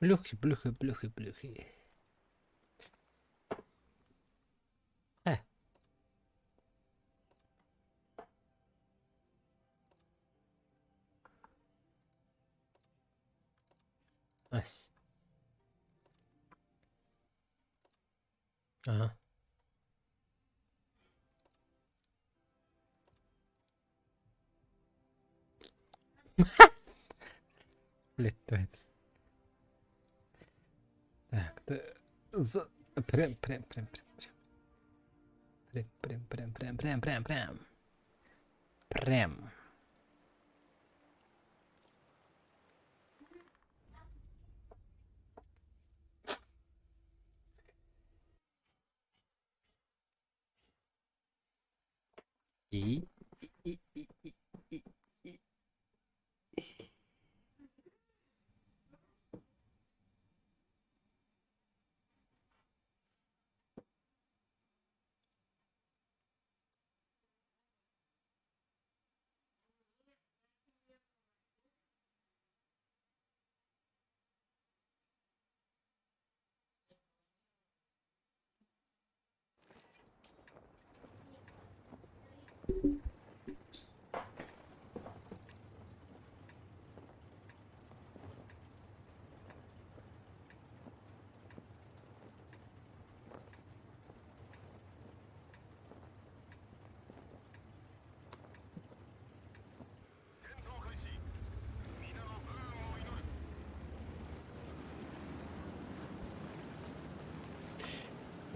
Плюхи, плюхи, плюхи, плюхи. Э. Nice. Ага. Блять, это. Так, ты... За... Прям, прям, прям, прям, прям. Прям, прям, прям, прям, прям, прям, прям. Прям. И, и, и, и, и, и.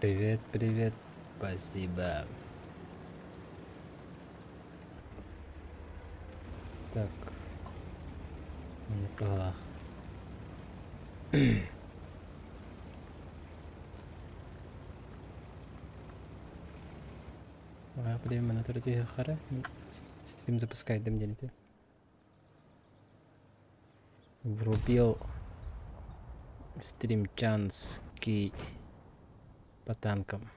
Привет, привет, спасибо. Так. Маннык Время на Стрим запускает да мне ты. Врубил стримчанский по танкам.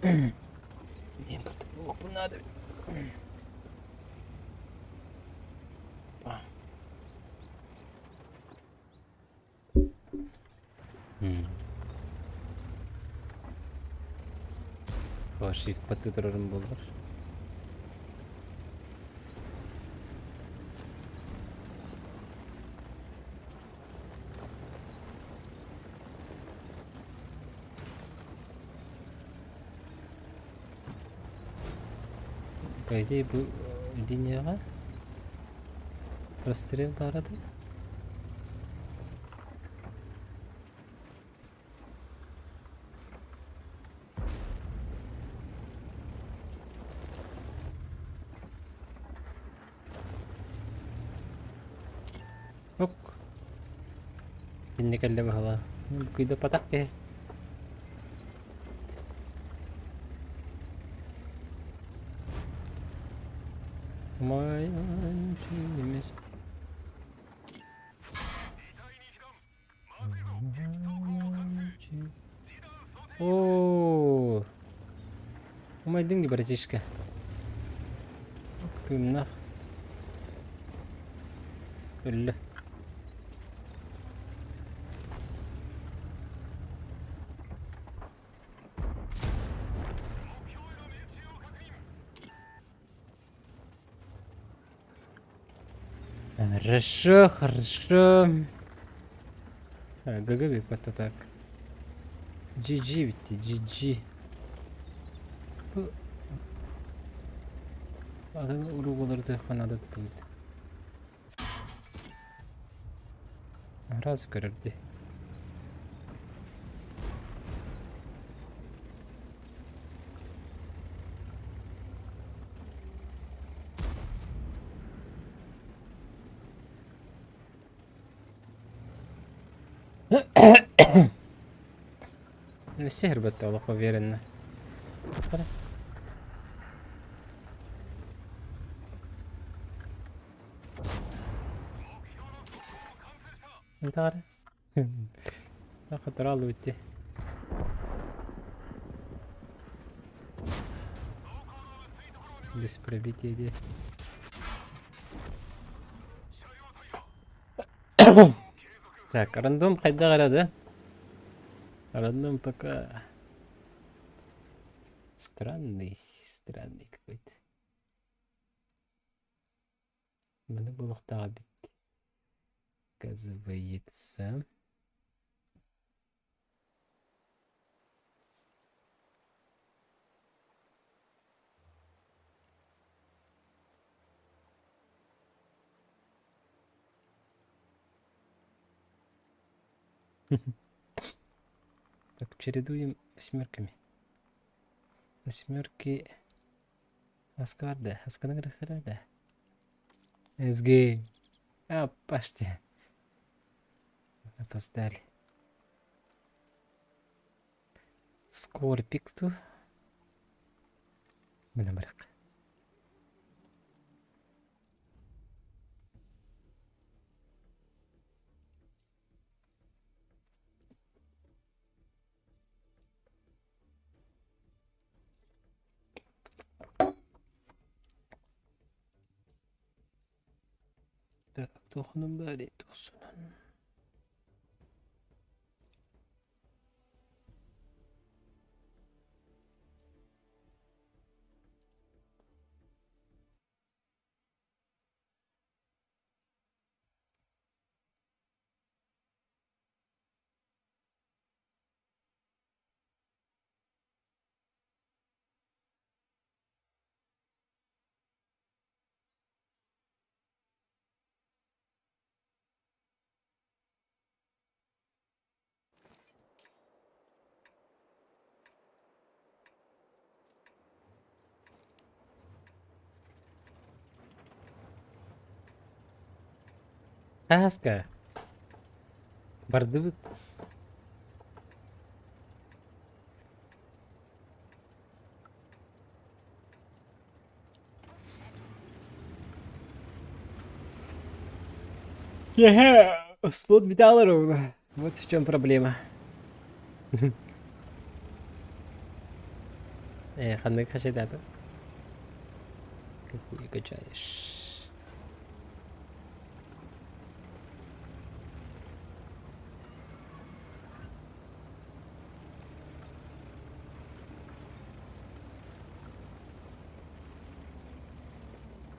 Мне просто плохо надо. Shift баттыы турарым буоллар. По идее бу линияҕа расстрел баара дуу? Ок. Иннэ кэллэ баһылаа. Кыйдаппатах киһи. Оо, умайдыҥ дии братишка. Тыыннаах. Өллө. Хорошо, хорошо. ГГ это так. GG ведь, GG. Атын уругулары надо тут. Раз көрөрдү. Өссө эрбэтте олох уверенно. Интаҕара. Хатырааллыбыт дии. Без пробития дии. Так, рандом хайдах эрэ да? Рандом пока странный, странный какой-то. Маны буолуохтааҕа эбит. Оказывается. Так, чередуем восьмерками. Восьмерки Аскарда, Асканаграхарада. СГ. А, почти. Опоздали. Скорпик ту. Мына барак. Так, туохунан баарый туохсунан. Хаска бардыбыт. Киэһэ слот бүтэ ровно. Вот в чем проблема. Э, ханнык хашайдаата? Какую качаешь?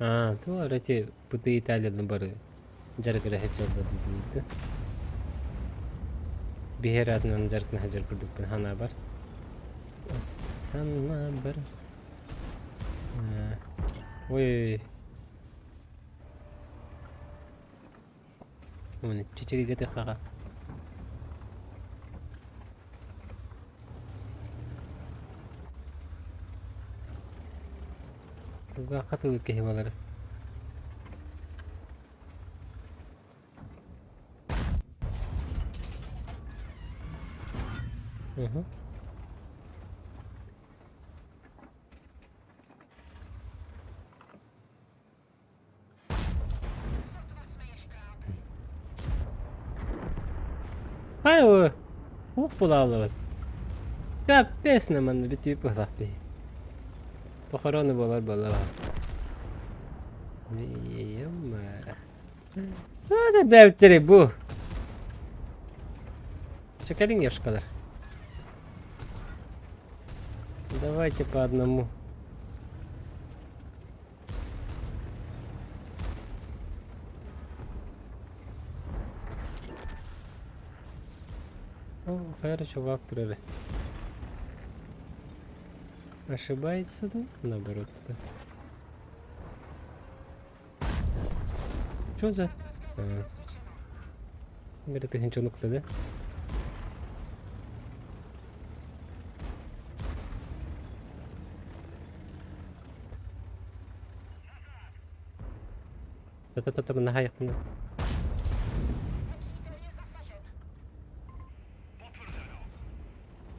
Аа, туох эрэ ити бытыы Италияны бары дьарыгыра сылдьаллар диэтибит Биһиэр аатынан дьарыктана сылдьар курдукпун санаабар. Санаабар. Ой. Уон чэчэгэ хаха. Кулгаахха тылыр киһи буолара. Угу. Хайа, ух булааллыбыт. Капец манна бүтүүп быһлах биһи. Похороны буолар буолла. Ема. Это бэбиттери бу. Чекалин ешкалар. Давайте по одному. О, хайа чувак турар. Ошибается, да? Наоборот. Да. Что за? А. Говорит, ты ничего да? Та-та-та-та, наһаа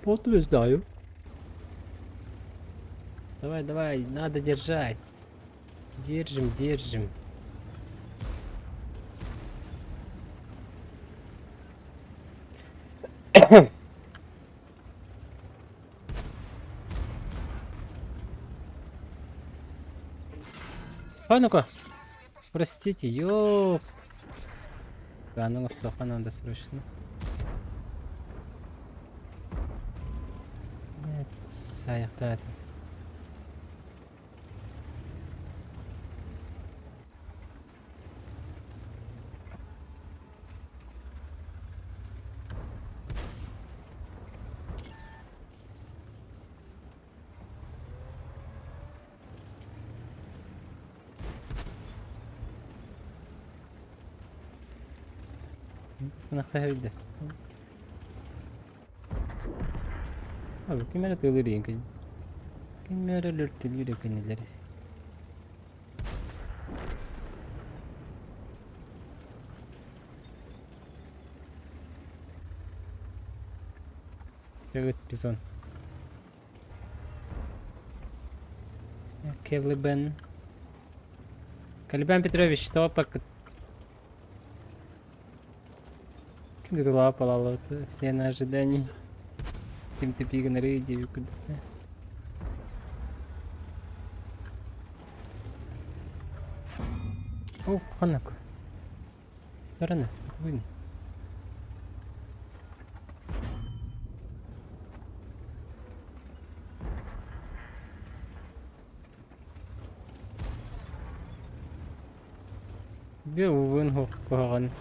Подтверждаю. Давай, давай, надо держать. Держим, держим. А ну-ка! Простите, ёп! Ганың остоха надо срочно. Саяқтаатын. Нахайда. Ким эрэ тыалыыр ийэн кини. Ким эрэ өлөртөлүүр кинилэри. Привет, бизон. Келебен. Калибан Петрович, что пока... Ким ты лапала, все на ожидании. Ким ты пиган рейди, куда-то. О, ханаку. Рано, вын. Бү уһук куһаҕан.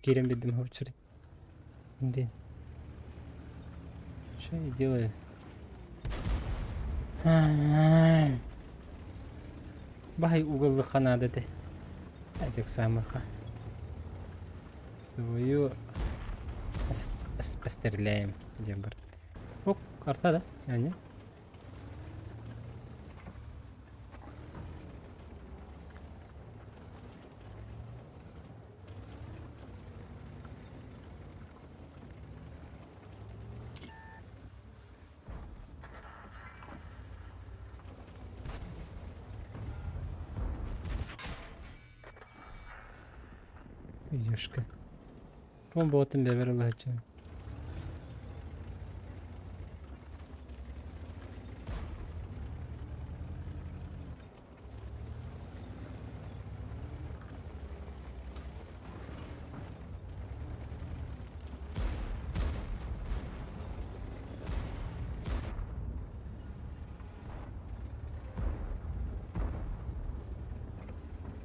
Киирэн биэрдим очередь. Блин. Что я делаю? Баһай угыллыхха наада этэ. Этих самых. Свою постреляем. Диэн бар. Ок, карта да? Аня? Юшка. Бомба бэбэр ылааччы.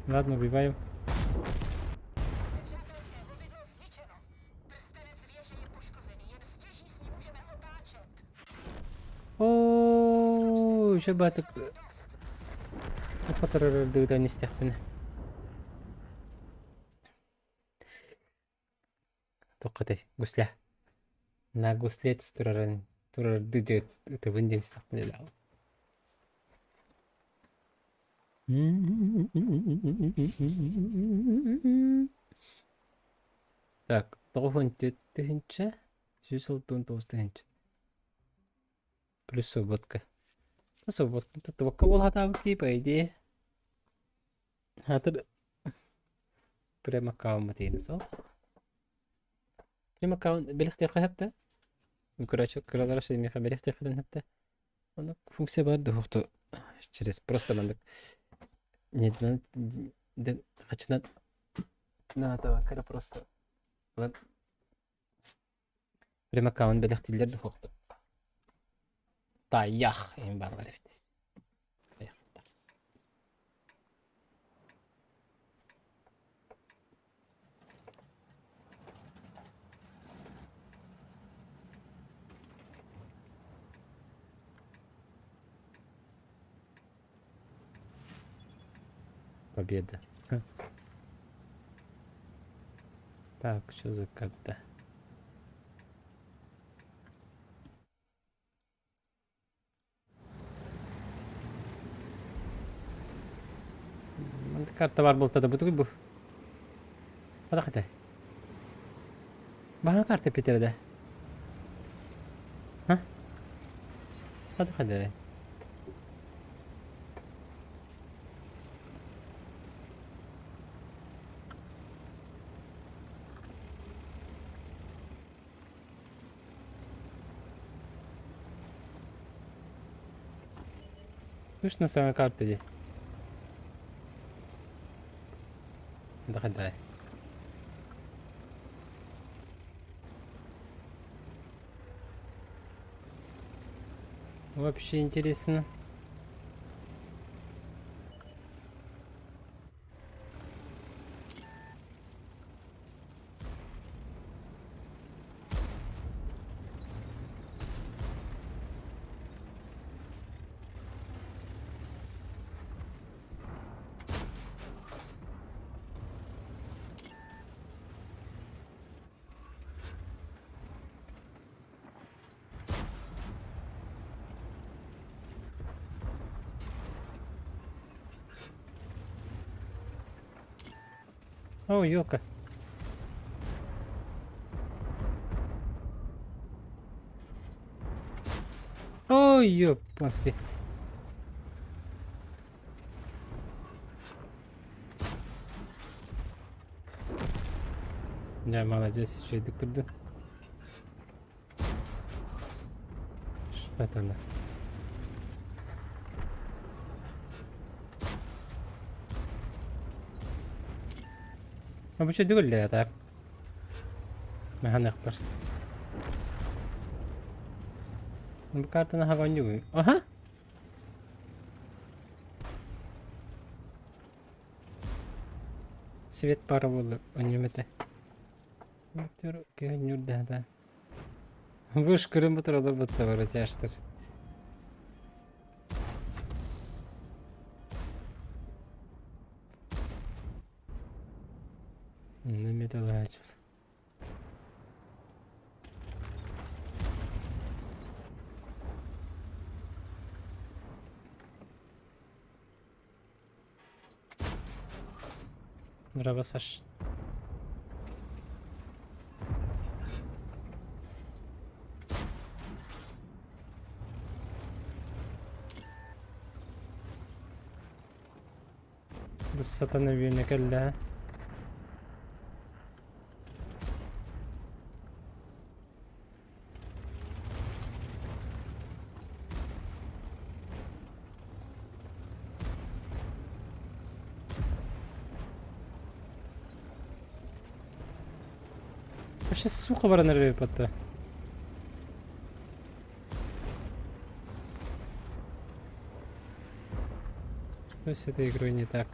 Ладно, убиваю. Оо, еще батык. Фотордыгдан истэхпинэ. Тоққатай, гусля. На гуслец турарын турарды диэт ытыбын диэн истэхпинэ үлэҕэ. Так, 94 тыһыынча, 169 тыһыынча. Плюс свободка. Свободка туттубакка буолаатаабыт дии, по идее. Хатыр прем аккаунт тиийэн суох. Прем аккаунт бэлэхтиэххэ сөп да? Короче, кыралара миэхэ бэлэхтиэххэ сөп да? Онно функция баар дуһуохту через просто маннык не хачынан наатабакка просто прем аккаунт бэлэхтииллэр дуһуохту. Таях эҥин бааллар эбит. Победа. Так, что за карта? Карта бар буолта да бу бу. Хата Баһа карта питерде. Ха? Хата хата. Точно саҥа карта дии. Дахадай. Вообще интересно. О, елка. Ой, ёпанский. Да, молодец, үчүгэйдик турдун. Что она? Бу чөйдүк үллээ так. Мэхэнэхпэр. Бу картаны хаҕанньугун. Аха! Свет пара буолла онньум этэ. Киһи Выш көрөн бу туралар бутта бары тяжтар. Неметалаачыл. Браво, Саш. Бу сатана үөнэ кэллэ. Вообще, сука, баран эрэр эбит Что с этой игрой не так?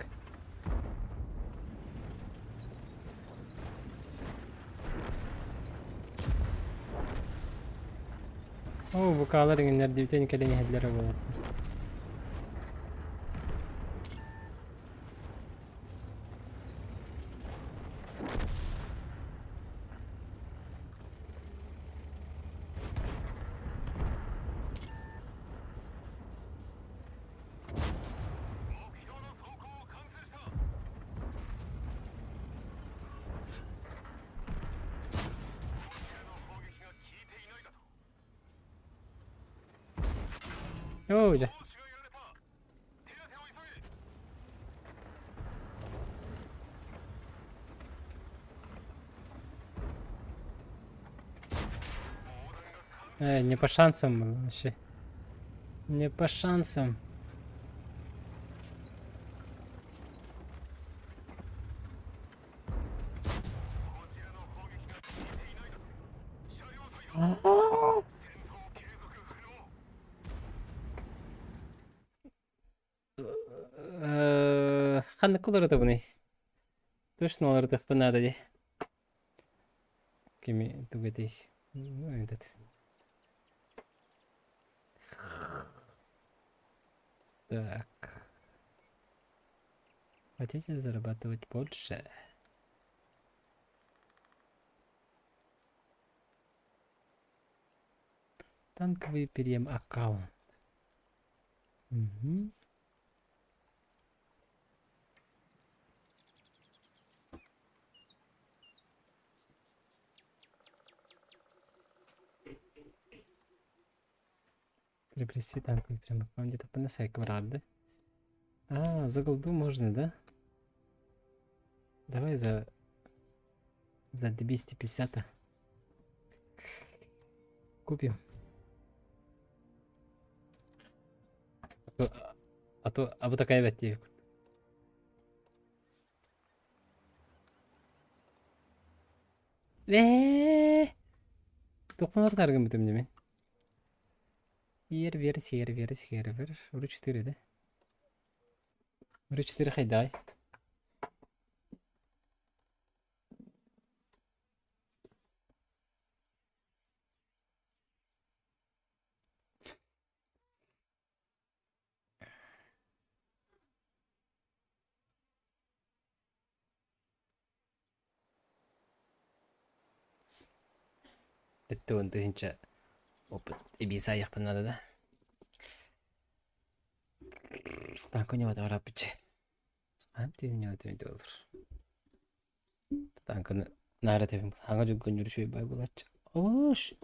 Оо, букаалар иҥиннэрдибитин кэлин иһэллэрэ буолуо. Оо, дьэ. Не по шансам вообще. Не по шансам. Ханнык уларытабыный? Точно уларытыахпын наада дии. Кими тугу этэй? Этот. Так. Хотите зарабатывать больше? Танковый перем аккаунт. Угу. Приобрести танковый прям аккаунт. Где-то по насайка да? А, за голду можно, да? Давай за 250 купим. А то абытакай эбэт диэбит курдук. Ээ, Тохпунар таргыммытым дими. Ер вер сер вер сер вер. Уру 4 да. Уру 4 хайдай. Бүттү 10 000 опыт эбии саайыахпын наада да. Танка ньымата бараппыччы. Хаам тиһин ньымата болар. Танканы наара тэбим. Хаҥа дьуггун үчүгэй бай булааччы. Ош!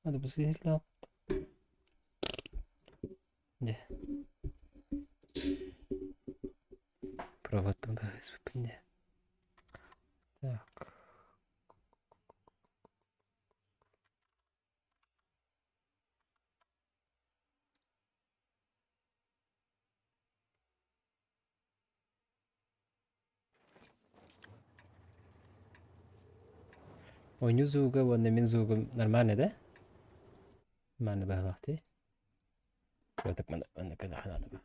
Надо быстрее Дьэ. Проводтан быһыспыппын дьэ. Так. Оонньуу звуга уонна мин звугум нормально да? Нормально быһыылаах дии. Кыратык манна манна гына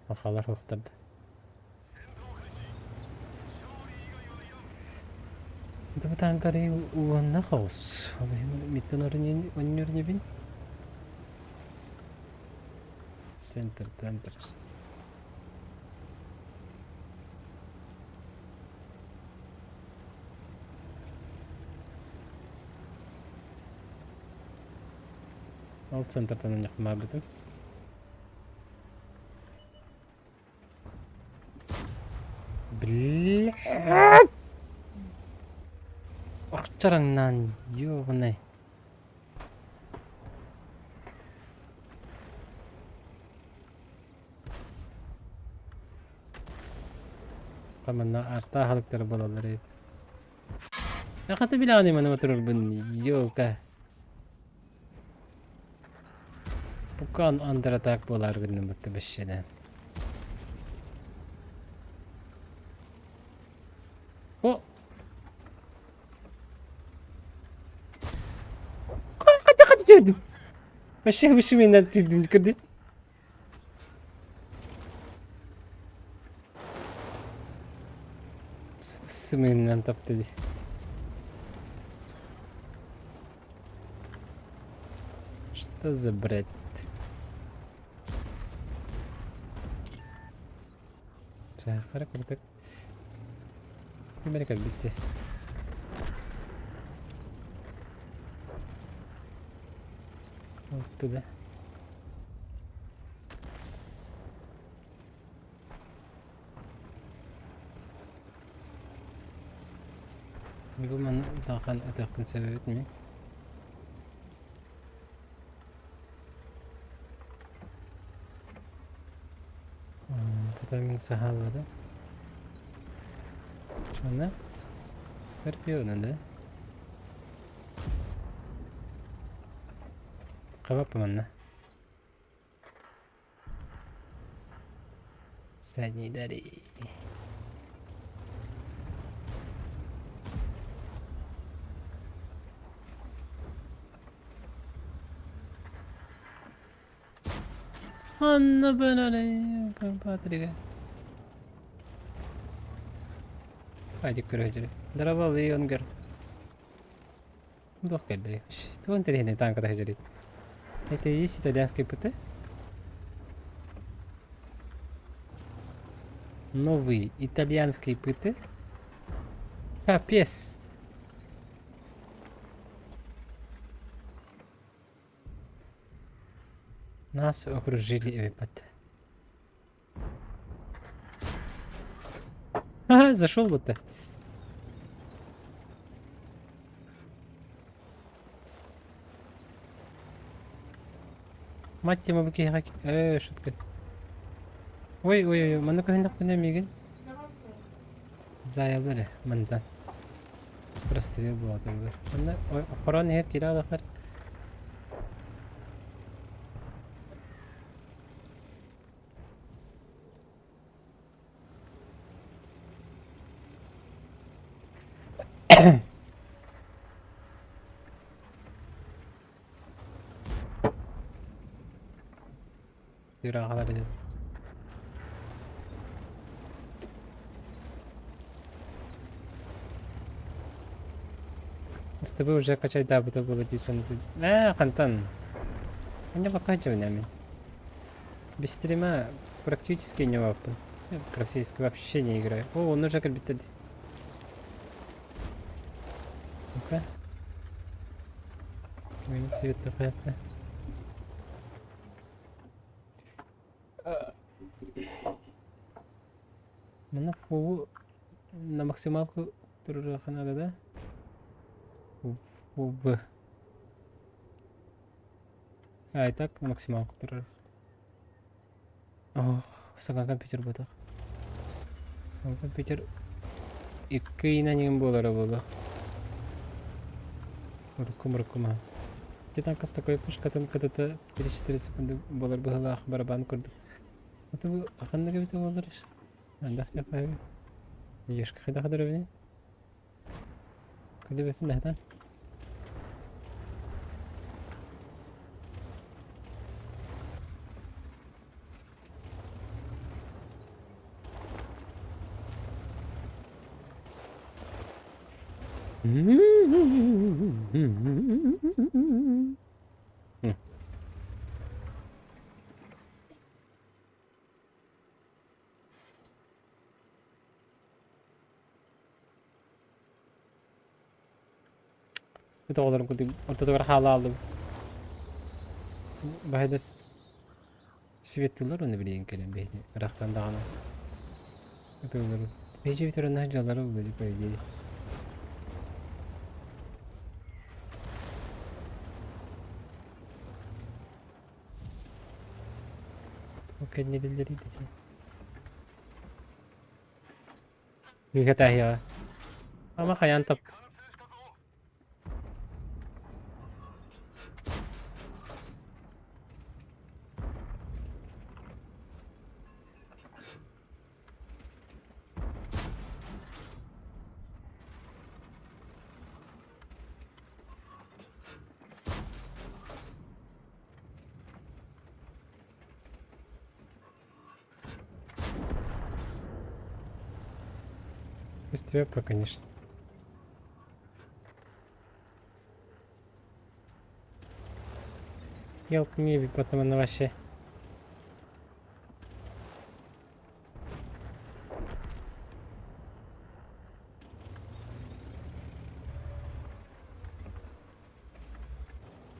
Сахалар суохтар да. Бытаанкары уонна хаос. Ол иһин миттэн оонньуур инибин. Центр, центр. Ол центртан оонньохпун баарбытым. Блядь! Охчараҥнаан, ёбаный. Манна артаа аһылыктара буолаллар эбит. Хата билэҕиний манна турарбын, ёлка. Пукан under attack буолаар гынным бытты бэшшэнэ. О! Хата хата көрдүм. Вообще выше меня көрдүт. Сымыйынан тапты дии. Что за бред? Сахара кырдык. Ким эрэ кэлбит дии. Оттуда. Бу маны тахан этиэхпин сөп эбит мин. Потом сахаллады. Чона? Скорпиона, да? Хабаппа манна. Санидари. Анна Патрига. Айдик көрөдүрү. Дорогой Йонгер. Туох кэллэй? Туох интэриэһинэй тааҥката сылдьарый? Это и есть итальянский ПТ? Новый итальянский ПТ? Капец! Нас окружили эбиппат. Ага, зашел будто. Мать тема бу киһиэхэ... Э, шутка. Ой, ой, ой, манна көһүннэхпинэ миигин заайаллар ээ, мантан. Прострел буолатыллар. Манна хорон иһэр киирэ алахар. Тыырааҕалар дьон. С тобой уже качайдаабыта буола дии саныы Ээ, хантан? Мне пока мин. Без стрима практически не ваппын. Практически вообще не играю. О, он уже кэлбиттэр дии. Ну-ка. Свет такая-то. Манна фу на максималку туруруохха наада да? Фу Б. А, и так на максималку турар. Ох, саҥа компьютер буотах. Саҥа компьютер икки ыйынан иҥин буолара буолуо. Урукку-мурукку маһа. Титанка с такой пушкатын кытыта 3-4 секунды буолар быһыылаах барабан курдук. Это бу ханнык эбитэ буоллар? Андах диэххэ Ешка хайдах дөрөбүнүй? Кыдыбыппын даһатан. Ыт оҕолорун курдук ортотугар хаалааллым. Баһыйдар светлылар уонна билигин кэлэн биһини ыраахтан даҕаны ытыылларын. Биһиги дьиэбит дьаллара булла по идее. Ол кэннилэллэрий дэтэ. Кыыһа Ама хайаан тапта. Стрепа, конечно. Help me, потом она вообще.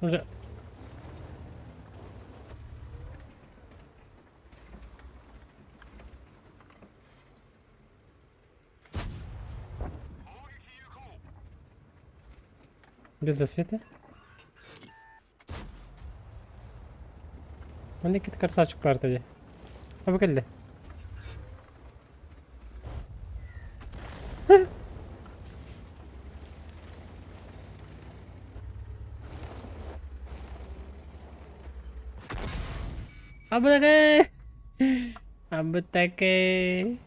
Уже. Без засветы? Манна иккит красавчик баар дии. Аба кэллэ. Абытаке! Абытаке!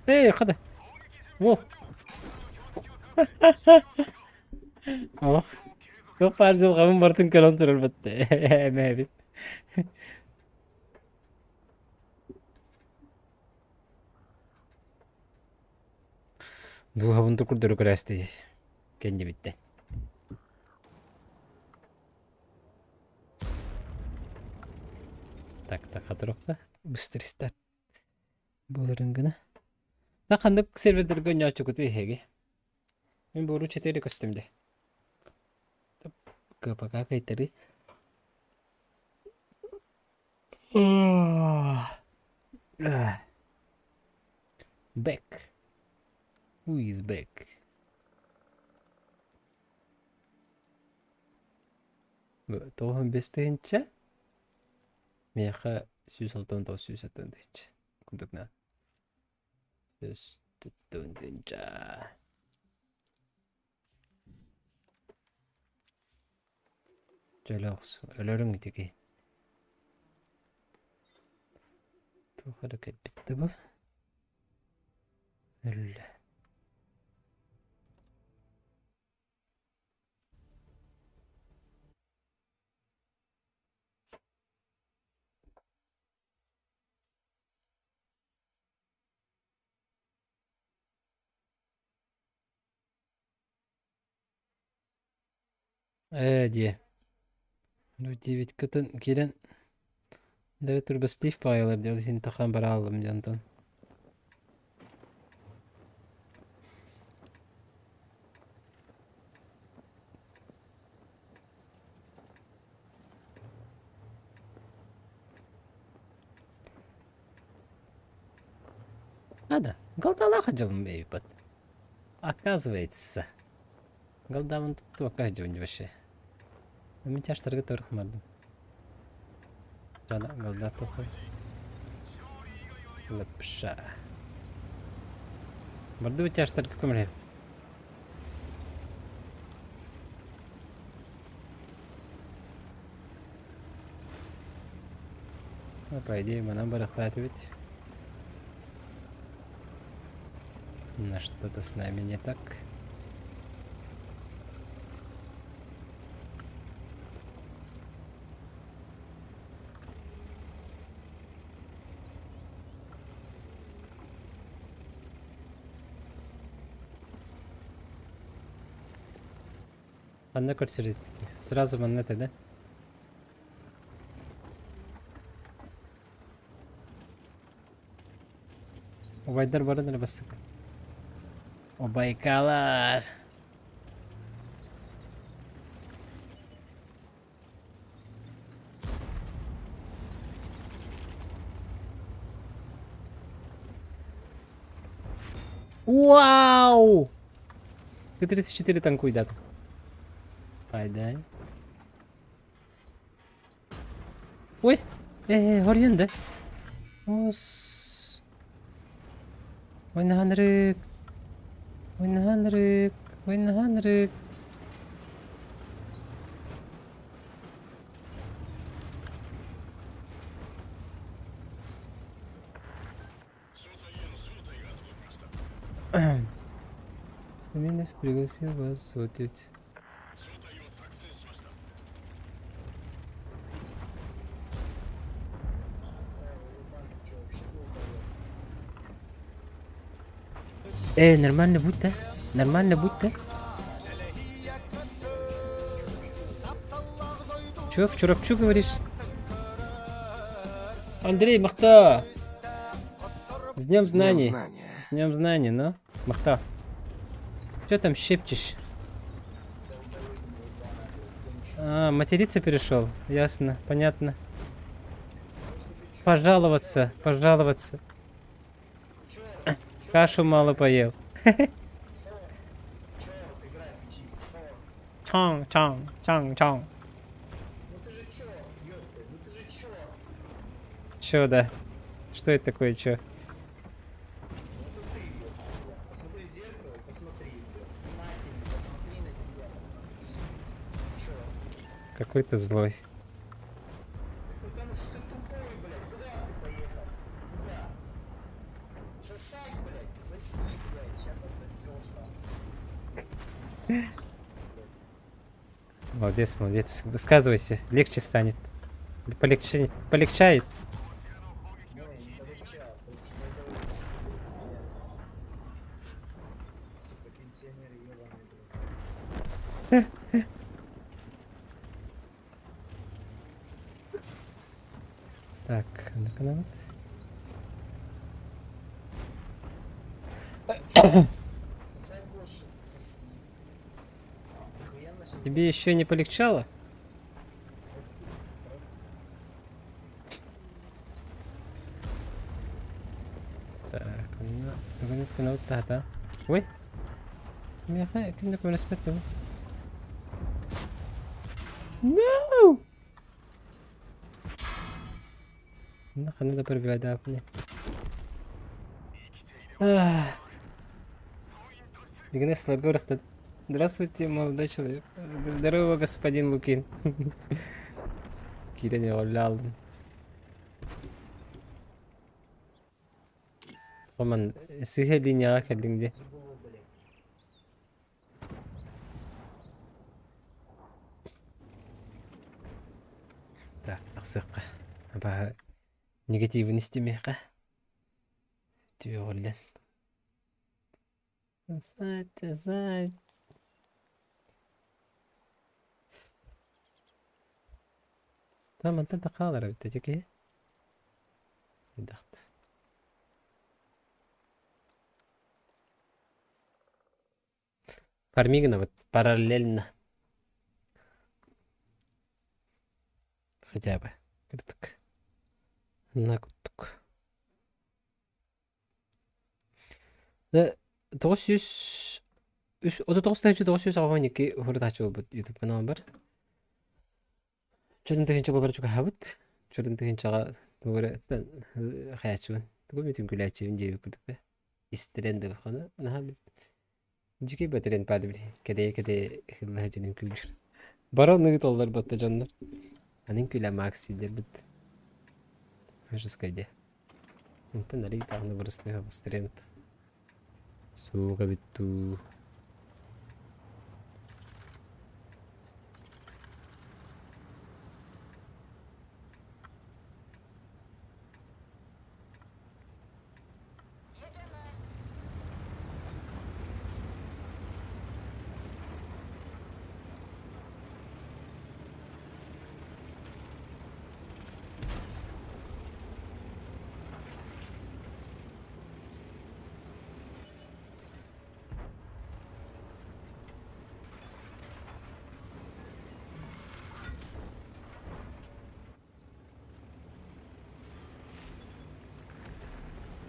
Эй, хата! Во! Ох, туох баар дьылҕабын барытын көрөн турар бытты эмээбит. Дууһабын да курдары көрөөстүй кэннибиттэн. Так, так, хатырыкка быстро старт буоларын гына. Да ханнык сервердерге ойнооччукутуй эһиги? Мин бууру четыре көстүм де. КПК кайтары. Back. Who is back? Тоҕо бэс тыһыынча? Миэхэ 169 170 тыһыынча курдук наада. 170 тыһыынча. Дьэ өлө охсу, өлөрүҥ ити киһи. Туох эрэ кэлбит да бу? Өллө. Ээ диэ. Ну диэбит кытын киирэн дары турбастив паайалар диэн иһин тахан барааллым диэн онтон. А да, голдалаах дьон бэйбит. Оказывается. Голдамын туокка дьон вообще. Мен тяжтарга төрөхмадым. Жана голда тухай. Лапша. Барды тяжтарга көмөлө. Ну, по идее, манан барахтаат ведь. На что-то с нами не так. Ханна көрсөр Сразу манна этэ да? Убайдар баран эрэ бастакы. Убайкалар! Вау! Т-34 танкуйдат. Пайдай. Ой! Э, хорйон да. Ос. Ойнаһанырык. Ойнаһанырык. Ойнаһанырык. Аминов пригласил вас ответь. Э, нормально будь да? Нормально будь да? Чё, в Чурапчу говоришь? Андрей, махта! С днем знаний. знания. С днем знаний, ну. Махта. Чё там щепчешь? А, материться перешел. Ясно, понятно. Пожаловаться, пожаловаться. Кашу мало поел. Чаң, чаң, чаң, чаң. Чё, да? Что это такое, чё? Какой ты злой. Потому что ты тупой, блядь. Куда ты поехал? Куда? Сосать, блядь, соси, блядь. Сейчас отсосешь там. Молодец, молодец. Высказывайся, легче станет. Полегче, полегчает. Не, не полегчало, потому что долбоёб, сука, Сука, пенсионер ебаный, блядь. Так, на канал. Сосать больше, соси. Охуенно сейчас Тебе еще не полегчало? соси. Так, ну, ну, да, да. Ой. Миэхэ ким да көмөлөспөт дуо? No! Ханна да пробивайдаабын. Дигинэ сыларга үрөхтөн. Здравствуйте, молодой человек. Здорово, господин Лукин. Киирэн эҕэллэ алдым. Роман, сыһа линияҕа кэллиҥ дии. Зубова, блядь. Так, тахсыахха. Абааһы негативын истимиэххэ. Түөҕүллэн. Та мантан да хаалар эбит ити киһи. Хайдахт. Фармигнабыт параллельно. Хотя бы. Кырдык. На куттук. 939 982 уһурутааччы буолбут YouTube каналбар. Чөрүн тыһыынча буолар чугаһаабыт. Чөрүн тыһыынчаҕа тугу эрэ хайааччыбын, тугу эмит үҥкүүлээччибин диэбит курдук да. Истэрэн да хана наһаа дьикэй бэтэрэн паады били кэдэйэ-кэдэйэ ыһылла сылдьан үҥкүүлүүр. Бары оннук ыталлар батта дьоннор. Аны үҥкүүлээ Макс дииллэрбит. Жесткай Онтон арый даҕаны бырыстыга быстырыам Суох эбит дуу.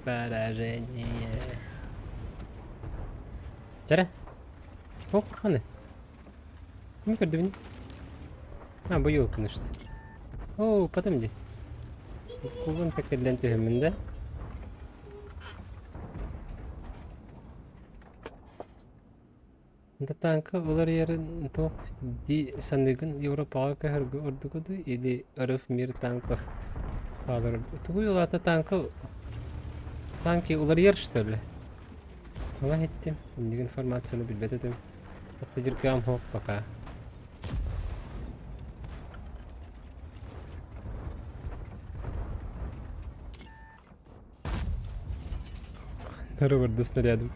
Поражение. Чэрэ. Ох, ханы. Ким көрдүбүн? А, бу елканы что. О, потом иди. Кулун тэккэллэн түһүммүн да. Да танка уларыйарын туох дии саныыгын Европаҕа көһөргө ордук дуу или РФ мир танков хаалар тугуй ол аата танка танки уларыйар что ли? Ала иһиттим инник информацияны билбэт этим Тахтадиркам хоп пока. Ханнары снарядым.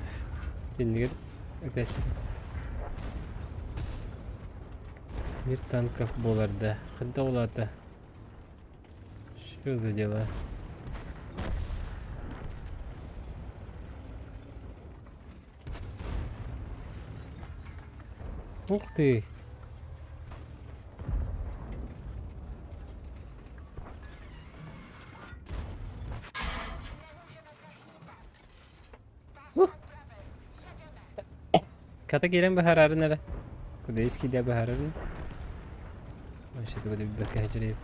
Иннигэр этэстим. Мир танков буолар да. Ханта улаата. Что за дела? Ух ты! Ух! Хата киирэн быһаарарын эрэ. Кудейс киирдэ быһаарарын. Вообще тугу да билбэккэ сылдьар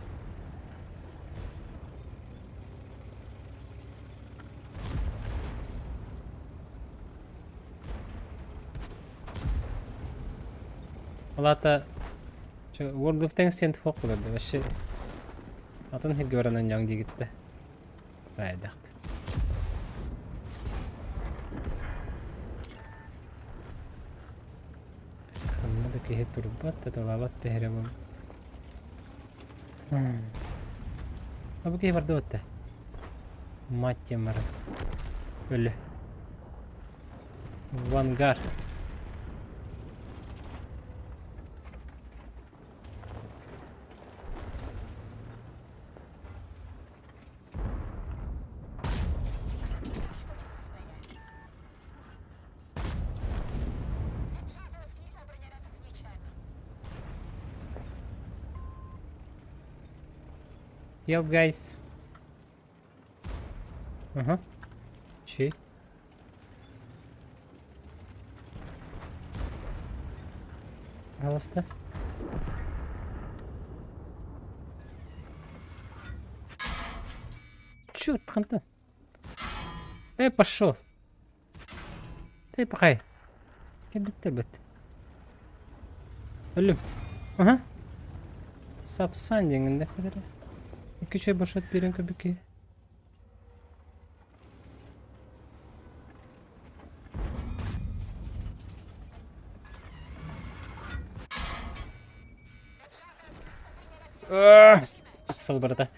Ол аата World of Tanks диэн туох буолар да вообще атын сиргэ баран оонньооҥ диигит да Баайдахт. Ханна да киһи турбат да талаабат да иһэрэ буолла. А бу киһи барда батта. Мать мара. Өлө. Вангар. Help, guys. Ага. Чей? Пожалуйста. Чё хантан? Эй, пошел! Эй, пахай. Кэлбиттэр бэт. Өллүм. Аха. Сапсан диэҥҥин да Икки үчүгэй бошот биэрэн көрбүт киһи. Сыл барыта.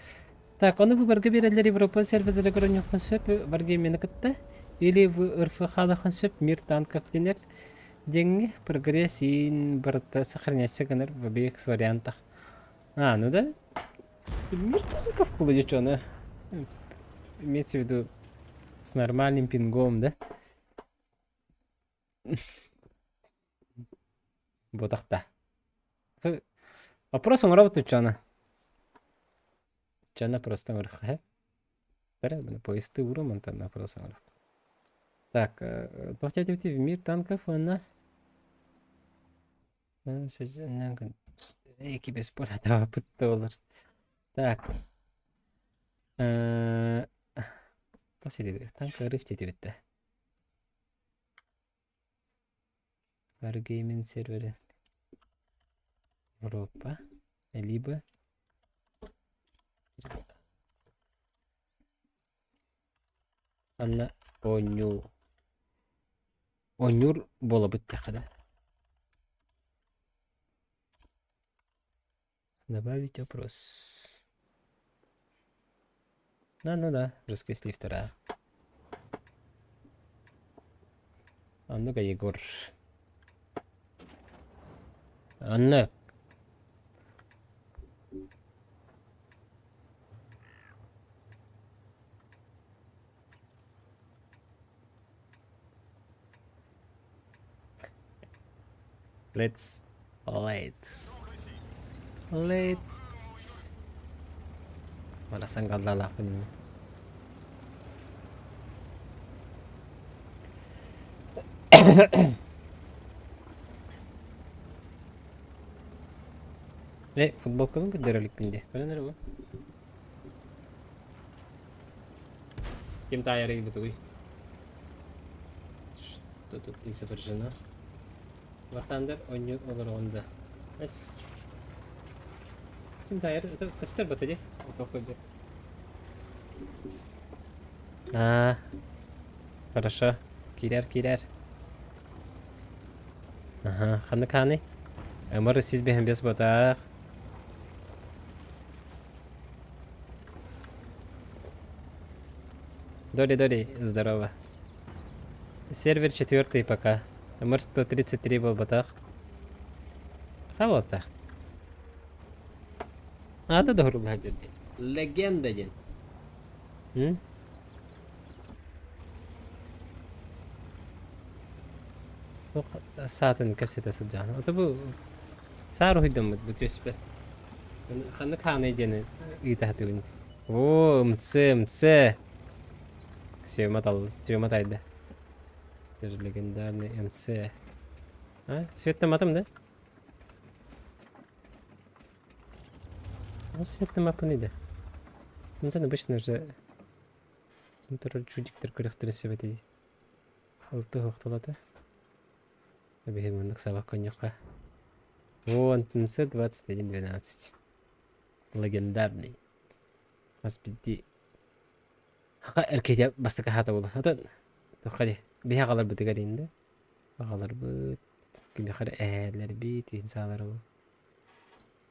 Так, ону выборга биэрэллэр Европа сервердэрэ көрүнүөххүн сөп, Wargaming кытта. Или в РФХ-лахын сөп, Мир танков дэнэр. Диэҥҥэ прогресс иин барыта сохраняться гынар в обеих вариантах. А, ну да. Мир танков было что, ну. Имеется в виду с нормальным пингом, да? Буотахта. Вопрос оҥоробут учуона. Учуона просто оҥоруохха Бэрэ, поезды уурум онтон вопрос оҥоруохпут. Так, туох диэтибитий мир танков уонна Эки беспорт буолар. Так. Туох диэтибит? Танк рыв диэтибит да. Wargaming сервері Европа либо Анна оонньуу оонньуур буолабыт диэххэ да. Добавить опрос. Ну, ну да, русский слив вторая. А ну-ка, Егор. Анна. Let's let's let's Барасан галлалаахпын Э, футболкабын көрдөрө иликпин дии. Көрөн эрэ бу. Ким таайарый бутугуй? Что тут изображено? Вартандер оонньуу олороҕун да. Эс. Ким таайар? Это көстөр бата дии. А, хорошо. Киирэр, киирэр. Аха, ханнык хааны? Ымыр сис бэһин бес батаах. Дори, Дори, здорово. Сервер четвертый пока. Ымыр 133 буолбатах. Табалта. Аата да уһуруллар дьон. Легенда диэн. М? Саатын кэпсэтэ сылдьаҕын. Ото бу саар уһуйдаммыт бу түөспэр. Ханнык хаанай диэни ыыта сатыыбын. Оо, МЦ, МЦ. Сема тал, Сема тайда. Это же легендарный МЦ. А? Светтаматым, да? Ну, светтамапын иде. Онтон обычно уже чудиктар күрэхтэрин сөбөтүй. Алты охтолата. Биһи маннык сабах коньякка. Вон, МЦ 2112. Легендарный. Хас бидди эркиитэ бастакы хаата буолар. Атын туохха дии биһи аҕаларбытыгар инде аҕаларбыт кимиэхэ эрэ эһээлэрбит иһин саалара ол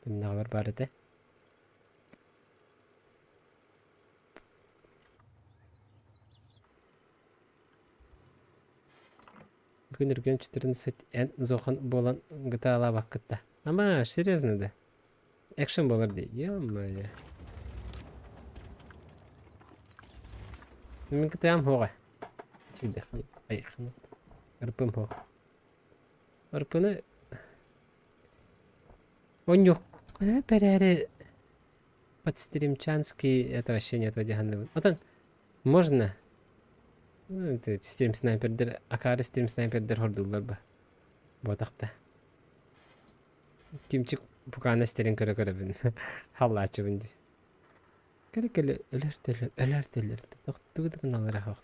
тымнаҕабар баар этэ. Бүгүн Үргүн 14 эн зохан буолан гытаалаабаккыт да. Ама, серьезно да? Экшен буолар дии. Ё-моё. Мин кытыам суоҕа. Силдэххин, айаххын. Ырпым суох. Ырпыны Онньук бэрээри подстримчанский это вообще не то дьаһанныбын. Отон можно ну, это стрим снайпердер акаары стрим снайпердер хордууллар ба. Буотахта. Кимчик пукаана истэрин көрө-көрөбүн. Халлааччыбын дии. Кэлэ-кэлэ өлөртөлөр, өлөртөлөр, тохтуу да гыналлара суох.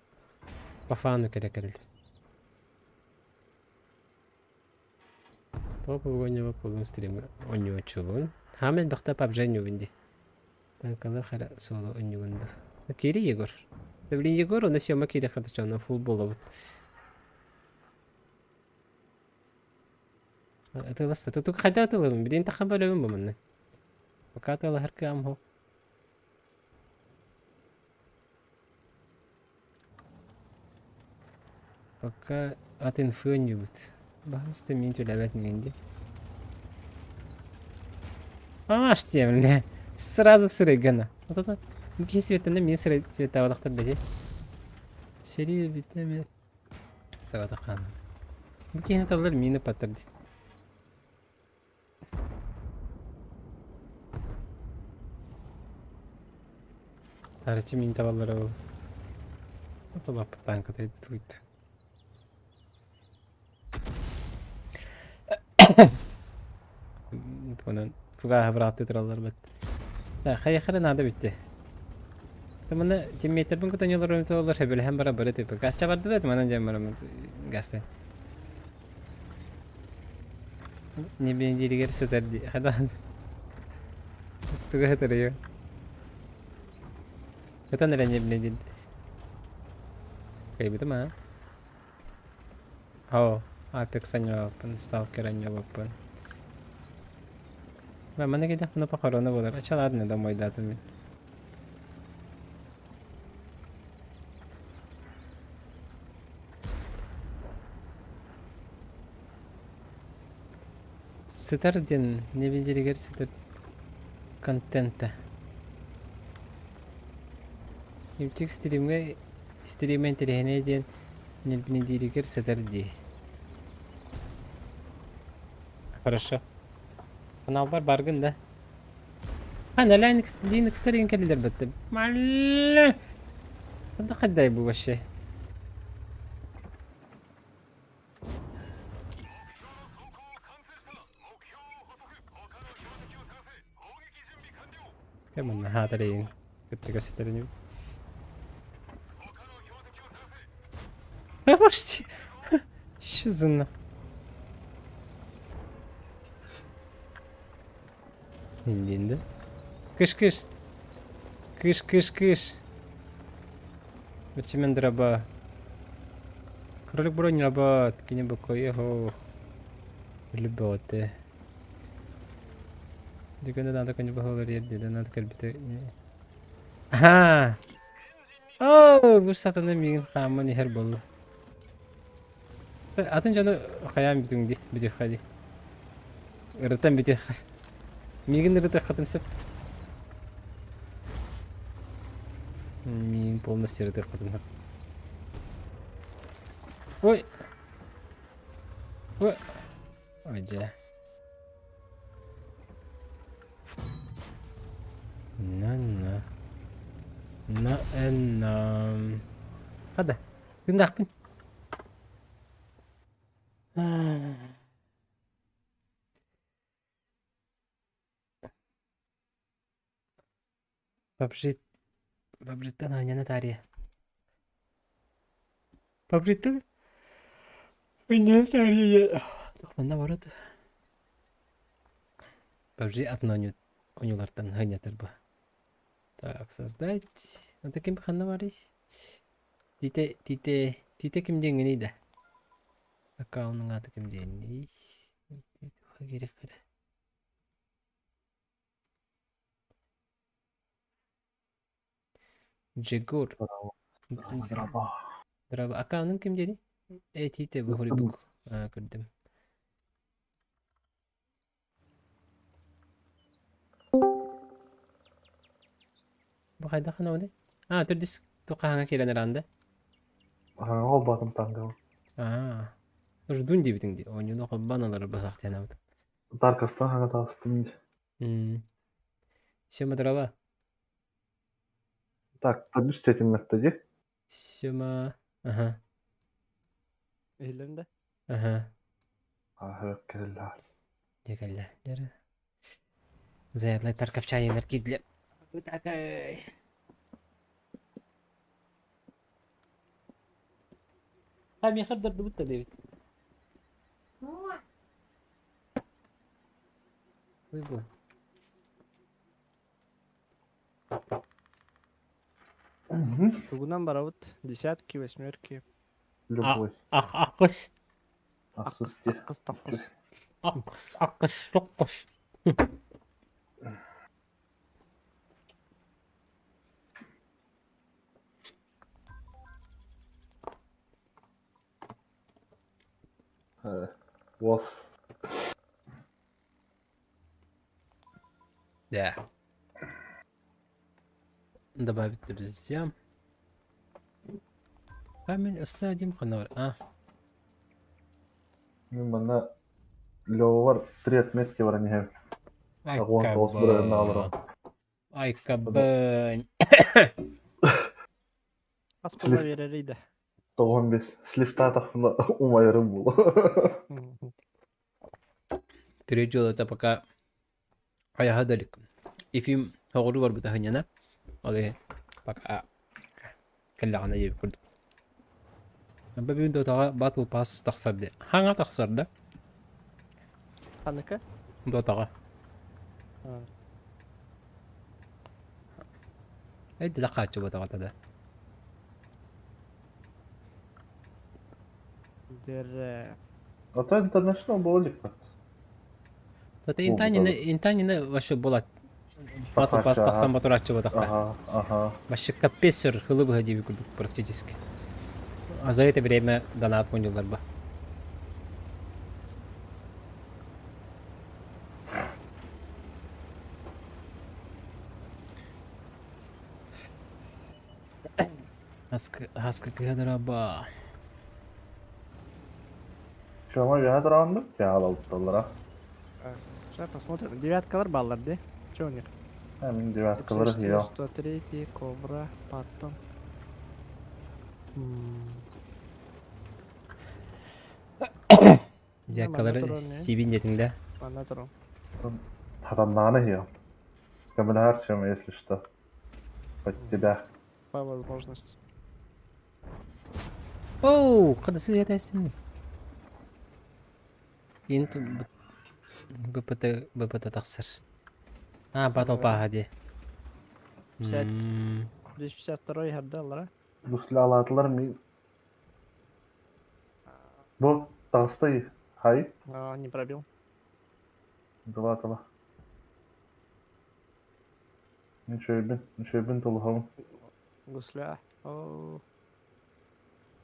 По фану кэлэ-кэлэлэр. Топ оонньообот буолан стримҥэ оонньооччубун. Хаама элбэхтэ PUBG оонньуубун дии. Танкалаах эрэ суолу оонньуубун дуу. Кири Егор. Да блин, Егор, уонна Сема киириэххэ да чонно фул буолабыт. Атыыласта. Тутук хайда атыылабын? Билин таххан бөлөбүн бу манна. Пока атыылаһар кыам хо. Пока от инфы оонньуубут. Баһаалыста мин төлөөбөт инигин дии. Аш диэм, бля. Сразу сырайгана. Вот это киһи светэнэ мин сырай светаабатахтар да дии. Сэрии бүтэ ме саҕата хаана. Бу киһини таллар миини паттар дии. Таарыччы миин табаллара ол. Отолаппыт тааҥката туйт. Онон фугааһы бырааттыы тураллар бат. Хайахара наада бүттэ. Манна тиммиэттербин кытта ньолорун туолар хөбүлэһэн бара бары тыпы. Гачча бардыбат манан диэн бараммыт гастан. Небендииригэр сытар дии. Хадаан. Туга сытарыйо. Ытан эрэ небендиир. Кыайбытым аа. Оо, Apex анньыбаппын, Stalker анньыбаппын. Маны кидэхпинэ похорона буолар. Ача ладно домойдаатым мин. Сытар диэн не билэригэр сытар контента. Имтик стримҥэ стримэ интэриэһинэй диэн нэлбинидииригэр сытар дии. Хорошо. Каналбар баргын да? А, на Linux, Linux деген кэллилэр бытты. Малла! Ханна хаддай бу вообще? Кэмэн хаатарыйын кытта ситэриним. Почти. Что за Иннинде. Кыш кыш. Кыш кыш кыш. Баччамен драба. Кролик бронь рабат. Кини бокой хо. Люботе. Дүкөнө надо көнү баһылар ердede надо кэлбите. Аха. Оо, бу сатана миигин хааман иһэр буолла. Атын дьону хайаан бүтүҥ дии, бүтүөххэ дии. Ырытан бүтүөххэ. Миигин ырытыаххытын сөп. Миигин полностью ырытыаххытын сөп. Ой! Ой! Ой, дьэ. На-на. На-на. Хада. Тындаахпын. Пабжит Пабжиттан аанньана таарыйа. Пабжиттан аанньана таарыйа. Манна барыт. Пабжи атын оонньуу оонньуулартан ханньатар бу. Так, создать. Это ким ханна барый? Тите, Тите, Тите ким диэҥҥиний да? Аккаунуҥ аата ким диэний? Джигур. Драба. Драба. Аккаунуҥ ким диэний? Э, Тите бу хуруйбук. Аа, көрдүм. Бу хайдах гынабыный? Аа, төрдүс туххаһаҥа киирэн ыраанда. Холбоотум тангабын. Аа. Ждун диэбитиҥ дии. Оонньууну холбоон олорор быһаах диэн абытым. Тарковтан хаҥа таҕыстым дии. Сема дрова. Так, төрдүс тэтиммэтте дии. Сема. Аха. Иһиллэм да? Аха. Аһы кэллэ. Дьэ кэллэ. Дьэ. Заядлай Тарковчаниннар киирдилэр. Ытакай. Ha миэхэ дардыбыт да диэбит. Ой бу. Тугунан барабыт? Десятки, восьмерки. Любой. Ах, аххыс. Ахсыс дии. Аккыс, тоххус. Аккыс, аккыс, тоххус. Уос. Да. Добавить друзья. Камень оставим ханор. А. Мин манна Левовар три отметки баран иһэбин. Аҕуон тоҕус бырыһыанна олорон. Ай кабын. Хас була биэрэрий да. 95. Сливтаатахпына умайарым буолуо. Три дьыалата пока айаһа да илик. Ефим соҕуруу барбыта сынньана. Ол иһин пока кэллэҕинэ диэбит курдук. Бу бүгүн Дотаҕа Battle Pass тахсар дии. Хаҥа тахсар да? Ханыка? Дотаҕа. Эйдилэ хааччыбатаҕата да. Дэр Ото International буола иликпит. Тата интанина интанина вообще буолат Battle Pass тахсан батурааччыбатахта. Ага, ага. Вообще капец сөр хылы быһа диэби курдук практически. А за это время донат мунньуллар ба. Хаска кыһадараба. Чома үөһэ тураҕын Кэҕэл Сейчас посмотрим. Девяткалар баллар, да? Что у них? Мин девяткалары 104, 103, Кобра, Паттон. Девяткалары сибин детиң да? Манна турун. Хатаннаҕына иһиэм. Көмөлөһөр чем, если что. Под тебя. По возможности. Оу, кадысы этестимни. Инт БПТ БПТ тахсар. А, батл пааһа дии. 252 хардаллара. Дуслаалаатылар ми. Бу таҕыстай хай. А, не пробил. Дылаатала. Үчүгэйбин, үчүгэйбин тулуһабын. Гусля. Оо.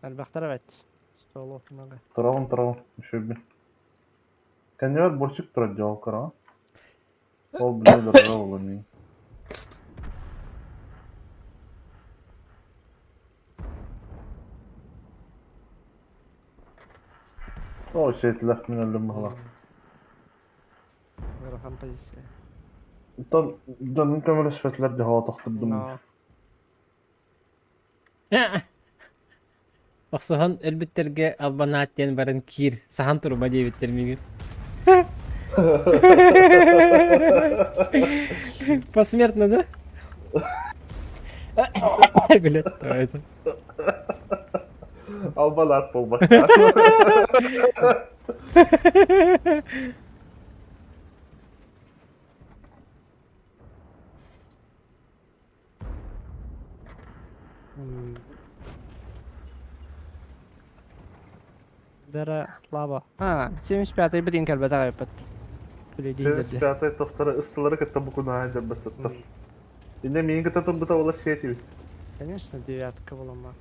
Элбэхтэр эбит. Столу много. Турабын, турабын, үчүгэйбин. Кэннибэр бурчук турар дьол кыраҕа. Ол били дорога буолан Оо, сиэтилэр, мин өллүм быһалаах. Ыарахан позиция. Оттон дьонум көмөлөспөтүлэр дьоһоотохтордум. Но. Охсуһан өлбүттэргэ албанаат диэн баран киир, саһан турума диэбиттэр миигин. Посмертно, да? Билет это. Албанаат буолбакка. Дара слабо. А, 75-й бүтүн кэлбэтэх эбиппит. Үлэдии 75-й тохторо ыстылары кытта букунаһан дьарбаттаттар. Инне миин кытта турбута олар сиэтибит. Конечно, девятка буолама.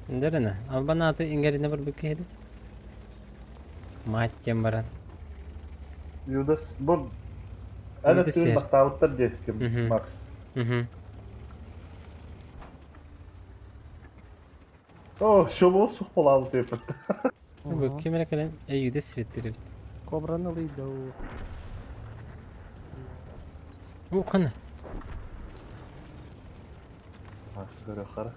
Дэрэнэ, албан ааты иҥэринэ барбыт киһи Мать диэн баран. Юдас бу эн Юдас өттүгүн сиэр. баттаабыттар диэбиккин, Мгм. Макс. Мгм. О, шобо сух болаабыт диэппит. Бу ким эрэ кэлэн эй Юдас светтир эбит. Кобраны ылыйда уу. Бу хана. Макс көрүөххэ.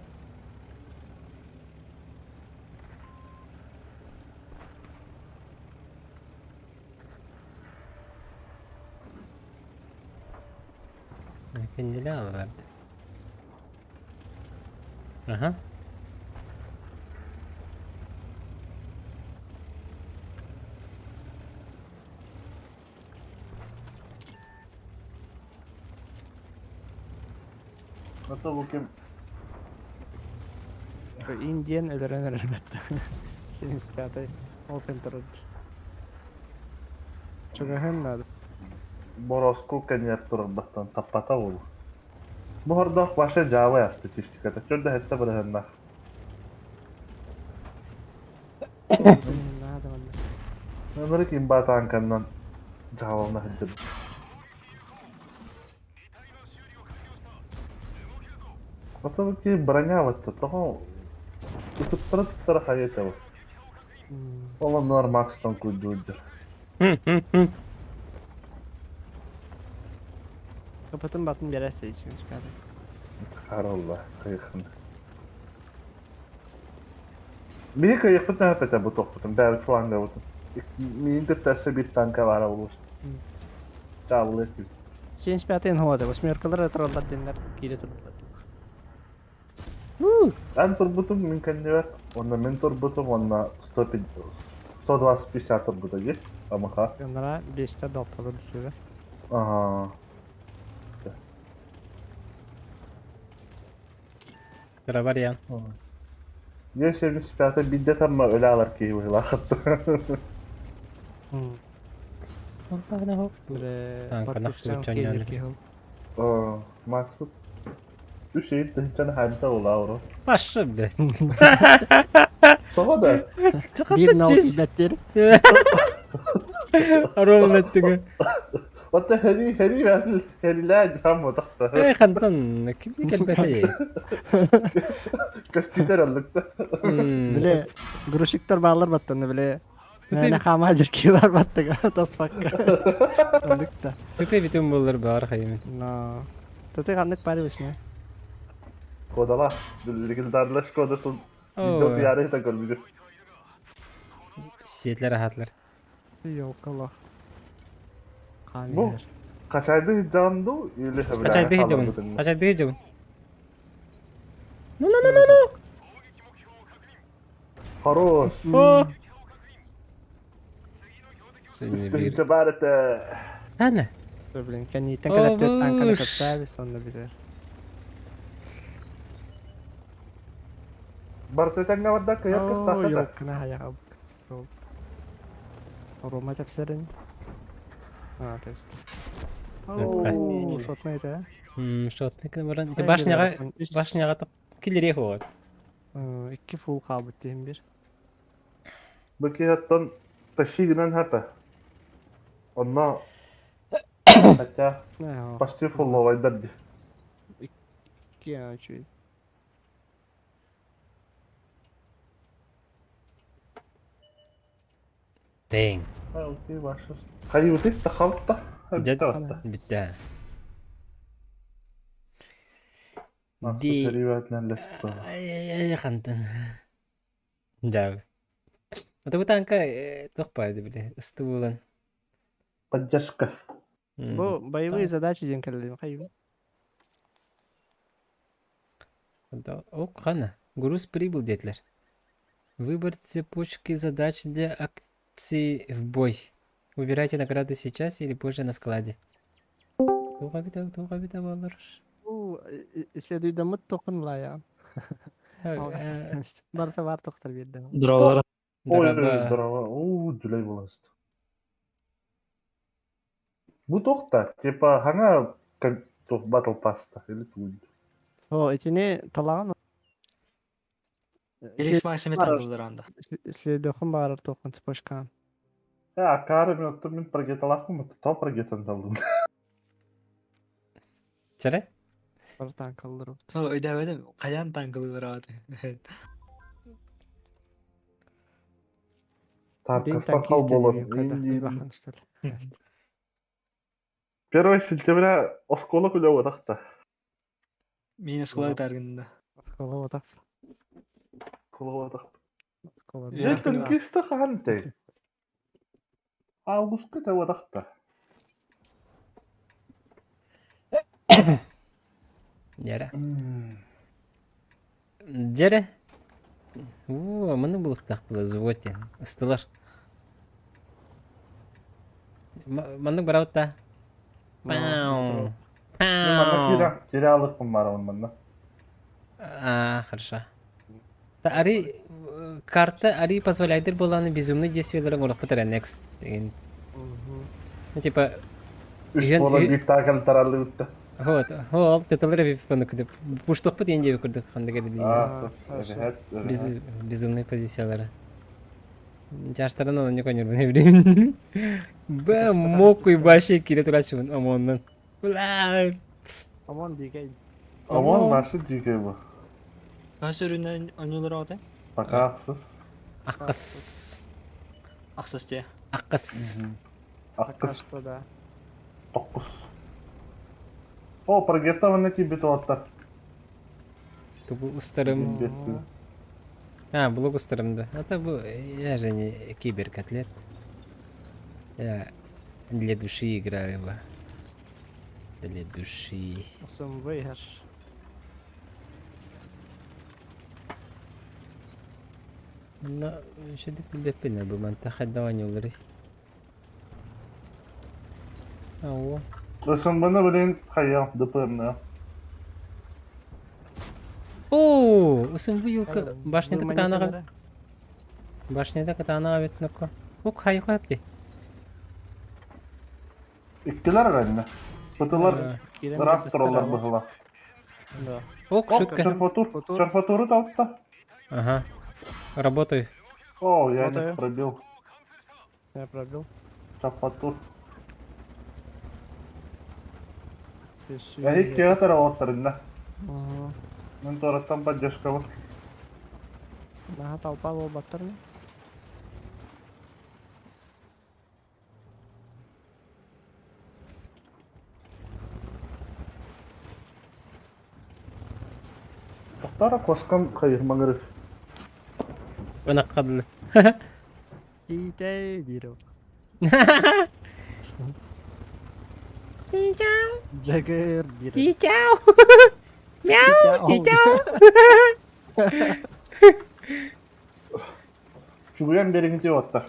Кинилэ аларды. Аха. Это бу ким? Индиан өлөрөн эрэрбэт. 75-й Open турар. Чугаһын надо. Бороску кэннигэр турарбаттан таппата буолуо. Бу хордоох Паша дьаабай статистиката төрдө сэттэ бырыһыаннаах. Надо манна. Ынырык имба тааҥканнан дьаһалана сылдьыбыт. Хоту броня батта тоҕо ытыттара туттара хайа этэбит. Ол оннугар Макстан куйдуурдур. Капытын батын бересте 75-й. Харалла кыйыхын. Биһи кыйыхпыт наһаппата бу тохпутун, бэйэбит флангабытын. Миин кытта өссө биир танка баара буолуо. Чаабылы 75-й нхуода, восьмеркалар тураллар диэннэр киирэ турдулар. Эн турбутум мин кэннибэр, уонна мин турбутум уонна 120-50 турбута дии, амаха. Оннара биэстэ долталар түсүбэ. Ага. Кыра вариант. Е75 биирдэ тамма өлө алар киһи быһыылаахыт. Макс үс ыйын тыһыынчаны хаамта улаа Паша, блядь. Тоҕо да? Биир нол бэттир. Ровно ттыгы. Ота хери хери херилээ дьаам тахса. Э хантан кимни кэлбэтэй? Көстүтэр аллыкта. Биле грузчиктар баалар баттаны биле. Мээнэ хаама дьирки бар баттыга тоспакка. Оннук да. Тыты бүтүн буллар баар хайымыт. Но. Тыты ханнык бары бисме. Шкодала. Легендарная Шкода тут видео пиары это көрбүтүм. Сиэтлер аһатлар. Ёлкало. Бу Хачайды сылдьаҕын дуу или Хачайды сылдьабын. Хачайды сылдьабын. Ну ну ну ну ну. Хорош. О! Үстүнчэ баар этэ. Ана. Блин, кэнниттэн кэлэптиэт танканы көптөөбүс онно бүтэр. Барыта тэҥҥэ барда кыйар кыстаахха да. Ёлкана хайаҕа. Рома тэпсэрин. А, тэпсти. Оо, шотный это. Шотный кына баран. Ити башняга башняга киллериэх буолат. Икки фул хаалбыт диэн бир. Бу киһиттэн тащи гынан хата. Онно хотя почти фулловайдар ди. Икки үчүгэй. Дэҥ. Хайыытый тахалта. Дьэ бүттэ. Ди Ай хантан. Дьаабы. Ото бу танка туох баайды били ысты буолан. Поддержка. Бу боевые задачи диэн кэллим хайы. Ок, хана. Груз прибыл диэтилэр. Выбор цепочки задач для акции в бой. Выбирайте награды сейчас или позже на складе. Туға бит, туға бит балар. Исследуйдаммыт тохун лая. Барыта бар тохтор биэрдэ. Дралар. Ой, дрова. Уу, дүлэй боласт. Бу тохта, типа хана как батл паста или туй. О, итини талаган Эликс Максимет андылар анда. Следөхүн баарар туоххан цепочкаан. Э, акаары мен оттон мин прогеталаахпын, то прогетан талдым. Чere? Бар танкалар. Ну, өйдөөбөтүм, хайаан танкылыылар ааты. Тарковтан хал болор. Первое сентября оскола күлэ уотахта. Мин оскола таргында. Оскола уотах. Оскола уотах. Дьэ танкиста хаантай. Августка та уотахта. Яра. Дьэрэ. Уу, маны булуктаах была Ыстылар. Маннык барабыт да. Пау. Манна киирэ, киирэ алыкпын барабын манна. А, хорошо. Та ари карта ари позволяет буланы безумный действиялары оҥорохпут эрэ next деген. Ну типа Үс буолан биир таакал тараллыбытта. Вот, ол теталар эбиппаны кыдып. Пуштохпут диэн диэби курдук ханнык эрэ А, Без, безумные позициялары. Жаштардан оны конюрбун эбирин. Ба мокуй баши кире турачыбын ОМОНнан. Бла. ОМОН дикэй. ОМОН башы дикэй бу. Хас өрүнэн онньулар оҕото? Пока ахсыс. Аккас. Ахсыс дии. Аккас. Пока Аккыс. что да. Токкус. О, прогетта манна киирбит уолаттар. Тугу устарым. А, блог устарым да. Это бу я же не киберкотлет. Я для души играю его. Для души. СМВ иһэр. Но шедик билбеппин бу манта хайда оонньууллар. Оо. СМБ-ны билин хайа ДПМ-ны. Оо, СМВ юлка башнята кытаанаҕа башнята кытаанаҕа эбит нокко. Ук хайы хапти. Иккилэр эрэннэ. Бытылар ыраах тураллар быһыла. Да. Ок, шутка. Чарфатур, чарфатуру таутта. Ага. Работаю. О, я не пробил. Я пробил. Чарфатур. Я икки работарынна. Мен тораттан поддержка бар. Наха толпа буолбаттар ме? Тохтара коскам хайырмаңыры. Ынакка дылы. Тиитэй диир. Тичау. Дьэгэр диир. Тичау. Мяу, тичау. Чугуйан бериҥ диэбаттар.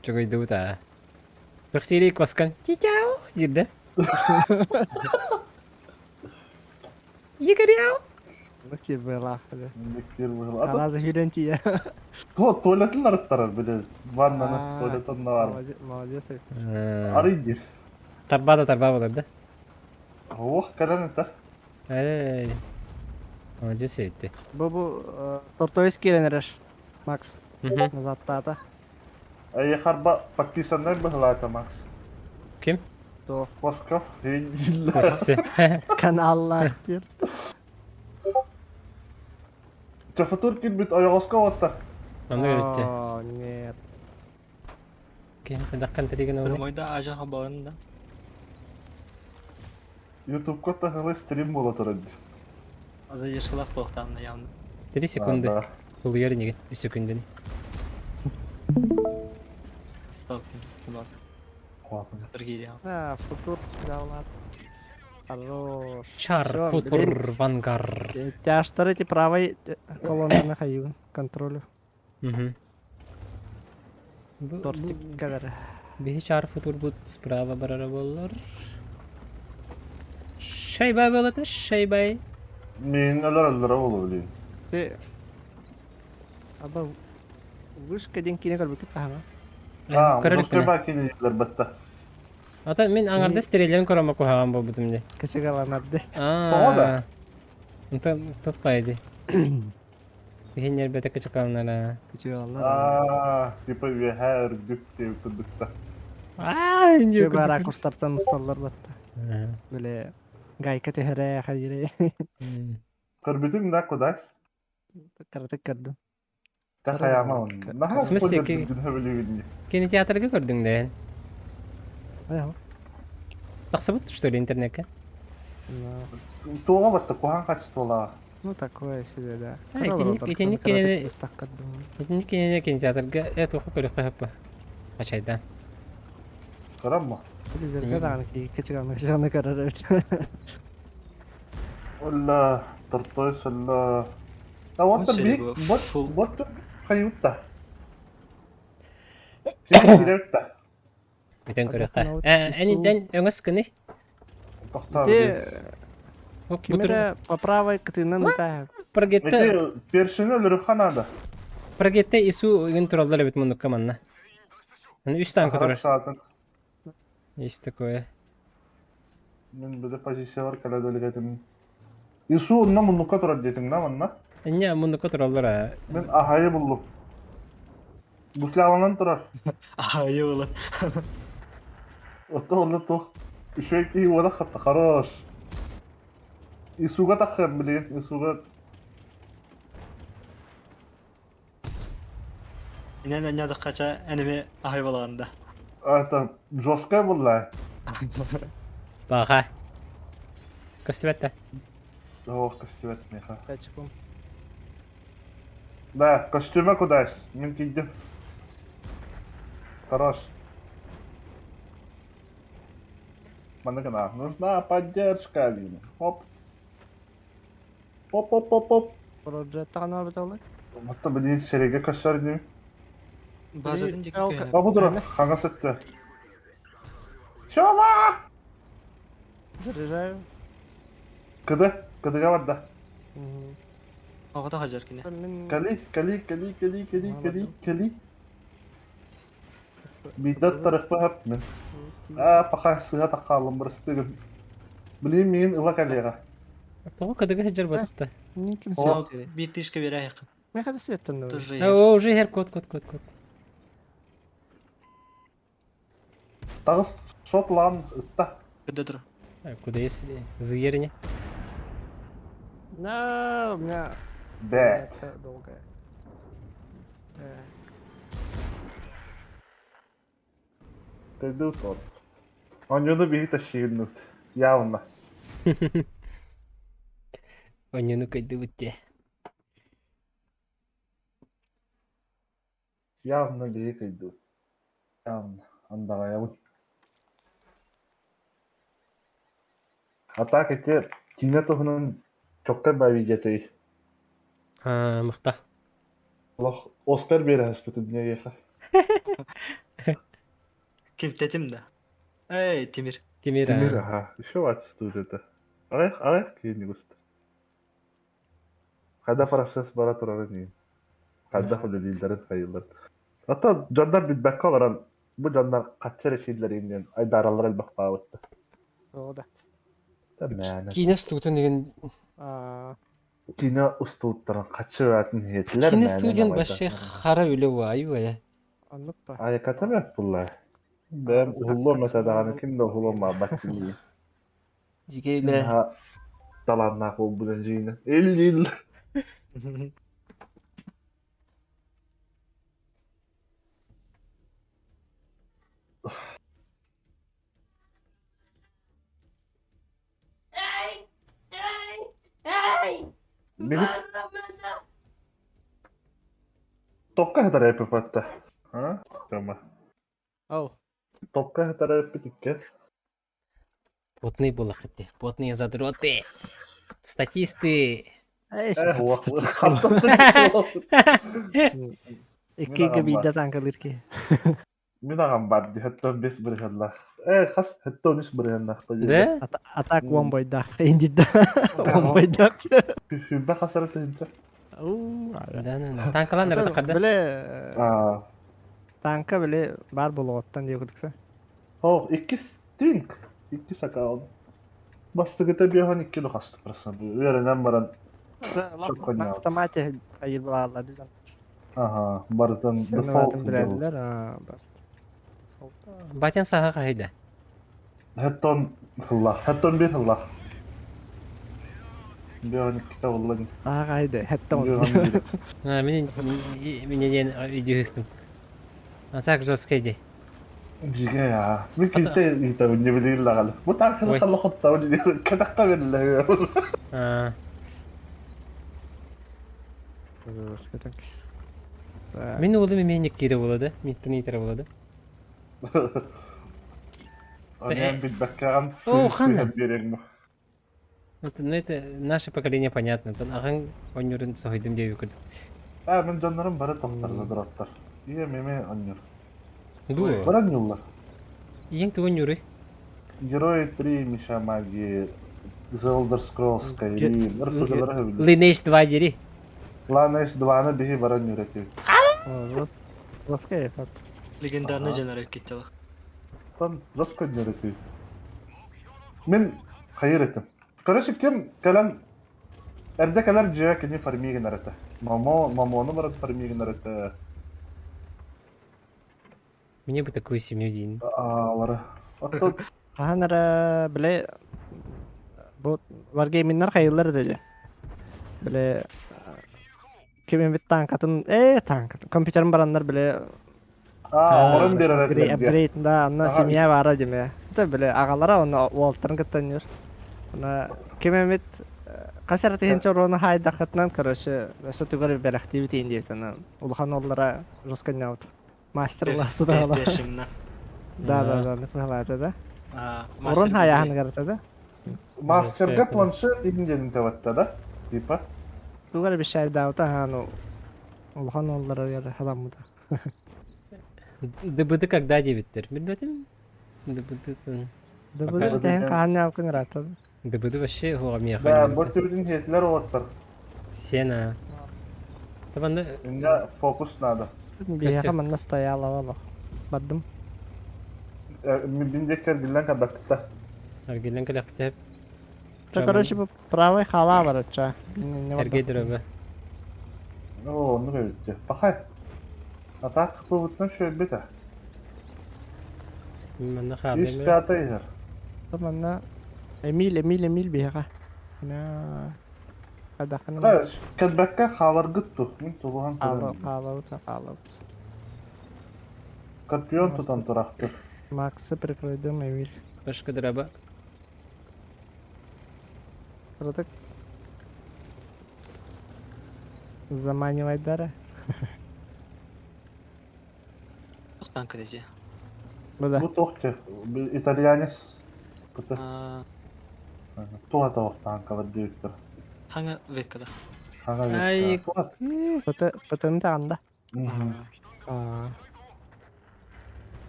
Чугуйдубут аа. Төхсири коскан тичау диир да. Игоряу. Лык была. Мектер быһыла. Она заһүрэн тиийэ. Туалетын арыттарар били. Ваннаны туалетын бар. Молодец. Арый диир. Тарба да тарба болар да. Ох, кэлэн этэр. Эй. Молодец эбитти. Бу бу тортоис киирэн эрэр. Макс. Назаттаата. Эйихарба подписаннай быһылаата Макс. Ким? То. Восков. Каналлар диир. Чафатур кирбит ойоҕоско уотта. Ону эбитти. О, нет. Ким хайдаххан тиригин олы? Прямойда ажа хабарын да. Ютубка тахылы стрим буола турар. Задержкалах буолуохтаах явно. 3 секунды. Улуйар инигин, 3 секундын. Да, футур даулат. Хорош. Чар, футур, вангар. Тяжтар эти правой колоннаны хайыгын контролю. Угу. Тортик кадar. Биһи чар футур бут справа барара боллар. Шайбай болата, шайбай. Мин өлөр өллөрө болу билин. Ты Аба вышка ден кине көрбүкүт таһама. А, вышка ба кине батта. Ата мин аңарда стрелерин көрөмө куһаҕан буолбутум дии. Кычыгаланарды. Тоҕо да? Онтон туппайды. Биһин нербете кычыкаланара. Кычыгаланар. Аа, типа үөһээ үрдүк диэбит курдукта. Аа, инде Бара ракурстартан усталлар батта. Биле гайка түһэрэ хайыре. Көрбүтүҥ да кудас? Каратык көрдүм. Тахаяма он. В смысле, кинотеатрга көрдүҥ да Аял. Тахсыбыт, что ли, интернетке? Туоҕа батта куһаҕан качестволаах. Ну такое себе, да. А, итинник кинини итинник кинини кинотеатрга туохха көрүөххэ сөп Ачайдан. Көрөм Телевизорга даҕаны кичигалны кичигалны көрөр эбит. Олла, тортойс олла. А вот Серега, бик вот фул. вот хайутта. Кирепта. Бүтэн көрөхө. Э, эн өҥөс гыный. Тохтоо. Те Оп, ким бутур. эрэ по правой кытыынан ытаа. Прогетте, Эти першини өлөрүххэ наада. прогетте ису игин тураллар эбит муннукка манна. Аны үс танка турар. Саатын. Есть такое. Мин били позициялар кэлэ дэлэгэтим. Ису онно муннукка турар диэтиҥ да манна. Инне муннукка тураллар а. Мин аһайы буллум. Бусляланан турар. Аһайы буолан. Ото онно туох үчүгэй киһи уола хатта хорош. Исуга таххыам билигин Исуга Инэн анньаатаххача энеми аһай буолаҕын да. это жесткая буолла. Баха. Көстүбэт да. Ох, көстүбэт миэхэ. Пять секунд. Да, костюма кудась. Мин тиийдим. Хорош. Маннык гына. Нужна поддержка, Алина. Хоп. Оп-оп-оп-оп. Проджеттаҕын орбиталы. Матта билин сирэйгэ көстөр дии. Базатын диэки көһөн. А бу турар, хаҥас өттө. Сёма! Заряжаю. Кыды, кыдыга барда. Мгм. Оҕото хадьар кини. Мин Кали, кали, кали, кали, кали, кали, кали. Биирдэ тарыхпа хап мин. Аа, пока сыһа таххаалым бырастыгын. Билин миин ыла кэлиэҕэ. Тоҕо кыдыга сылдьар буотахта. Никим О. свет. Биир тыышка биэрээһиккин. Меха да светтен Тоже О, уже иһэр код код код код. Таҕыс шотлан ытта. Кыда тур. Куда есть зыерни? Да, у меня Бэт. это долгая. Э, Кыйдыы тот. Онньуну биһи тащииннут. Явно. Онньуну кыйдыбыт те. Явно биһи кыйдыбыт. Явно. Андаҕайабын. А так эти киинэ туһунан чоккай баа видеотой. А, мыкта. Олох Оскар биэрэһэспитин эйиэхэ. Кимтэтим да. Эй, Тимир. Тимир. Тимир, аха. Еще аттестует Аҕыйах аҕыйах киһини густа. Хайдах процесс бара турарын иһин. Хайдах үлэлииллэрин хайыылларын. Ата дьоннор билбэккэ олорон бу дьоннор хаччы эрэ сииллэрин диэн айдаараллара элбэх баабытта. О, да. Мээнэ. Киинэ устуутун деген А, Киинэ устууттарын хаччы баатын иһиэтилэр Киинэ мээнэ студиян намайда. вообще хара үлэ уайу э. оннук па. Айаката бэрт булла. Бэйэм уһуллуом этэ даҕаны ким да уһулуом баабат дии. Дьигэ үлэ. Наһаа талааннаах буолбутун дьиҥинэн. Ил-ил. Били Токка сытар эпипатта. А? Тема. Оу. Токка сытар эппит Потные булахты, потные задроты. Статисты. Эй, Э, статист. Иккигэ биирдэ танкалыыр киһи. Мин аҕам бар дии, хэттон бес бырыһыаннаах. Э, хас хэттон үс бырыһыаннаах Да? Атак уон бойдаах. Индирда. Уон бойдаах. Сүүрбэ хас эрэ тыһыынча. Уу, Да, да, да. Танкалан эрэ тахарда. Бile Аа, танка бile бар болуоттан диye курдукса. О, иккис твинк. Иккис аккаунт. Бастыгыта биэһэн икки хасты процент. Үөрэнэн баран На автомате айыр балалар. Ага, барытын Сенаватын дефолт билэллэр. Аа, бар. Батян саха хайда. Хэттон хылла, хэттон бир хылла. Биэһэн иккитэ булла. Аа, кайды. Хэтте Биэһэн биир. А, меня меня ден видео А так жестко иди. Дьигэ я. Мин килте ыытабын не билигин даҕаны. Бу таах Ой. халла хоттабын кэтэххэ биллэ. А, Мин уолум эмиэ никтиирэ буолла да? Миттэн иитэрэ буолла да? Онон билбэккэҕин Оо, ханна? сыыһан биэриэҥ. Ну это наше поколение понятно. Тон аҕаҥ оонньуурун соһуйдум диэбит курдук. А, мин дьоннорум бары тохтор задроттар. Ийэм эмиэ оонньуур. Дуо? Бары оонньууллар. Ийэҥ тугу оонньууруй? Герой 3, Миша Магии, The Elder Scrolls, Skyrim, РПГ-лары сөбүлүүр. Lineage 2 дири. Lineage 2-ны биһи бары оонньуур этибит. Жестко эффект. Легендарный жанр киттела. Там жестко оонньуур этибит. Мин хайыр этим. Короче, ким кэлэн эрдэ кэлэр дьиэ кини фарми гынар этэ. Мамо, мамону баран фарми гынар этэ. Мне бы такую семью диин. Аалары. Оттон Хаһан эрэ бile бу варгейминнар хайыллар этэ Бile ким эмит танкатын э танкатын компьютерын бараннар бile Аа, оҥорон биэрэр этилэр диye. Апгрейд, да, онно семья баара диме. Это бile аҕалара онно уолтарын кытта өннүр. Онно ким эмит хас эрэ тыһыынча уруону хаайдаххытынан, короче, өссө тугар бэлэхтиибит иин диэбит аны улахан уоллара жестко Мастер сутаҕала. Першимна. Да, да, да, быһалаата да. Урун хайааһыныгар да. Мастерга планшет иһин диэн табатта да, типа. Тугар бишайдаабыта хану улахан уоллара халаммыта. ДБД когда диэбиттэр? Билбэтим. ДБД-тын. ДБД тэһин хаһан ньаалкын ыраатта. ДБД вообще хуга миэхэ. Да, бу түбүтүн хиэтилэр уолаттар. Сена. Табанда Инна фокус надо. Биһиэхэ манна стояла олох. Бардым. Мин диэки эргиллэн кабакта. Эргиллэн кэлэхпитэ. Да, короче, бу правый хала барача. Эргей дөрөбө. Оо, оннук эбит. Пахай. А так кыбытынан шөйбүт Манна Үс хааллым. пятый иһэр. Манна Эмиль, Эмиль, Эмиль биһиэхэ. Хайдаххына Кэлбэккэ хааларгыт ту. Мин тулуһан туран. Хаалабыт, хаалабыт. Скорпион тутан турахтыр. Максы прикройдум, Эмиль. Башка дыраба. Кырытык. Заманивайдара. Туохтан кэлэдьи? Бу да. Бу туох те итальянец туох атаҕахтаан калар диэбиттэр. Хаҥа веткада. Хаҥа Ай, ветка. Пытын таҕанда.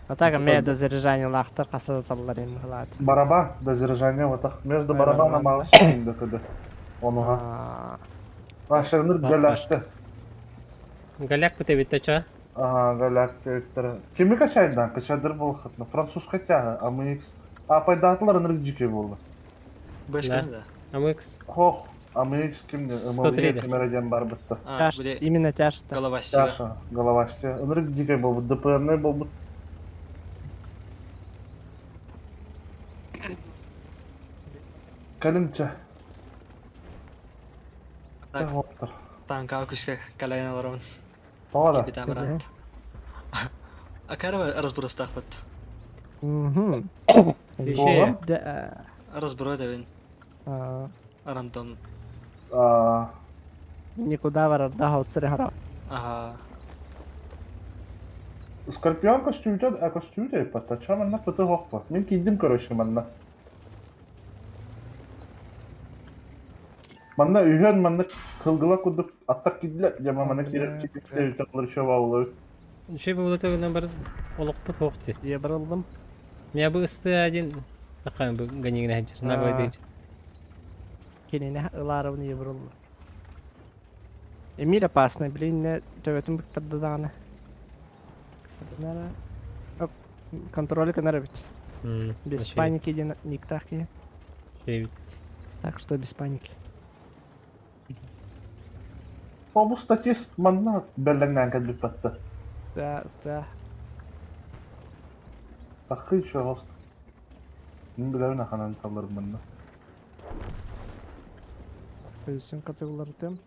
А так эмиэ дозаряжание лаахтар хаста да таллар им халаат. Барабан дозаряжание вот так. Между барабаном мало секунда кыды. Онуха. Ашырныр галакты. Галяк бит ча? Ага, галакты эбиттер. Кими качайдан? Качадыр болохытна. Француз хотя, АМХ. А пайдатылар ынырык жеке болды. Бэшканы да. АМХ. Хох, АМХ ким 103 кемера диэн бар бытта. Именно тяжто. Головастига. Тяжа, головастига. Ынырык дикой болбут, ДПМ болбут. Кэлимчэ. Танка күскэ кэлэн олоробун. Тоҕо да? Капитан брат. Акара разбростахпыт. Еще. Разброд эбин. Рандом. Никуда барарда хаусыр хара. Ага. Скорпион көстүүтэ көстүүтэ паттача манна пыты хохпо. Мин киирдим короче манна. Манна үһүөн маннык кылгыла курдук аттар киирдилэр. Дьэ манна киирэр киирэр еще баулабыт. Үчүгэй буолута бар олохпут суох дии. Дьиэ барыллым. Меня бы ыстыа диэн такая бы ганигина сылдьар, наглый дыйдьар. Кинини ылаарабын ийэ барыллым. Эмиэ опасный, блин, не төбөтүн быктарда даҕаны. Контроль гынар эбит. Без паники диэн никтаах киһи. Эбит. Так что без паники. Бу статист манна бэллэҥнээн кэлбиппэтте. Да, да. Такы еще хост. Мин билэбин аханан талларым манна. Өзүн категорияларытым.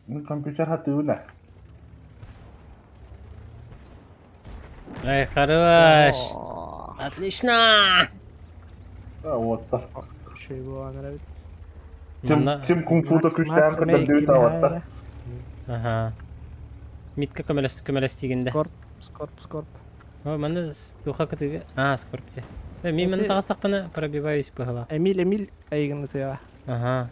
Мин компьютер хатыыбын Ай, хорош! Отлично! Уотта. Үчүгэй буолан эрэбит. Ким, ким кунг-фута күстээн көрдөрдүбүт аҕатта. Аха. Митка көмөлөс көмөлөс тиигинде. Скорп, скорп, скорп. О, манна туха кытыгы. А, скорп те. Мин маны таҕыстахпына пробиваюсь быһыла. Эмиль, Эмиль эйигин ытыаҕа. Ага.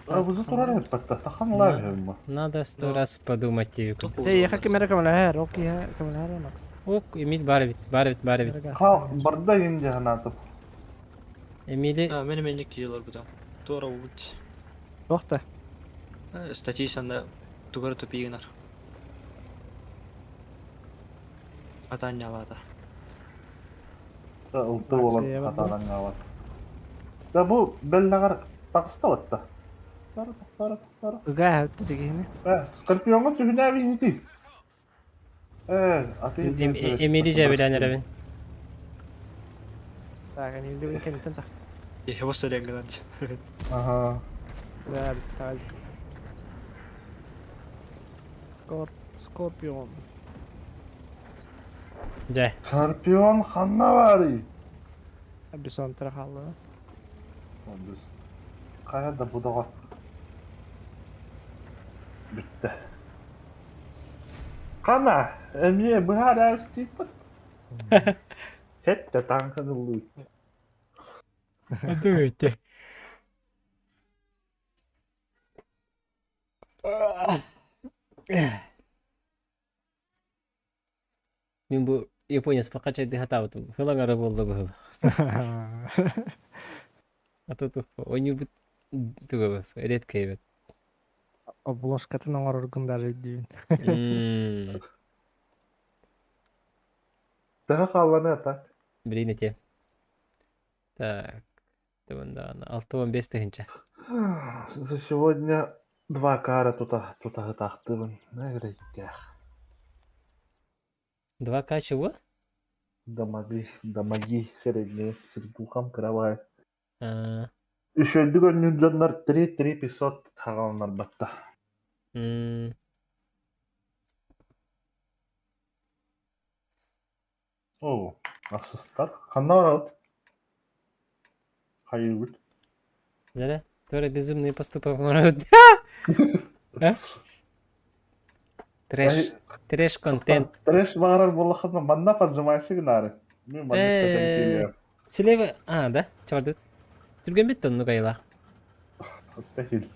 Бузу турар эппэтте. Тахан лаах Надо сто раз подумать тебе. Те еха кимере көмөлөһөр, ол киһи көмөлөһөр Макс. Ок, Эмиль бар бит, бар бит, бар бит. Ха, барда инде ханатып. Эмили... А, мен эменник киилер буда. Туора убут. Тохта. Статьи санда тугары тупигинар. Атаннялата. Ылты болан атаннялат. Да бу белләгәр тагыста батта. Тара тара тара. Ыга хөттө дигини. Э, Скорпионга түһүнә бинити. Э, аты Эмили жабилән эребин. Так, Эмили бүгүн кэнниттэн тах. Его сөрегнен. Ага. Да, так. Скорпион. Дьэ. Скорпион ханна барый? Бесом трахалла. Хайа да будаға. Бүттэ. Қана, эмиэ быһаар тииппит. Хетте таҥхын ыллыыт. Дуйте. Мин бу японец пока чайды хатаабытым. Хылаҥ ара буолла быһыл. А то оонньуубут туга редко эбит. Обложкатын оҥороргун даже өйдүүбүн. Төһө хаалланы так? Блин эти. Так. 65 тыһынча. За сегодня два кара тута тутаһытаахтыбын. Нагреттях. 2К чего? Дамаги, дамаги средние, сердухам кровать. А, Үшөлдүк өннүн дьоннор 3 3 500 хагаланар батта. О, ахсыстар. Ханна барабыт? Хайыыбыт? Дьэ, Тоже безумный поступок может. А? Трэш, трэш контент. Трэш баҕарар буоллаххына манна поджимайсы гынаары. Мен маннык көтөн киириэм. Слева, а, да, чабардыт. Түргэн бит оннук айылаах. Тэхил.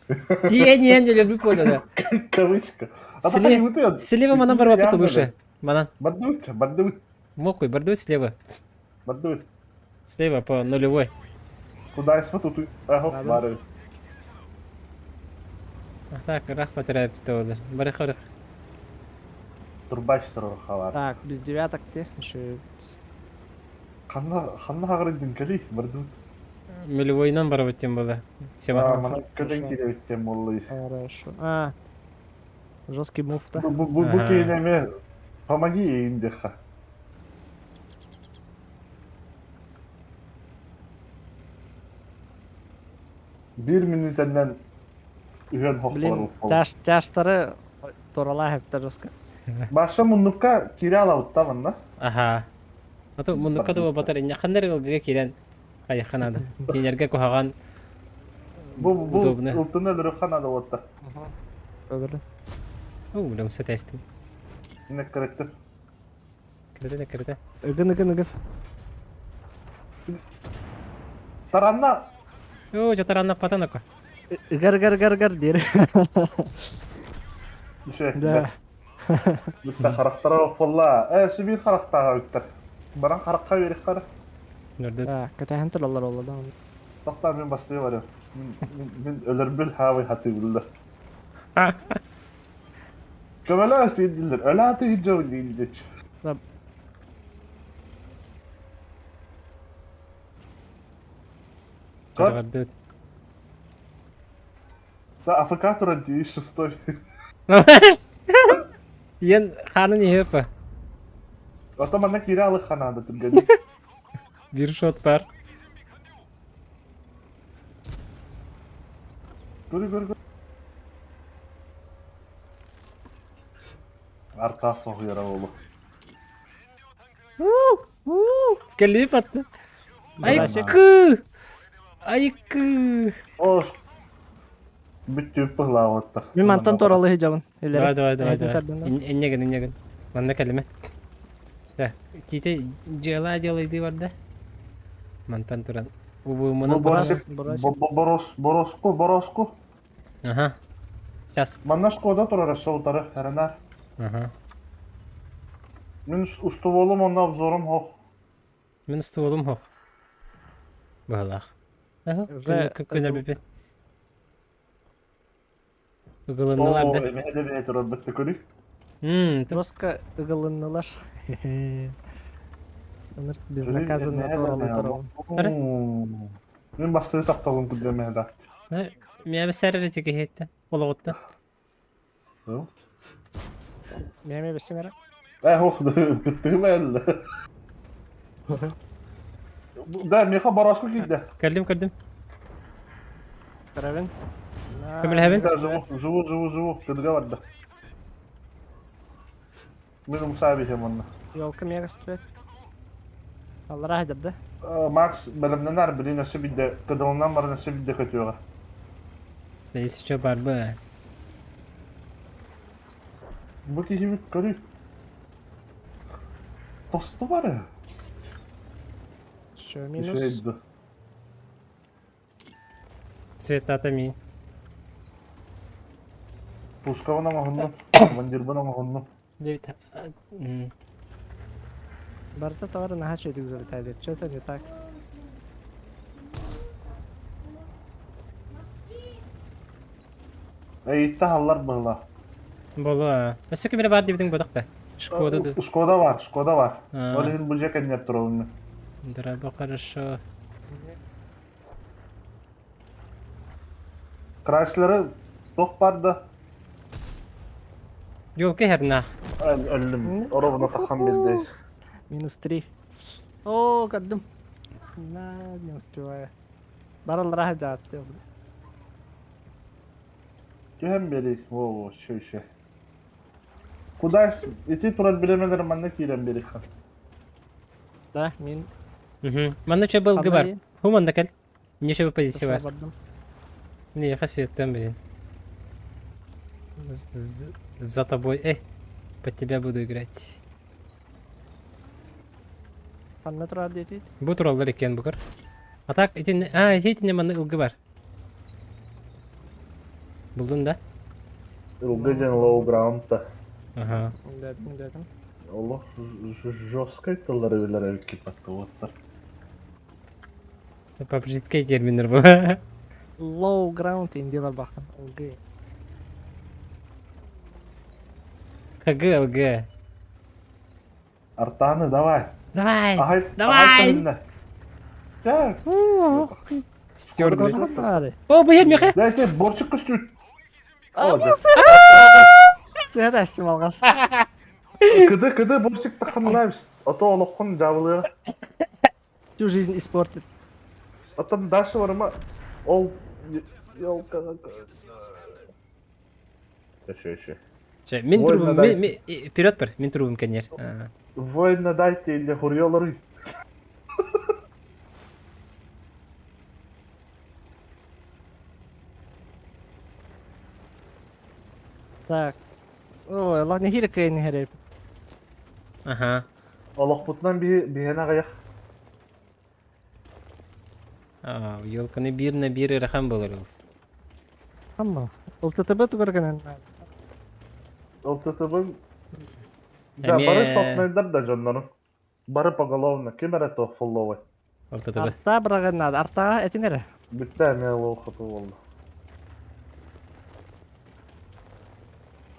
Тиэн иэн деле понял, да. Кавычка. Слева, слева манан барбаппыт лучше. Манан. Бардыбыт, бардыбыт. Мокуй, бардыбыт слева. Бардыбыт. Слева по нулевой. Куда смотрю, тут ага, бары. А так, рах потеряю олар. Бары хорых. Турбач халар. Так, без девяток те. Еще Ханна ханна хагырдын кали, бардыбыт. Нулевойнан барабыт тем было. Сема. Мана көтөн кииребит тем боллой. Хорошо. А, жесткий мув, да? Бу бу бу кейнеме помоги индеха. Биир мүнүүтэннэн үһүөн Блин, хохтолор тяж, тяжтары турала хепте жестко. Баша муннукка кире алабытта манна. Аха. Ато муннукка да батар инне ханнар ылгыга киирэн хайыхха наада. Кинилэргэ куһаҕан Бу бу удобно. ылтын өлөрү ханада отта. Öbürü. Уу, билем сэтээстим. Инне кырыттым. Кирдэ кирдэ. Ыгын, ыгын, ыгын. Таранна Оо, жатаранна патанако. Ыгар, ыгар, ыгар, ыгар диир. Düşe. Да. Бүтте харахтара болла. Э, сибир харахтага үттер. Баран харахка берик кара. Нөрдө. Да, кэтээһин тураллар олла да. Тохтаа мен бастыы барым. Мин өлөрбүл хаабый хаты булла. Көмөлөө синдилер. Өлө аты жоо диндич. Да. Чаргарды. Да, АФК туран тииш шестой. Иен ханын иһепа. Ата манна кире алы ханада түрген. Бир шот бар. Көрү көрү көрү. Арта соһуйара болу. Кэлип атты. Айкы! Айкы! Ош. Бүттүп быһлаабаттар. Мин мантан туралы хижабын. Давай, давай, давай, давай. Иннеген, иннеген. Манна кэлиме. Так, тите дела делайды барда. Мантан туран Бу УВМ-нан туран. Боросик, Бросик. Борос, Бороску, Бороску. Ага. Сейчас. Манна Шкода турар өссө утары, эрэнээр. Ага. Мин устубуолум онно обзорум хоох. Мин устубуолум хоох. Быһалаах. Аха, Уже көнөр Ыгылыннылар Оо, да. эмиэ да бэйэ турарбыт көрүй. Жестко ыгылыннылар. Ынырык безнаказанно туралы турабын. Мин бастыы тапталым курдук эмиэ да. Миэбэ сэрэр ити киһиттэн, олоҕуттан. Миэмэ бэссиҥ эрэ. Э, ох, кыттыгым эллэ. Да, миэхэ бороску киирдэ. Көрдүм, көрдүм. Көрөбүн. Көмөлөһөбүн. Да, живу, живу, живу, живу. Кыдыга барда. Мин умсаа биһиэм онно. Елка мега стоит. Аллара да? Макс бэлэмнэнэр билин өссө бидде кыдылынан баран өссө бидде көтүөҕэ. Если что бар бы. Бу киһибит көрүй. Тосту бары. Все, минус. Үчүгэй Цветата ми. Пушкабын оҥоһуннум, командирбын оҥоһуннум. Девять. Барыта товары наһаа үчүгэйдик залетает. Что-то не так. Эйитте халлар быһыла. Болу. Өссө ким эрэ баар диэбитиҥ бодох да. Шкода да. Шкода бар, Шкода бар. Ол иһин бу дьэ кэнньэп турабын. Дорого хорошо. Крайслеры туох бар да? Елка иһэрнээх. Өллүм. Оробуна таххан билдэ. Минус 3. О, көрдүм. На, не успеваю. Бараллара жаатты. Түһэн биэрий. Во, еще еще. Куда ити турар билемелер манна киирэн биэриэххэ. Да, мин. Манна чө былгы бар. Ху манна кэл. Не чө позиция бар. Бардым. Не, хасиеттен блин. За тобой. Эй, под тебя буду играть. Ханна турар диэтит? Бу тураллар иккиэн букар. А так, итин... А, итинне манна ылгы бар. Булдун да? Ылгы диэн low ground-та. Ага. Дедим, дедим. Олох жесткай тыллары билэр эбит кипаттыбыттар. Папжитский терминдер бу. Low ground инди барбахан. ЛГ. ХГ, ЛГ. Артаны давай. Давай! Ахай, Давай! Так. Стерли. О, бу меха! Дайте борчик көстүү. Сыһа әстим алгас. Кыды кыды борчик таханлайбыз. А то олоххун жабылыа. Всю жизнь испортит. Оттон дальше барыма ол елка. Еще еще. Мин трубум, вперед бар, мин трубум кенер. Воина дайте или хурьолору. Так. Ой, ладно, хире кыйын хереп. Ага. Олохпутунан биһиэнэ аҕыйах. А, елканы биир на биир ырахан буолар ол. Амма. ЛТТБ тугар гынан. ЛТТБ Да, бары сотнайдар да дьоннорун. Бары поголовно. Ким эрэ туох фулловай. ЛТТБ. Арта бырагын надо. Артаға этиң эрэ. Бүттэ эмиэ лоу-хоту буолла.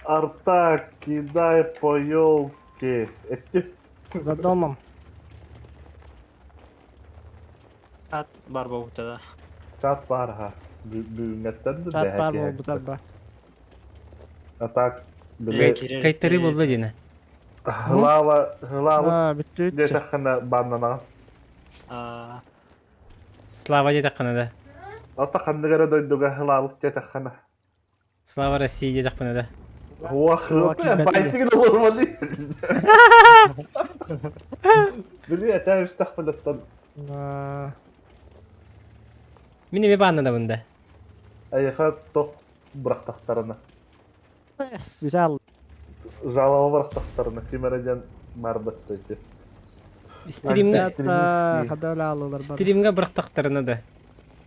Арта, кидай по елке. Эти. За домом. Ат бар буолбута да. Чат бар ха. Бүгүҥҥэттэн да Чат бар дэһэ буолбутар ба. А так, били Кайтары буолла диэнэ. Хылаава, хылаава А, бүттү. диэтэххинэ бааннанаҕын. Аа, Слава диэтэххинэ да. Ата ханнык эрэ дойдуга хылаабыт диэтэххинэ. Слава России диэтэхпинэ да. Уох, байтигин олорболи. Били этэ истэхпинэттэн Мин эмиэ бааннанабын да. эйиэхэ тох бырахтахтарына. Güzel. Жалоба бырахтахтарына ким эрэ диэн барбыт ити. Стримҥэ Хадала алылар бар. стримҥэ бырахтахтарына да.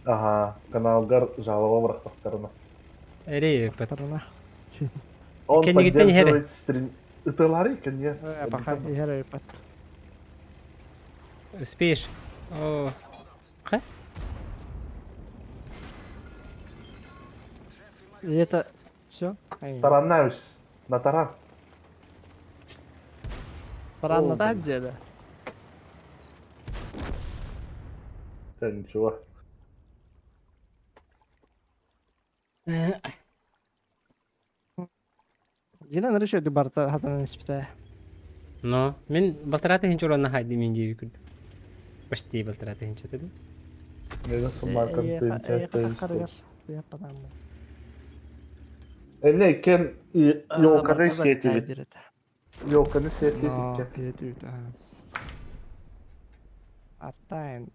Аха, каналгар жалоба бырахтахтарына. Эрэй эппэт. Тарына. Он Кэннигиттэн иһэр. поддерживает стрим. Ытылары кэнниэ. Пока иһэр эппэт. Успеешь. О. Ха? И это все? Тараннаус. На таран. Таранната дьиэдэ. Да ничего. Дина решил барта хатанан испитэ. Но мин балтарата хинче урана хайды мин диэби күрдүм. Почти балтарата хинче дедим. Эне кен елканы сиэтибит. Елканы сиэтибит. Аттайн.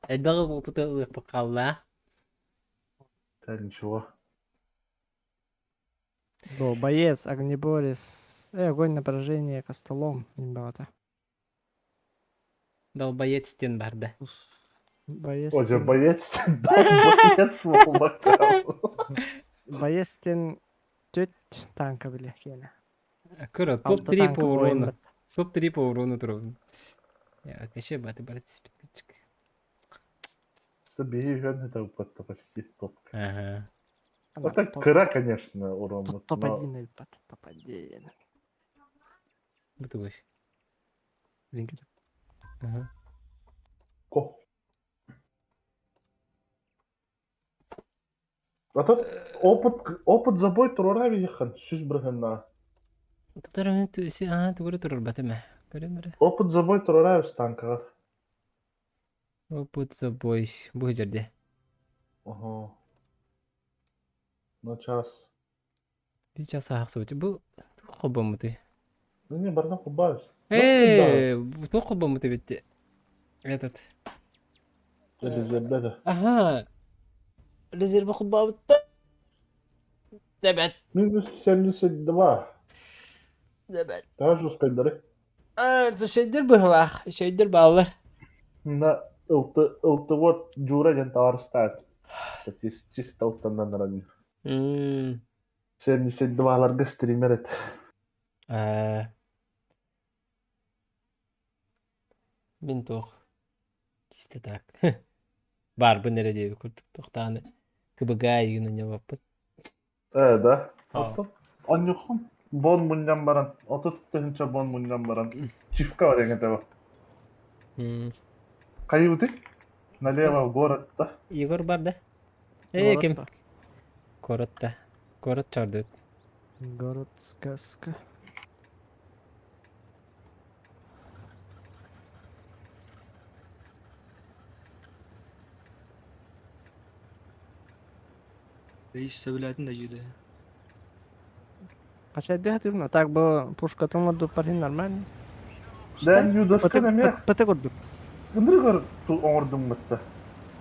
Элбэҕи опыты ылыахпыт хаалла. Да ничего. Бо, боец, огнеборец, огонь на поражение костолом, имбата. Долбоец диэн барда. Боец. Оже, боец, боец буолбакка. Боец диэн түт танка биле киэнэ. Көрө, топ-3 по урону. Топ-3 по урону турабын. Кеше баты бары тиспит Биһи үһүөн это почти топ. Ага. Это кыра, конечно, урон. Топ-1 ылбат, топ-1. Бутугуй. Ага. Ко. А тут опыт, опыт забой турара вихан, сүз бырыһынна. Тутар аа тугура турар батыма. Көрөм Опыт забой турара танкаҕа. Опыт забой бу жерде. Ого. На час. Bir час аахсыбыт. Бу туох холбоммутуй? Ну не, барна хубаюсь. Ээ, туох холбоммутуй битти. Этот. Резерве Ага. Резерве холбообутта. Дебет. Минус 72. Дебет. Даже успейдары. Аа, шейдер быһылаах, шейдер бааллар. На ылты, ылты вот Джура ден товар ставит. Чисто ылтаннан ранее. 72-ларга стример это. Аа. Мин туох. Чисто так. Барбын эрэ диэби курдук тохтааны кыбыгаа игин баппыт. Да. Онньукун бон мунньан баран, 30 тыһыынча бон мунньан баран. Чивка бар эҥэтэ бу. Хайыбытый? Налево в город, да? Егор бар да? Э, ким? Город да. Город чардыт. Город сказка. Рейс сөбүлээтин да дьиде. Качайды хатырна. Так бу пушкатын ордук парин нормально. Да, юдаска наме. Пыты курдук. Ындыргар оңордум бытта.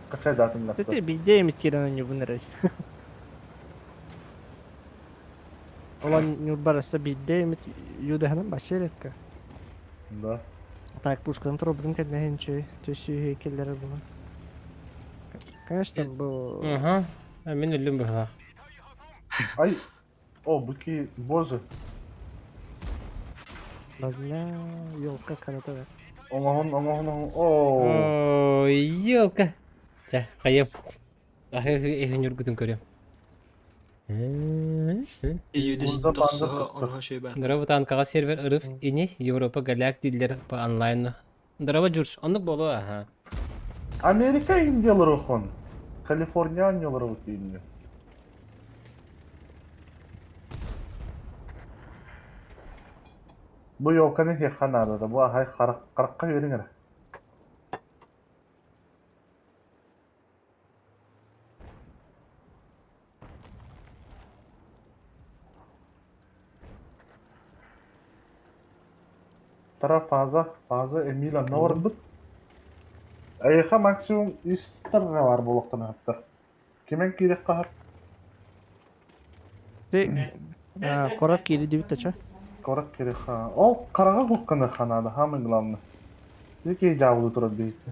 Качай датын лапта. Ты бидде эмит кирен ойну бунер. Olan нюрбараса бидде эмит юдаһанан башы редко. Да. Так пушкатын туробутун кэннэһин чүй төсүү келлere була. Конечно, бу Ага. Мин өллүм быһылаах. Ай, о, быки, боже. Базля елка карата. Оҥоһун, оҥоһун, оҥоһун. О, О, елка. Чэ, хайым. Ахы эһин үргүтүн көрөм. Июдис Мурза тохсоһо панзер онуһа шөйбэт. Дороба танкаҕа сервер ырыф ини Европа голяк дииллэр по онлайну. Дороба Джурж, оннук буолуо аха. Америка индиялары хон. Калифорния анньалары вот Индия. Бу елканы хеха надо, да бу ахай харакка бериңер. Тара фаза, фаза Эмиля Норбут. Айха максимум истер бар болоқтан аттар. Кимен кирек қахар? Ты корот кири дибит ча. Корак кириха. Ол хараҕа кукканыахха наада, самое главное. Ити дьаабылыы турар биһикки.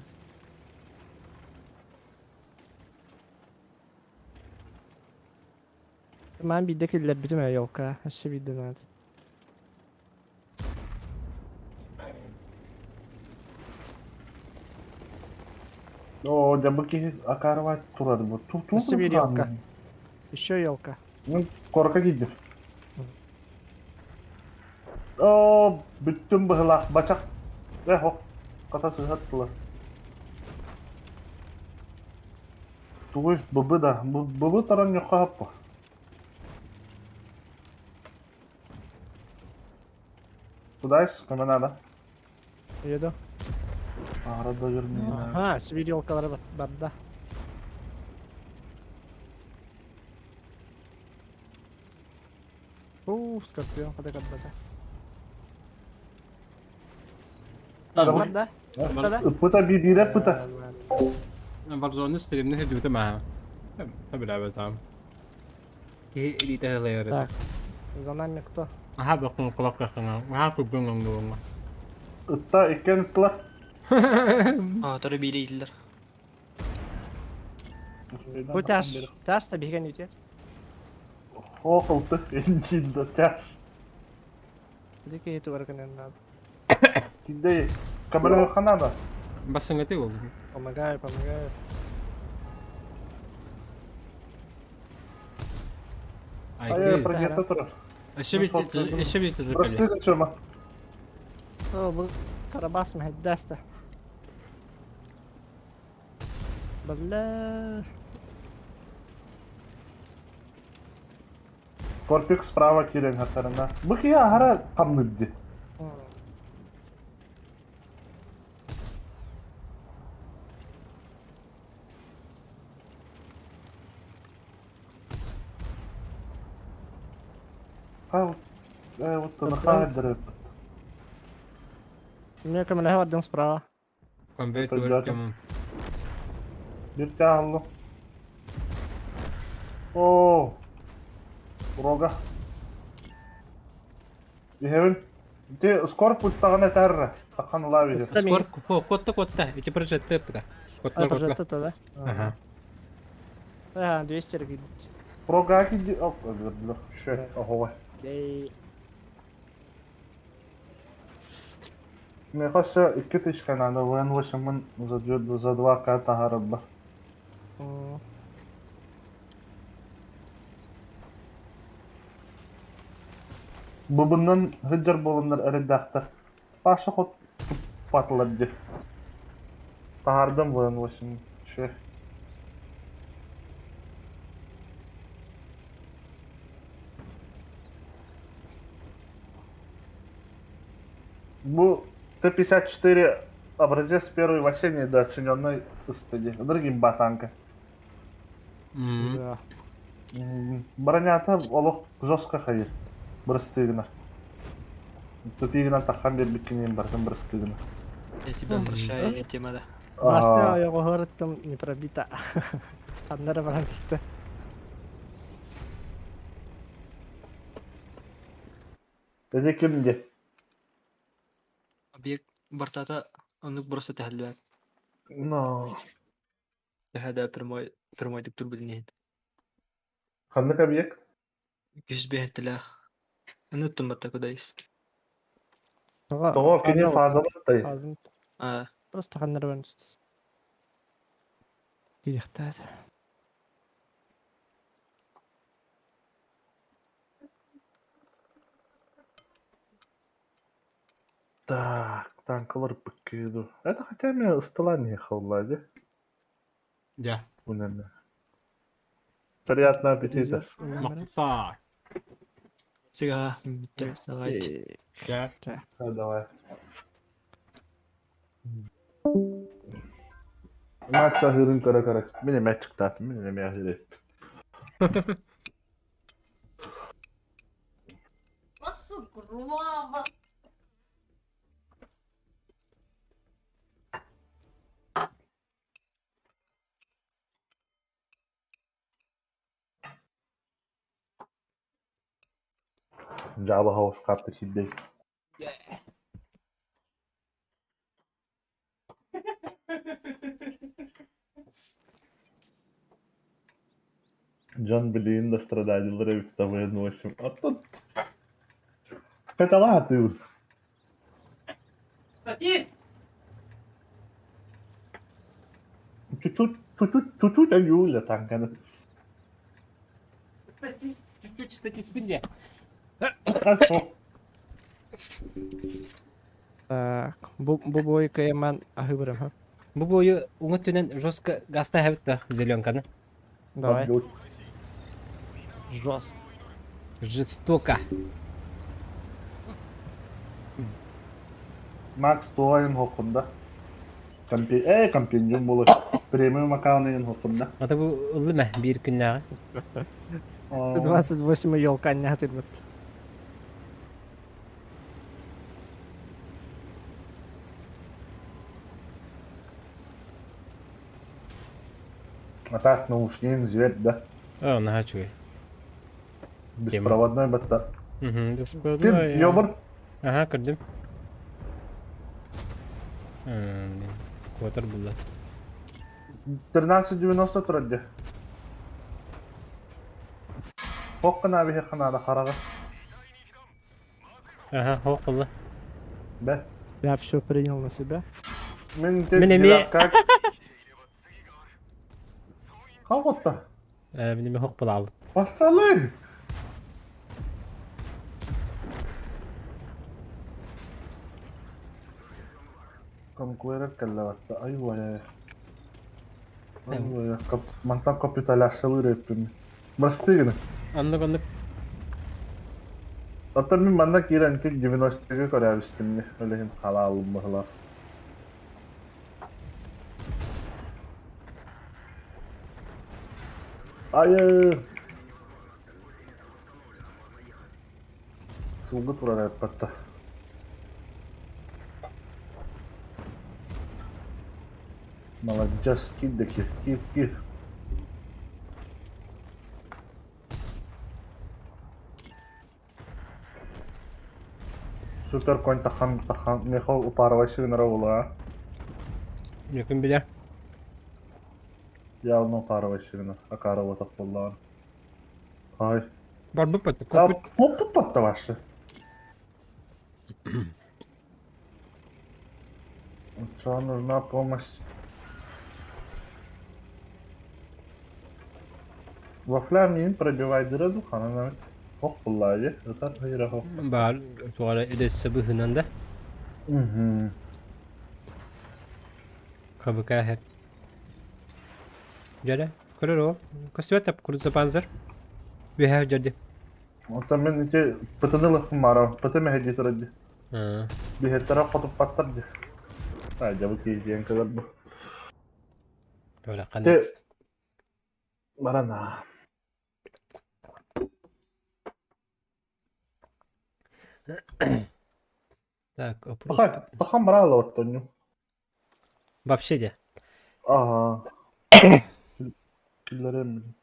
Маан биирдэ киллэрбитим ээ елка. Өссө биирдэ наада. Оо, дьэ бу киһи акаарыбай турар бу. Туох Өссө биир елка. Еще елка. Ну, корка киирдим. Оо, бүттүм быһылаах бачах. Э, хок, хата сыһаттылар. Тугуй, быбы да, быбы таран ньоххо хаппа. Кудайс, көмө надо. Еду. Аара да жүрмейін. Ага, сибирь елкалары барда. У, скорпион хода карбата. Барда. Да? Ыппыта биирэ ыппыта. Warzone стримни хэдүүтэ маа. Хэбилээбэтам. Киһи илиитэ ылайар. Так. За нами кто? Аха бакын кулак кахына. Аха кубгын оңдуңа. Ытта иккен ыттылар. А, торы биири иитиллэр. Бу тяж. Тяж та биһиген үтер. Хоох ылты, инчилді тяж. Дики тугар кенен надо. Кидей, камера ханада. Басыңыты ол. Помогаю, помогаю. Ай, Айгы. прогнета турар. Эше бит эше бит Просты зачем? О, бу Карабас мехеддеста. Бля. Корпик справа кирен хатарына. Бу кия ахара камныдди. Ха, вот нахайдер. Мне камера один справа. Конвейт Поддержим. көркем. Bir тягло. О, Рога. Ихевин. Ти скоро путтагана тәррә. Тахан лавиде. Скор котта котта. Ити прожетте пыта. А, Котла котла. это да? Ага. Ага, 200 регит. Рога киди. Оп, Шө, охо. Эй. Мне кажется, 2000 надо, ВН8 мын за 2К тагарыбба. Бубуннан хыджар болуннар редактор. Паша хот патлар ди. Тахардым ВН8. Шө. Бу Т-54 образец первой в осенней недооцененной стадии. Другим батанка. Да. Бронята олох жестко хайыр. Бырыстыгына. Тупигына тахан бербиккинен бартын бырыстыгына. Я тебя прощаю, не тема да. Башня ойоҕоһуоруттум не пробита. Ханнара баран түсті. Эде кимде? Объект бартата оннук просто тэһэллибэт. Но. Төһө да прямой прямойдук турбутун иһин. Ханнык объект? Күс биэһэтилээх. Ону тумматта кудайс. Того кини фазалаттай. Фазын. А, Просто ханнара баран түсті. Кирихтаат. Так, танкалар быккыду. Это хотя мне стола не холлади. Я. Унеме. Приятного аппетита. Мақса. сыга, давайте. Я. А, давай. Мать сахырын кара кара. Меня мячик тат, меня мяхири. Сугрова. Java House карта киирдэй. Дьон билигин да стрададилар эбит ТВ-8. Оттон Каталаатыыбын. Чуть-чуть, чуть-чуть, чуть-чуть Юля танканы. Чуть-чуть статистикин диye. Так, бу бу бой кыйман аһы бырым. Бу бойу уҥа өттүнэн жестко гаста эһэбит да зеленканы. Давай. Жестко. Жестоко. Макс туойун хоккунда. Компи э компендиум буолар. Премиум аккаунт хоккунда. Ата бу ыллым э биир күннээҕи. 28 елка анньаатырбыт. А так наушник зверь, да? О, наһаа үчүгэй. Беспроводной батта. Угу, беспроводной. Ким, ёбар? Ага, көрдүм. Блин, квотер булла. 13.90 турар дии. Хох гына биһиэхэ наада хараҕа. Ага, хох булла. Бэ. Я все принял на себя. Мин Мин эмиэ как Хавотта. Мин эмиэ хох булаалым. Бассалы! Конкурер кэллэбэтте. Ай Айуая. Мантан капиталяциялыыр эппин. Прости гына. Оннук оннук. Оттон мин манна киирэн ити 90-га көрөөбүстүм ол иһин халаалым быһылаах. Айы! Сылгы турар эппэтте. Молодец, киир да киир, киир, киир. Супер конь тахан тахан меха упарывайся гынара буолуо Якын билэр. Явно упарывайся гынар, акаары буотах буоллаҕына. Ай. Барбыт бат. Коппут батта вообще. Что нужна помощь? Вафля миин пробивайдыра духанан хох буллаайы ытар ыйра хох. Баар туора эдэссе быһынан да. Угу. КВК хэр. Дьэрэ, көрөр ол. Көстүбэт тап курдузапанзер. Үөһэ дьэрди. Оттон мин ити пытыны ылыхпын баарабын. Пыты мэһэйдии турар дии. Биһиэттэрэ хотуппаттар дии. Аа, дьабы киһи кэлэр бу. Туора next. Баран аа. Так, опрос. Пахан бараала оттонню. Вообще де. Ага. Киллэрем.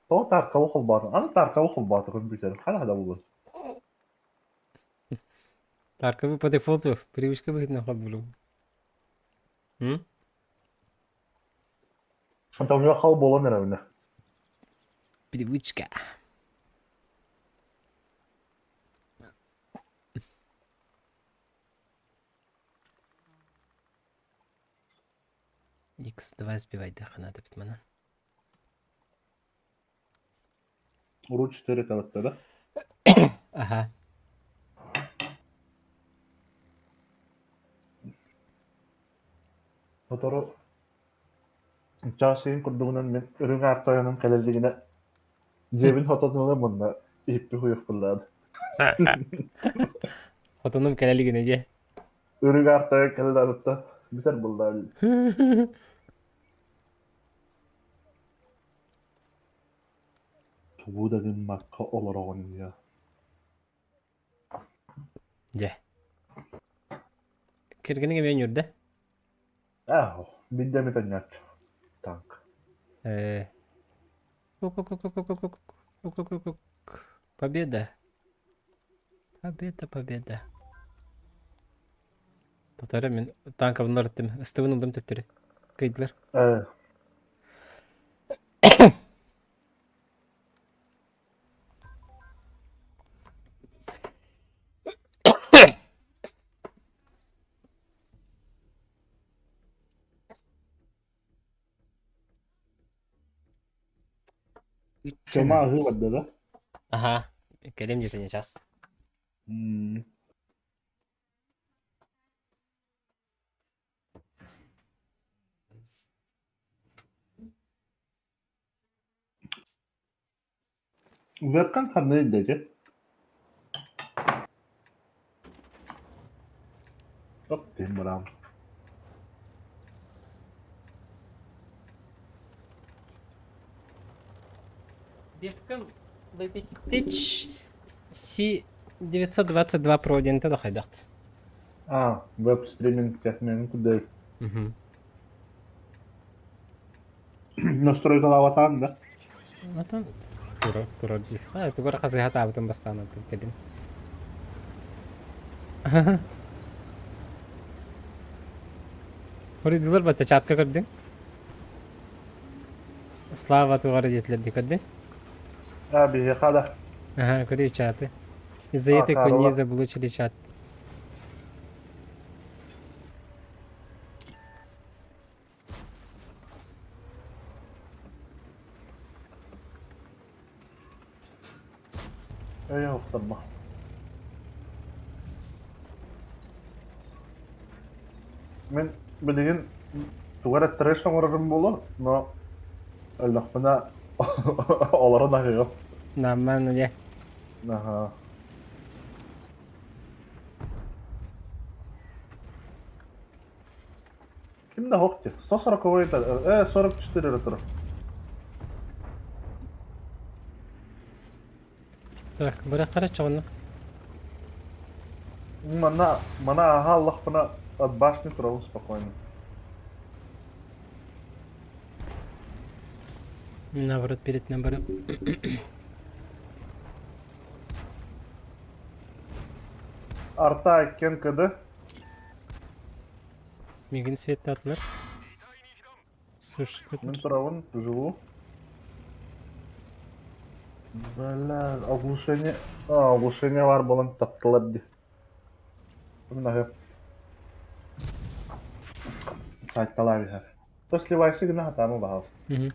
Тоҕо тааркабы холбоотуҥ? Аны тааркабы холбоото компьютер. Хана да булун. Тааркабы по дефолту привычка быһыытынан холбуулум. М? Это уже хал буолан эрэбинэ. Привычка. X2 сбивайдыахха наада эбит манан. Урут 4 кабатта да? Аха. Сотору чаас ыйын курдугунан мин үрүҥ аар тойонум кэлэллигинэ дьиэбин хотонуна мунна иһиппи хуйухпуллаан. Хотонум кэлэлигинэ дьэ. Үрүҥ аар тойон кэлэлэритта бүтэр буллаа. Тугу да гыммакка олороҕун я. Дьэ. Кэргэниҥ эмиэ үөрдэ? Ээ, биирдэ эмит анньааччы. Танк. Ээ. Победа! Победа, победа. Татары мин танкабын ырыттым, ыстыбын ылдым төптөрү. Кыйдылар. Э, Тёма аһыы барда да? Аха, кэлим где-то не час. М. Вебкам ханна илдьэ Оп, киһим быраам. Вебкам Logitech C922 Pro диэнтэ да хайдахт. А, веб-стриминг технигин курдук. Мгм. Настройкалаабатаҕын да? Отон турар турар дии. Аа, тугу эрэ хасыһа таабытын бастаан кэлин. Хоруйдулар батта чатка көрдүҥ? Слава тугу эрэ диэтилэр дии көрдүҥ? А, биһиэхэ да. Ага, көрүүй чаты. Из-за этой хуйни заблочили чат. Өйө охторбо. Мин билигин тугу эрэ трэш оҥорорум буолуо, но өллөхпүнэ олорон аһыам. Нормально дьэ. Аһаа. Ким да һох 140 44 эрэ турар. Так, бырахтара чоҕуну. Манна, мана аһа аллахпына от башни турабын спокойно. Наоборот, перед набором. Арта иккен кд. Мигин светтаатылар. Сушка. Мин турабын, живу. Бля, оглушение... А, оглушение бар болан таптылар ди. Мына Сайтталар бихер. То сливайся гына хатамы баһалыс. Мгм.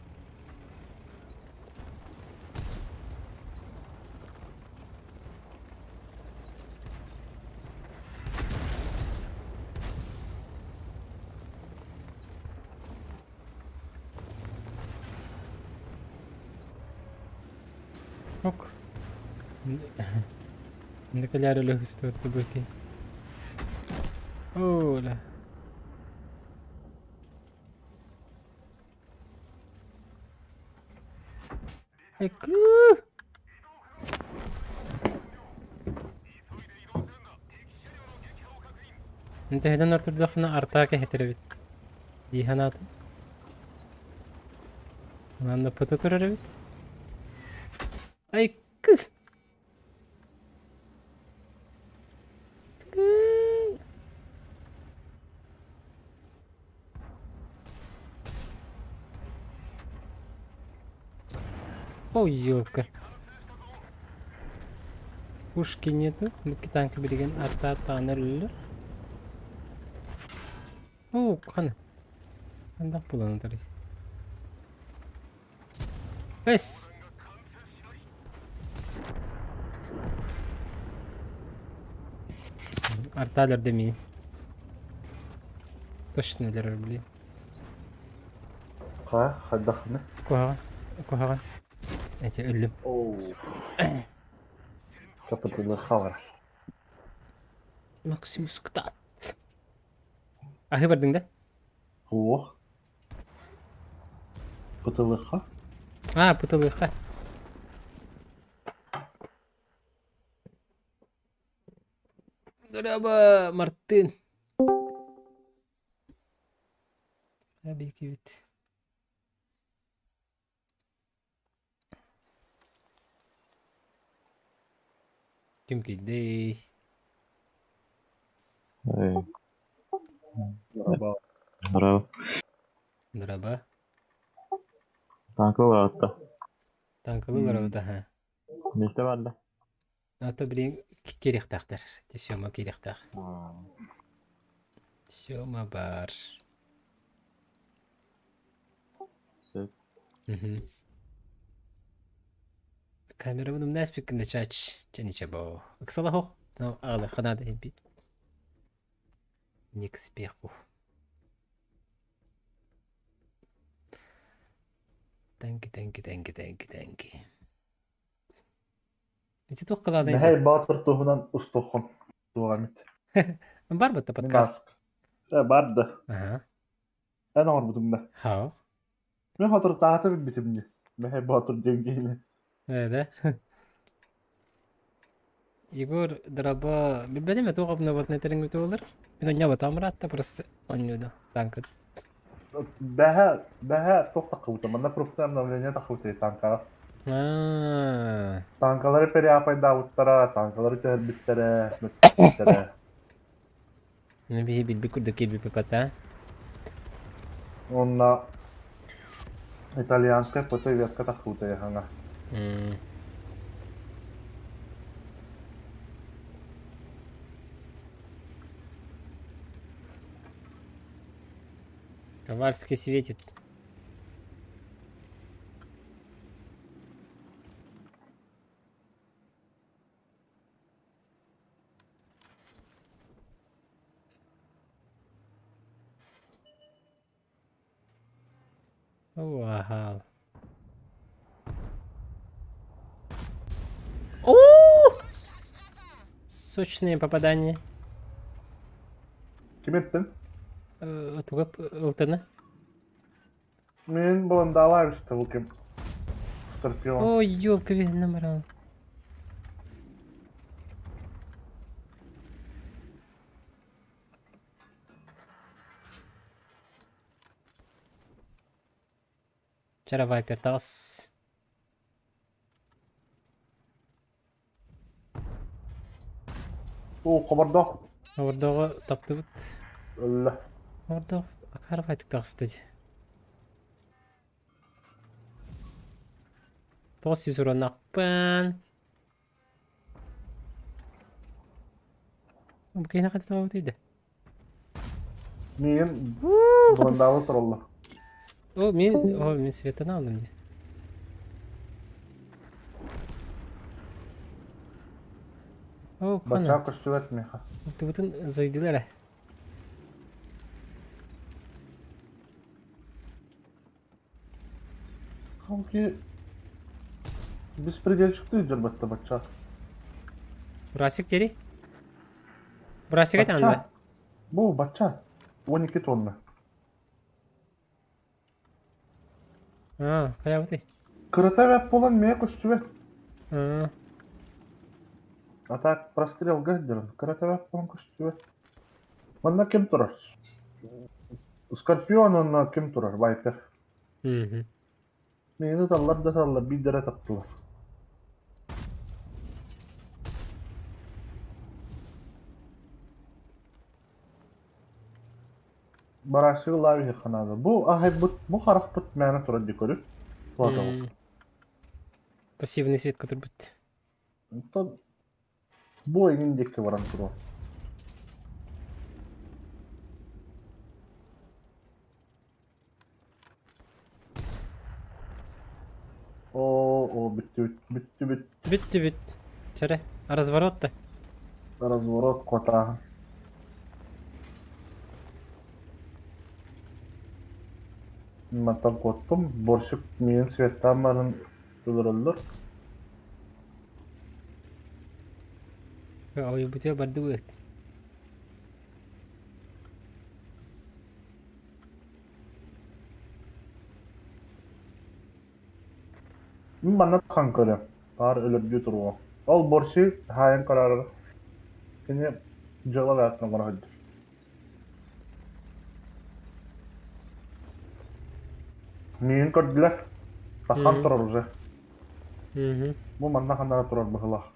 Ок. Накаляри лөхүстүбэт быки. Оля. Айкуу! Төһөдөн ортурдахына артаа кэһэтэр эбит дии санаатым. Онон пыта турар эбит. Айкы! Ой, елка. Пушки нету. Бу танка билигин арта таанар Оо, хана. Хандах булан тарый. Эс! Арталер дэмии. Точно өлөрөр, блин. Ха, хайдахны? Куһаҕан, куһаҕан. Эти өллүм. Оу. Капытылы хавар. Максимус кытаат. Аһыы бардыҥ да? Суох. Пытылыха. А, пытылыха. Дороба, Мартын. Абикибит. Ким киирдэй? Эй, Браво. браво. Драба. Танка улаатта. Танкалыылар эбит аһа. Миэстэ баар да? Ата билигин киириэхтээхтэр. Ити Сёма киириэхтээх. Сёма баар. Сөп. Мгм. Камерабын умна эспиккин да чач. Чэ ничего. Ыксалаһох. Но аҕалыахха наада иһиппит. Не к спеху. Тэнки, тэнки, тэнки, тэнки, тэнки. Ити туох кылаанай Мэһэй Баатыр туһунан устуоххун туох эмит. Бар бытта Мин подкаст. аас. Бар да. Аха. Эн оҥорбутуҥ да. Хау. Мин соторутааҕыта билбитим дии. Мэһэй Боотур диэн киһини. Ээ да. Егор драба билбэтим этэ обновотный тэриҥ буолар. Мин онньоботоом ыраатта просто онньууну танкыт. Бэһэ, бэһэ туох таххыбыта? Манна крупное обновление таххыбыта танкаҕа. Аа. Танкалары переапайдаабыттара, танкалары түһэрбиттэрэ, мөттүттэрэ. Ну биһи билбит курдук киирбиппит а. Уонна итальянскай ПТ ветка таххыбыта яһаҥа. М. Ковальский светит. Вау. О! Сочные попадания. Ким эттин? Туга ылтана? Мин баландаалаабыста бу ким? Скорпион. Ой, елка номера. Вчера Вайпер тас. Оо, хобордоох. Хобордооҕу таптыбыт. Өллө. Хобордоох акаарбайтык таҕыста дии. 900 ураннахпын. Бу киһини хата табабыт да. Миигин Бурандаалы тураллар. О, мин, о, мин светаны алдым дии. О, Бачча Кана, көстүбэт миэхэ. тыбытын зайдылар ээ. Халки беспредельщикты дьарбатта бачча. Брасик тери. Брасик этэ анда. Бачча. Бу бачча. 12 тонна. А, хайабытый. Кырата бэт буолан миэ көстүбэт. А, А так прострелга дьон. Кырата бэт буолан көстүбэт. Манна ким турар? Скорпион онно ким турар? Вайпер. мгм. Миигин ыталлар да ыталлар, биирдэрэ таптылар. Барашигы лавиһиэххэ наада. Бу аһайбыт, бу харахпыт мээнэ турар дии көрү. Туотабыт. М. Пассивный свет турбут. Онтон бу эҥин диэки баран туруо. Оо, оо, бүттүбүт, бүттүбүт. Бүттүбүт. Чэрэ, разворот-то. Разворот куотааһын. Мантан куоттум, борщик миин светтаан баран өлөрөллөр. Ойбутуя бардыбыт. Мин манна тахан көрөм, баар өлөрдүү туруо. Ол борщи хаайан көрөөрөр кини дьыала бэйэтин оҥоро сылдьар. Миигин көрдүлэр, тахан турар уже. Мгм. Бу манна ханна эрэ турар быһыылаах.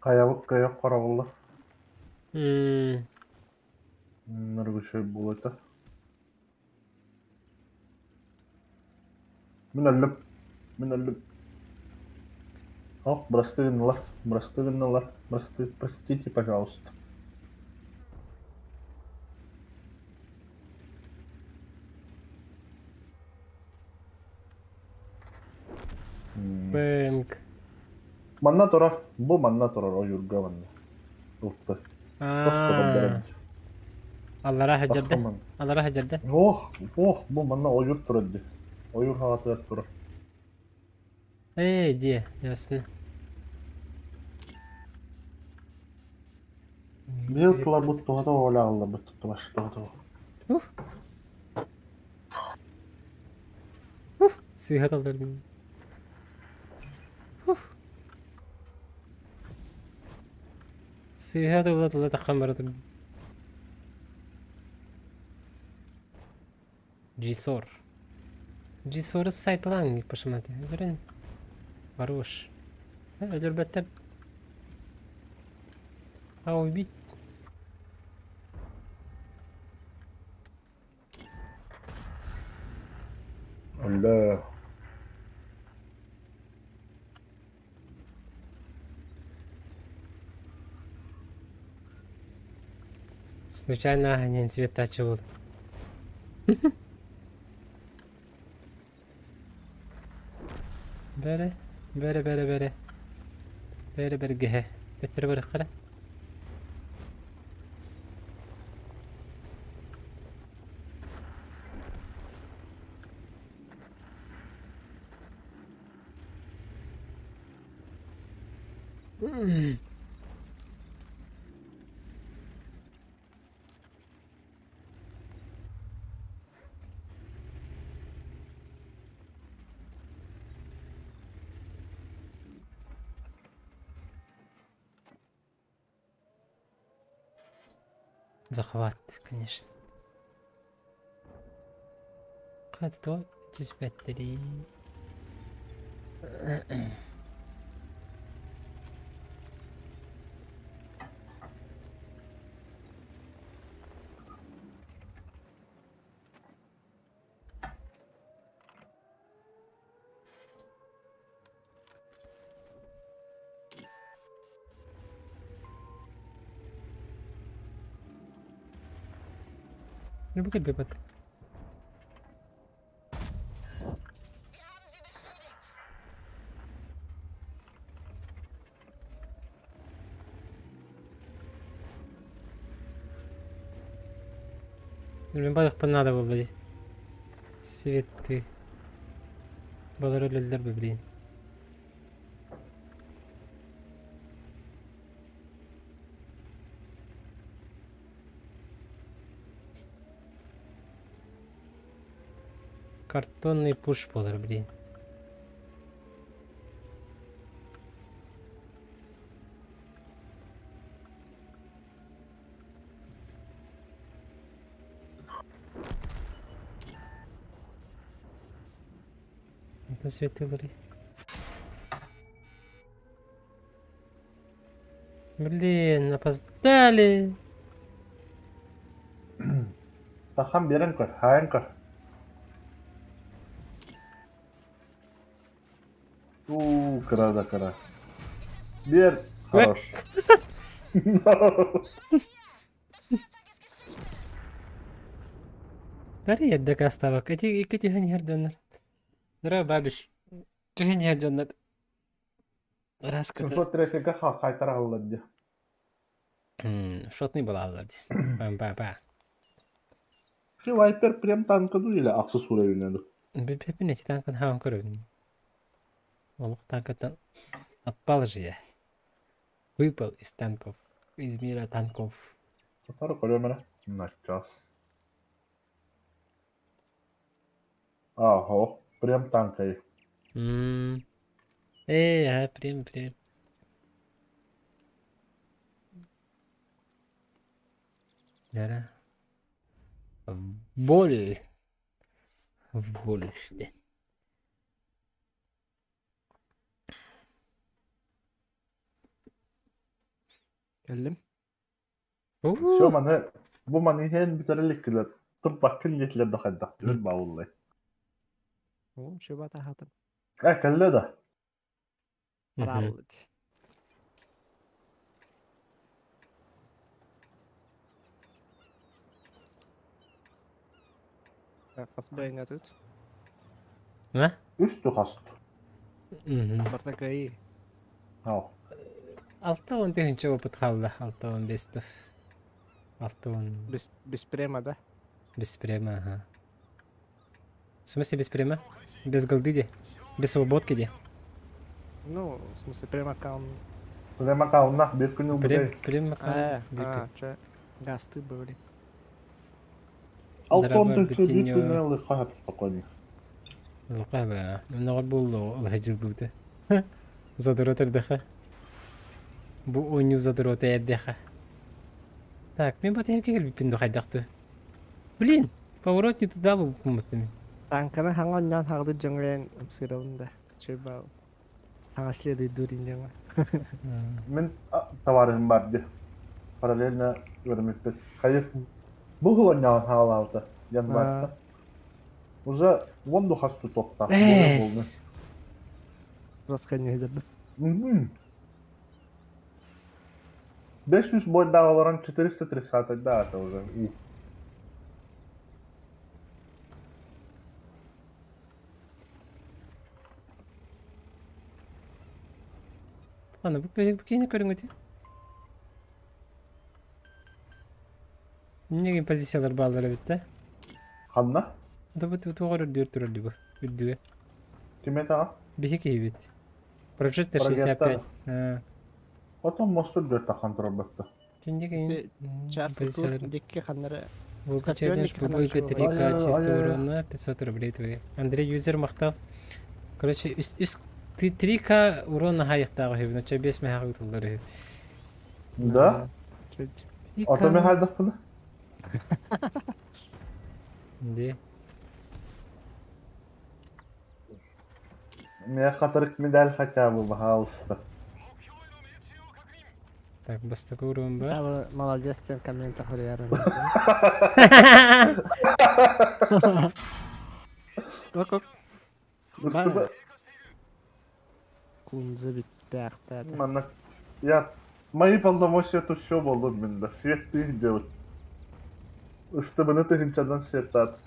Хайабыт кыайа хоробулла. М, Ныргычай буолуо Мин өллүм. Мин өллүм. Ох, бырастыы гыннылар. Бырастыы гыннылар. Бырастыы, простите, пожалуйста. М, Бэнк. Манна турар. Бу манна турар ойуурга манна. Ылты. Тос Аа, аллара сылдьарда. Таххаман. Аллара сылдьарда. Ох, ох, бу манна ойуур турар дии. Ойуур хаҕатыгар турар. Ээ, диэ, ясно. Биир тылабыт туһата оҕолооллорбут туттубаш туһата. Ух. Ух, сыыһа талларбын. Ух. Сыыһа тылла тылла таххан бара турдум. Джисор. Джисоры сайтылаан пошаматы. Өлөрөн. Хорош. Өлөрбөттөр. А убить? Өллө. Случайно не цветачивал. Бэрэ, бэрэ, бэрэ, бэрэ. Бэрэ бэргэһэ. Төттөрү барыахха эрэ. Захват, конечно. Хата түспэттэрий. Ну, кэлбэт. Мин барыахпын наада буолла дии. Светы. Балар өлөллөр бу блин. Картонный пуш буолар блин. Это светилы. Блин, опоздали. Тахан биэрэн көр, хаайан көр. Уу, кыра да кыра. Биэр, хорош. Бары эрдэ кастаабакка ити икки түһэн иһэр дьоннор. Здорово, бабиш. Түһэн иһэр дьоннор. Ыраас кыты. 703-га хаайтара аҕаллар дии. Шотный балааллар дии. Пам-па-па. Чи Вайпер прям танкаду или ахсыс уровень Бүппүн эти танкын хаан көрөбүн. Олох танкаттан отпал же я. Выпал из танков. Из мира танков. Сотору көрүөм эрэ. Начаас. Ааһо, прям танкай. М. Ээ, аа, прям, прям. Дара. В боль. В боль. Кэллим. Все маны бу маны иһэн бүтэр иликкилэр турбаккын диэтилэр да хайдах түбүр бауллай. Оо, чуба таһаатым. Э, кэллэ да. Хараабылыт. Хас бэйэҥэ тут? А? Үс тухаст. Барта кыайыы. Ау. 60 тыһыынча опыт хаалла. 65 тыһ. 60 Без, без према, да? без према, ага. В смысле без према? Без голды де? Без свободки де? Ну, в смысле, прем аккаунт. Прем аккауннах бир күн Прем, ылбытай. прем аккаунт. Э, а, чё? Гасты были. Алтон Дорогой тыһыынча биир Бетиньо. күнү ылыхха хат спокойно. Лука ба. Оннооҕор буолла ылһа Задрот эрдэхэ. Бу оонньуу задрота эрдэхэ. Так, мин батыһарга кэлбиппин да хайдахты. Блин, поворот не туда был мин. Танканы хаҥа онньоон хаҕдыр дьоҥҥо ымсыырабын да. Чуйбаа. Хаҥа следуйдуур дьоҥҥо. Мин товарыһым бар дии. Параллельно үөрэммиппит. Хайыр бу хыл онньоон хаалаабыта январьта. Уже вон духас тутуохтаах. Эс. Расканьыһыдырды. 500 бойдаах олорон 430 да это уже. Ладно, бу киһини көрүҥүтүй. Эмнеге позициялар бааллар эбит да? Ханна? Да бу туоҕар үрдүгэр турар дии бу. Үрдүгэр. Ким этаҕа? Биһи киһибит. Прожектор 65. Потом мосту үрдүгэр таххан турарбатта. Түндик Чар позициялар. дикки ханнары Волка челлендж побойка 3К чисто урона 500 рублей твои. Андрей юзер махтал. Короче, үс 3К урона хайыктааҕы үһүбүн, оччо 5 мэһэҕи ытыллар үһү. Да? Ото мен хайдахпына? Де. Мне хатырык медаль хотя бы, пожалуйста. Так, бастакы урон бар. Молодец, сен комментах хуруйар. Ок, ок. Кунза бүттээхтээте. Манна я мои полномочия тут все болдум мин да. Свет ты делать. Ыстыбыны тыһынчадан светтат.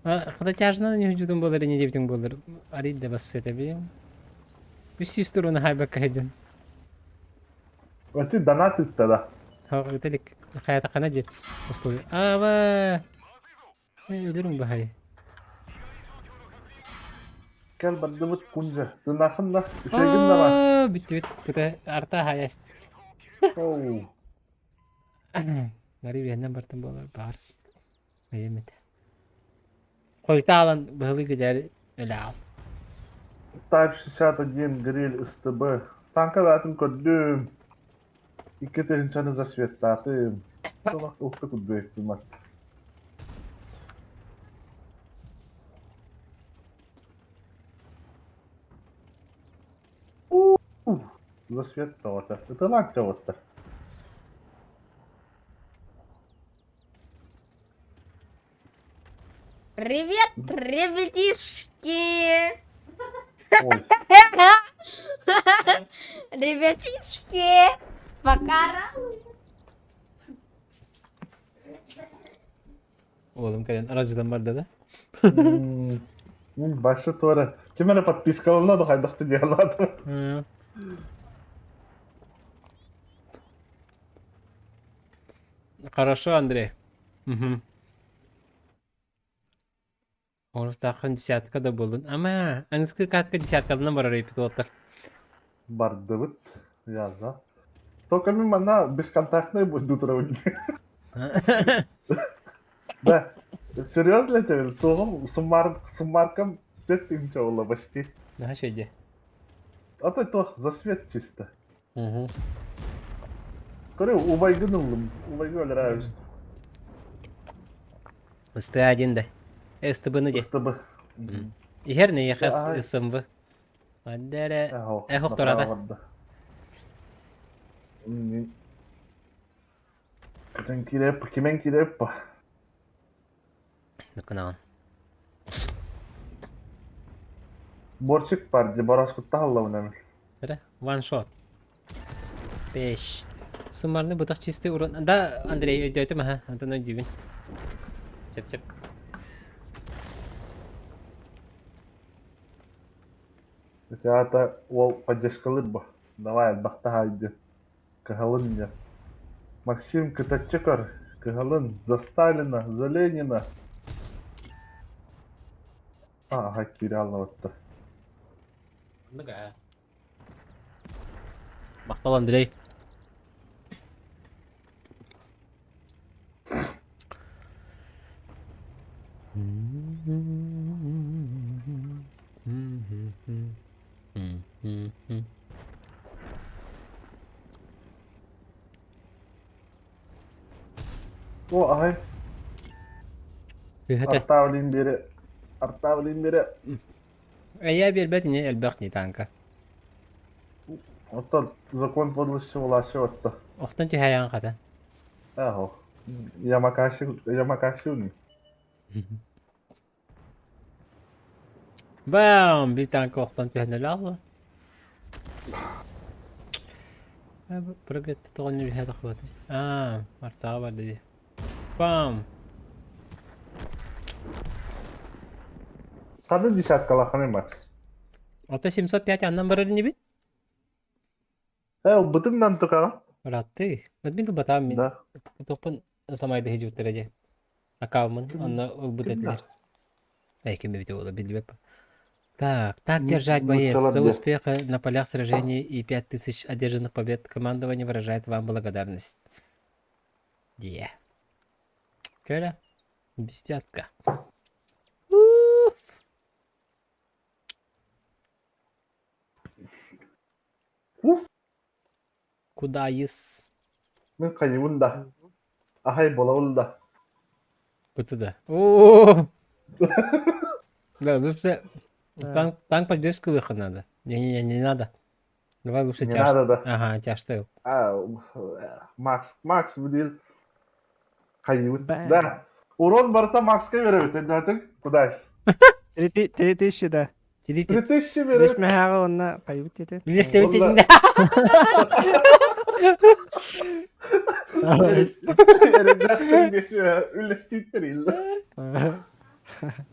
Хата тяжно не жутун болар, не дебитин болар. Арид да бас этэби. Үс сүүс туруна хайбакка хэдин. Эти донат да. Өтелик хаятакана диэт условие. Аба! Өлөрүм баһай. Кэл бардыбыт кунжа. Тынахын да, үчэгин да бар. Бүттүбүт. Кыта арта хаяст. Оу. Нари биһэннэн бартын буолар баар. Эйэмит. Хойта алан быһылы гидер өлөал. Type 61 гриль СТБ. Танка баатын көрдүм. Икки тыһынчаны засветтаатым. Солох ухта курдуэктим Засвет тоҕото. Ытылаак тоҕоттор. Привет, ребятишки! Ой, Ребятишки! Пока Уолум кэлэн араджыдан барда да? Башы туора. Ким эрэ подпискалана да хайдах диалаатым. Хорошо, Андрей. Угу. Оруктааххын десятка да буоллун. Ама, аныскы катка десяткалынан барар эпит уолаттар. Бардыбыт. Яза. Только мин манна бесконтактный буду турабын. Да. Серьезно тебе? Тугум суммар суммаркам төрт тыһыынча буолла почти. Наһаа үчүгэй А то туох за свет чисто. Угу. Көрө убайгын ыллым. Убайгы өлөрөөбүз. Сты один да. СТБ-ны дии. СТБ. Иһэр нэйэхэ СМВ. Манна эрэ эхох турата. Кытын кирэп, кимен кирэп. Ныкынаан. Борчик бар ди, бороскутта халлабын Эрэ, one shot. Беш. Суммарный бытах чистый урон. Да, Андрей, өйдөөтүм аха, Антон өйдүүбүн. Сөп-сөп. Ити аата уол поддержкалыыр бу. Давай элбэхтэ хаайдыы. Кыһалын диэн. Максим кытаччы көр. Кыһалын. За Сталина, за Ленина. Ааха киирэ аллабатта. Оннук аа. Махтал, Андрей. О, аһай. Артаавлин биэри. Артаавлин биэри. Эйээ биэрбэт ини элбэх дии тааҥка. Оттон закон подлости власти отто. Охтон түһээйэҕин хата. Ааһо. Ямакаси Ямакаси Бам! Биир тааҥка охсон түһэн өлөөх Прыгать тоҕо нүрүһэ тахыбатый? Аа, артаҕа барда дии. Бам! Ханна десяткалаханый Макс? Ото 705 аннан барар инибит? Э, ылбытыҥ тукаҕа? Быраттыы. Вот мин ылбатаам мин. Да. Тохпун самайды хижибиттэрэ дьэ. Акааммын онно ылбыт этилэр. Эй, ким эбитэ буола биллибэт. Так, так держать, боец. За успех на полях сражений и 5000 одержанных побед командование выражает вам благодарность. Дие. Кэлэ. Десятка. Уф! Уф! Куда ис? Мин хайыбын да. Ахай болабын да. Быты О! Да, лучше танк, танк поддержку выход надо. Не-не-не, не надо. Давай лучше Не тяж. надо, да. Ага, тяжты. А, Макс, Макс билир хайыбыт. Да. Урон барыта Макска беребит. Өйдөтүҥ? Куда? 3000 да. 3000 беребит. Бес мэһээҕэ уонна хайыбыт диэтэ. Билестебит Эрдэхтэн үллэстииттэр иллэ.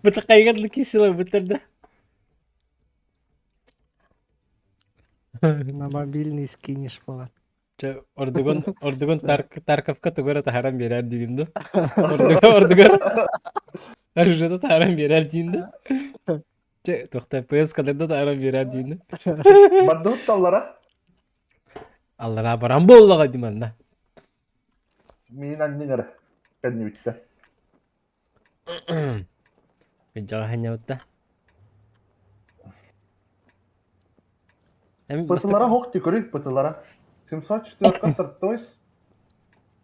Бытыкайгар лукисила бытырда. На мобильный скинешь буолан. Чэ, ордугун, ордугун Тарковка тугу эрэ таһааран биэрэр диигин да? Ордугун, ордугун оружиета таһааран биэрэр диигин да? Чэ, туохта PS-калар да таһааран биэрэр диигин да? Бардыбыт таллара. Аллараа баран буоллаҕа дии манна. Миин анньыҥ эрэ. Кэннибиттэ. Күнчэҕэ ханньабытта. Пытылара хоқ түкүрүй пытылара. 704 тартойс.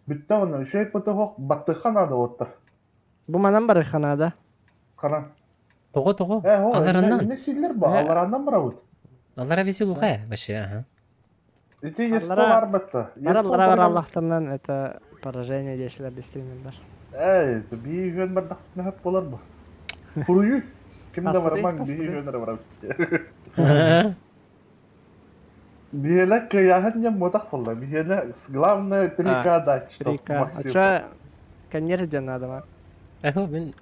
Бүттэ онно үчүгэй пыты хоқ баттыха надо оттар. Бу манан барыха надо. Хана. Тоҕо тоҕо? Э, хо, Алараннан. инне силлер ба, алараннан барабыт. Алара веселуха вообще, ага. Ити есто бар батта. Бараллара бараллахтарынан это поражение диэчилэр дистиҥнэр бар. Эй, бии үһүөн бардахтына хөп болар бу. Хуруйу. Ким да барамаҥ бии үһүөн эрэ барабыт. Биһиэнэ кыайааһын диэн буотах буолла. Биһиэнэ главное 3К дать, чтоб 3К. Максим. А чё, коньер диэн надо ма? Эхо, мин...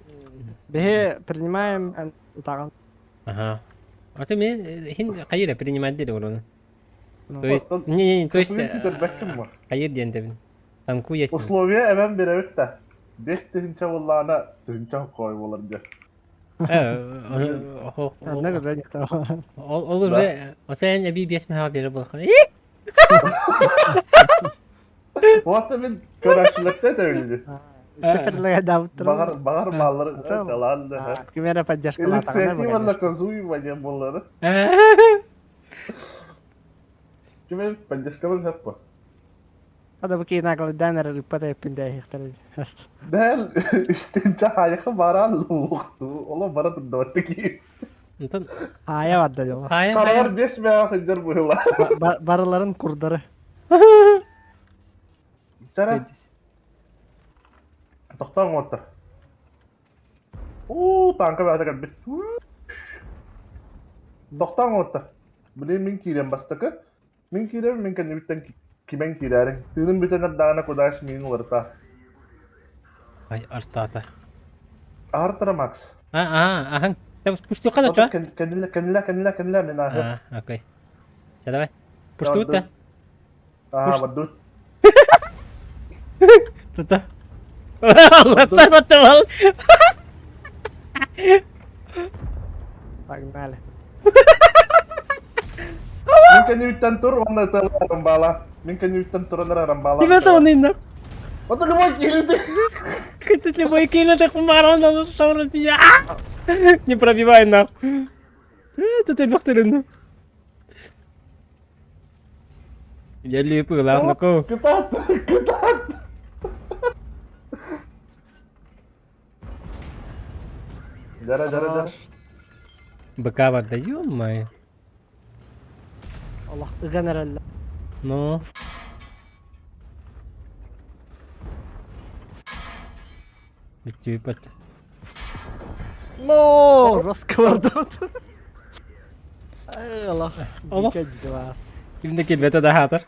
Биһи принимаем утаҕын. Ага. А ты мен хин хайыр принимать дири олону. Ну, То есть, не, не, то есть, Көтөрбөккүн бу. хайыр диэн тэбин. Танку еттин. Условия эбэн бирэбит да. 5000 буоллаҕына тыһыынча кой буолар диэн. Онно уже не то. Ол ол уже осен эби биэс мэһэҕэ биэрэр буолаххына. Вот мин көрөөччүлэртэн эбилди. Чөперлеге даабыттар. Баҕар баҕар бааллары талаан да. Ким эрэ поддержкалаатаҕына Инициатива наказуема диэн буоллары. Ким эрэ поддержкалыыр сөп буо. Хада бу киин агалыйдаан эрэр ыппат эппин дээһиэхтэрэ. Бэл үстүнчэ хайыхы баран луохту. Оло бара турдабатты ки. Онтон Хаайа барда дьоло. хайа Каралар хайа. бес мээҕэ сылдьар быһыла. Барыларын курдары. Чара тохтоон оҥоттор. Уу, танка бэҕэтэ кэлбит. Тохтоон оҥоттор. Блин, мин киирэн бастакы. Мин киирэбин, мин кэннибиттэн кимэн киирээриҥ. Тыыным бүтэн эрдэҕинэ кудаас миин уларыта. Ай, артаата. Аһартара Макс. А, а, аһаҥ. Пустука да чё? Кэннилэ, кэннилэ, кэннилэ, кэннилэ, мин ааһы. А, окей. Чэ, давай. Пустуут да. Аа, бардут. Тута. Сарбаттавал. Погнали. Мин кэннибиттэн тур уонна ытыалар рамбала. Мин кэннибиттэн туран эрэ рамбала. Ребята, он инна. Вот любой киһи Тут любой кинет, так умаран, он меня. Не пробивай нахуй. Тут элбэхтэрин. Дьэллии пыылаах ноко. Кытаат, кытаат. Дара, дара, дара. Быка барда, ё-моё. Олох ыган эрэллэр. Ну. Бүттүүппэт. Но, расквардот. Ай, Олох. Олох. Дикэ глаз. Ким да килбэтэ да хаатар.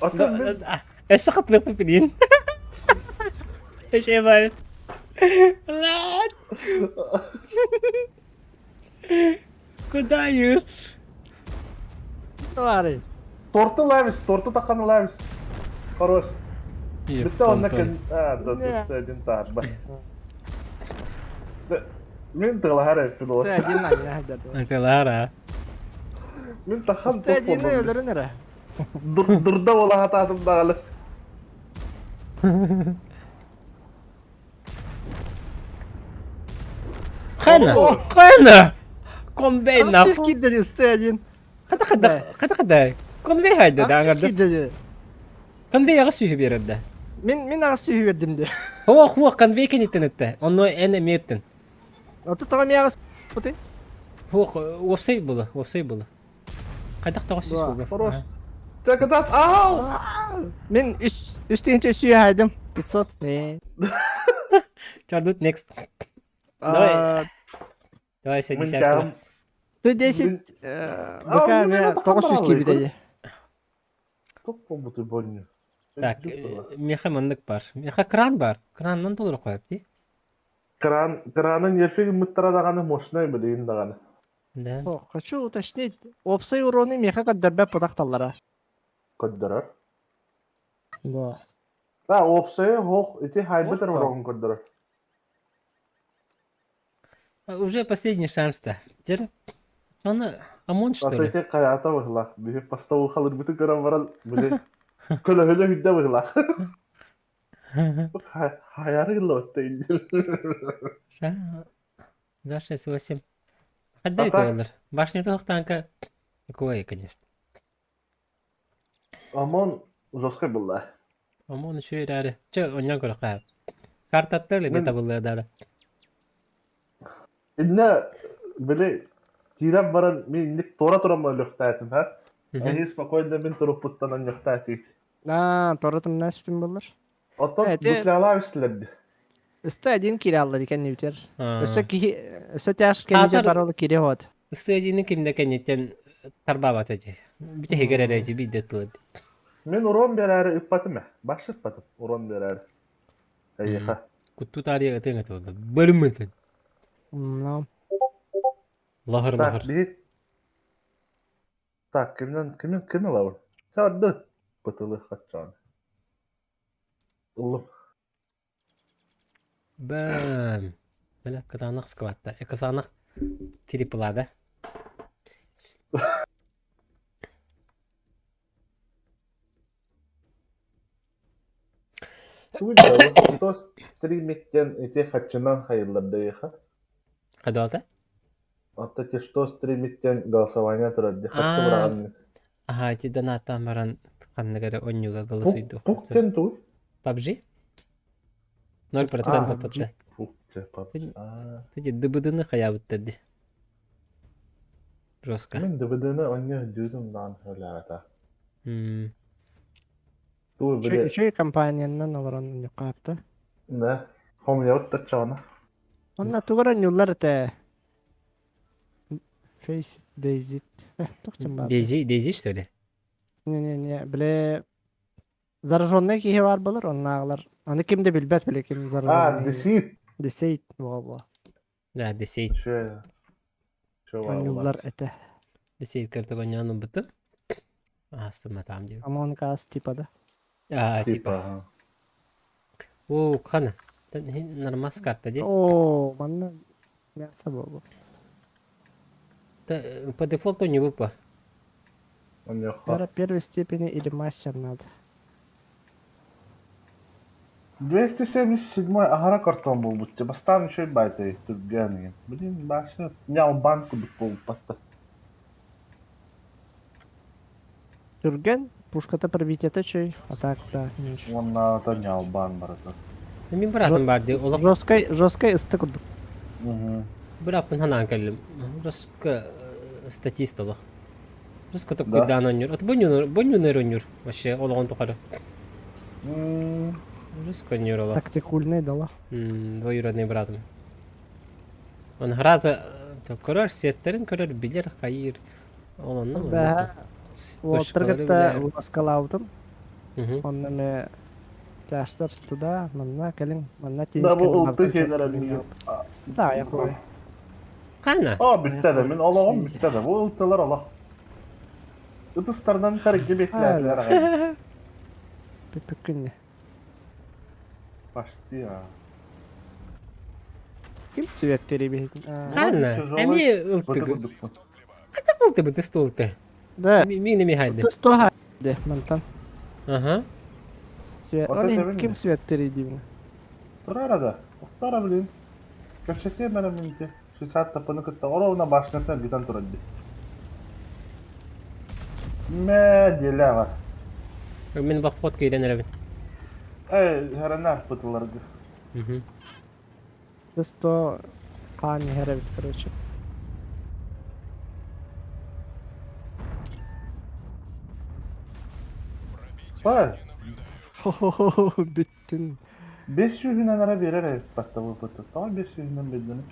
Оттон мин Өссө хатылыахпын билиин. Эшебайт. Лат. Куда юс? Товарищ. Торты лавис, торты таххан лавис. Хорош. Бүттэ онно кэн... А, да, ты один таарба. Мин тылаһар эппин ол. Ты один анньа Тылаһар а. Мин тахан Ты один өлөрүн эрэ. Дурда буолаһатаатым даҕаны. Хана! Хана! Конвей нахуй! Киддери Т1. Хата хата хата хата. Конвей хайда да аңардас. Конвей аҕыс сүүһү биэрэр да. Мин мин аҕыс сүүһү биэрдим де. Хуа хуа конвей кэнниттэн этте. Онно эн эмиэттин. Ото тоҕо эмиэ аҕыс пути? Хуа уопсай була, уопсай була. Хайдах тоҕус сүүс буолла? Хорош. Чакатас ау! Мин үс үс тыһыынча үс сүүһү хайдым. 500. Чардут next. Давай. Давай все десятку. Ты 10 БК эмиэ 900 киирбитэ дии. Туох буолбутуй бонню? Так, миэхэ маннык бар. Миэхэ кран бар. Кранынан толору қойып дии. Кран, кранын ерфе гыммыттара даҕаны мощнай билигин даҕаны. Да. Хочу уточнить, уопсай урону миэхэ көрдөрбөт путахталлара. Көрдөрөр. Да. Да, уопсайы хоох ити хайбытар уроҕун көрдөрөр. Уже последний шанс-то. Теперь он ОМОН, что ли? Аты хайата быһылаах. Биһи постову халырбыты көрөн баран, били көлөһүлө хүддэ быһылаах. Хаяры гыллыбатта За 6-8. Отдай это Башня танка. Такое, конечно. ОМОН жесткой была. ОМОН еще и рары. Че, он не говорит, Картаттар ли бета была дара? Инне били киирэн баран мин инник туора туран өлүөхтээтим ха. Эһи спокойно мин туруппуттан анньыахтаатыы. Аа, туора тумнаа сүтүм боллар. Оттон дутлялаа истилэрди. Ысты один кире аллар икэн үтер. Өссө киһи өссө тяж кэннитер баралы кире хот. Ысты одини кимде кэнниттен тарбаабат эти. Бүтэһигэр эрэ эти биирдэ тылы. Мин урон берээри ыппатым ээ. Баш ыппатым урон берээри. Эйиэхэ. Кутту таарыйа ытыаҥ этэ буолла. Бөлүммүтүн. Но. Лоһор Так, лоһор. биһи Так, кимнен кимин ким ылабын? Чарды. Бытылы хаччаан. Ыллым. Бэм. Бля, кытаанах скватта. Кытаанах триплада. Тугу стримиттен ити хаччынан хайыллар Хайдалата? Атта те что стримиттен голосование турар ди хаччы быраҕан. Аха, ити донаттан баран. Ханнык эрэ онньуга Пук, голосуйдуох пук диэн тугуй? PUBG? 0% А, ПТ. Пук дьэ, PUBG. Аа. Ты ДБДны хайаабыттар дии. Жестко. Мин ДВДны онньо дүүтүм даҕаны сөбүлээбэтэ. М. Тугу били Үчүгэй компаниянан олорон ньукаапта. Да. Хомуйабыт да чаҕына. Онно тугар онньууллар этэ. Face Daisy. Туох дьон баар? Дейзи, Дейзи, что ли? Не-не-не, бile зараженный киһи баар буолар, оннааҕылар. Аны ким да билбэт бile ким А, зараженный. Десит. Десейт буола. Да, Десейт. Үчүгэй. Үчүгэй Онньууллар этэ. Десейт картага онньоон ылбытым. Астымматаам диэбит. Among Us типа да. А, типа. Типа, ага. О, хана. Нормас карта дии. Оо, манна мясо буолуо. По дефолту не выпа. Онньуохха. Первой степени или мастер надо. 277 аһара картон буолбут дии. Бастаан үчүгэй баайтай түргэн игин. Блин, башы ньалбаан курдук буолбатта. Түргэн, пушката пробитиета үчүгэй, а так да. Уоннаата ньалбаан барыта. Мин быраатым баар дии. Олох Жесткай, жесткай ысты курдук. Бырааппын санаан кэллим. Жестко статист олох. Жестко токкуйдаан оонньуур. Аты бонньуунар оонньуур вообще олоҕун тухары. Жестко оонньуур олох. Тактикульный дала. Двоюродный братым. Он сразу көрөр, сиэттэрин көрөр, билэр, хайыыр. Ол онно Да. Уолаттар кытта ласкалаабытым. Онно эмэ тяжтар туда, манна кэлиҥ, манна Да, бу ылты хиэлэр Да, я хуй. Ханна? О, бүттэ да, мин олоҕум бүттэ да. Бу ылтылар олох. Ытыстарынан тэрги бэтлээтилэр аҕай. Бүппүккүн Почти, а. Ким сүөттери биһитин? Ханна? Эмиэ ылтыгы. Хата ылтыбыт ыстуолты. Да. Мин эми хайды. Тус де мантан. Ага. Ол ким сүөттери диибин? Турара да. Охтара блин. Кэпсэтиэ мэрэ минти. 60 тапыны кытта оровна башнятынан бүтэн турар дии. Мэ диэлэ бар. Мин баппот киирэн эрэбин. Эй, хәрэнэ бытыларгы. Сто хаан иһэр эбит, короче. Бай. Хо-хо-хо, бүттүн. Бес сүүһүнэн эрэ биэрэр эбит баттабыппыт. Тоҕо бес сүүһүнэн биэрдини?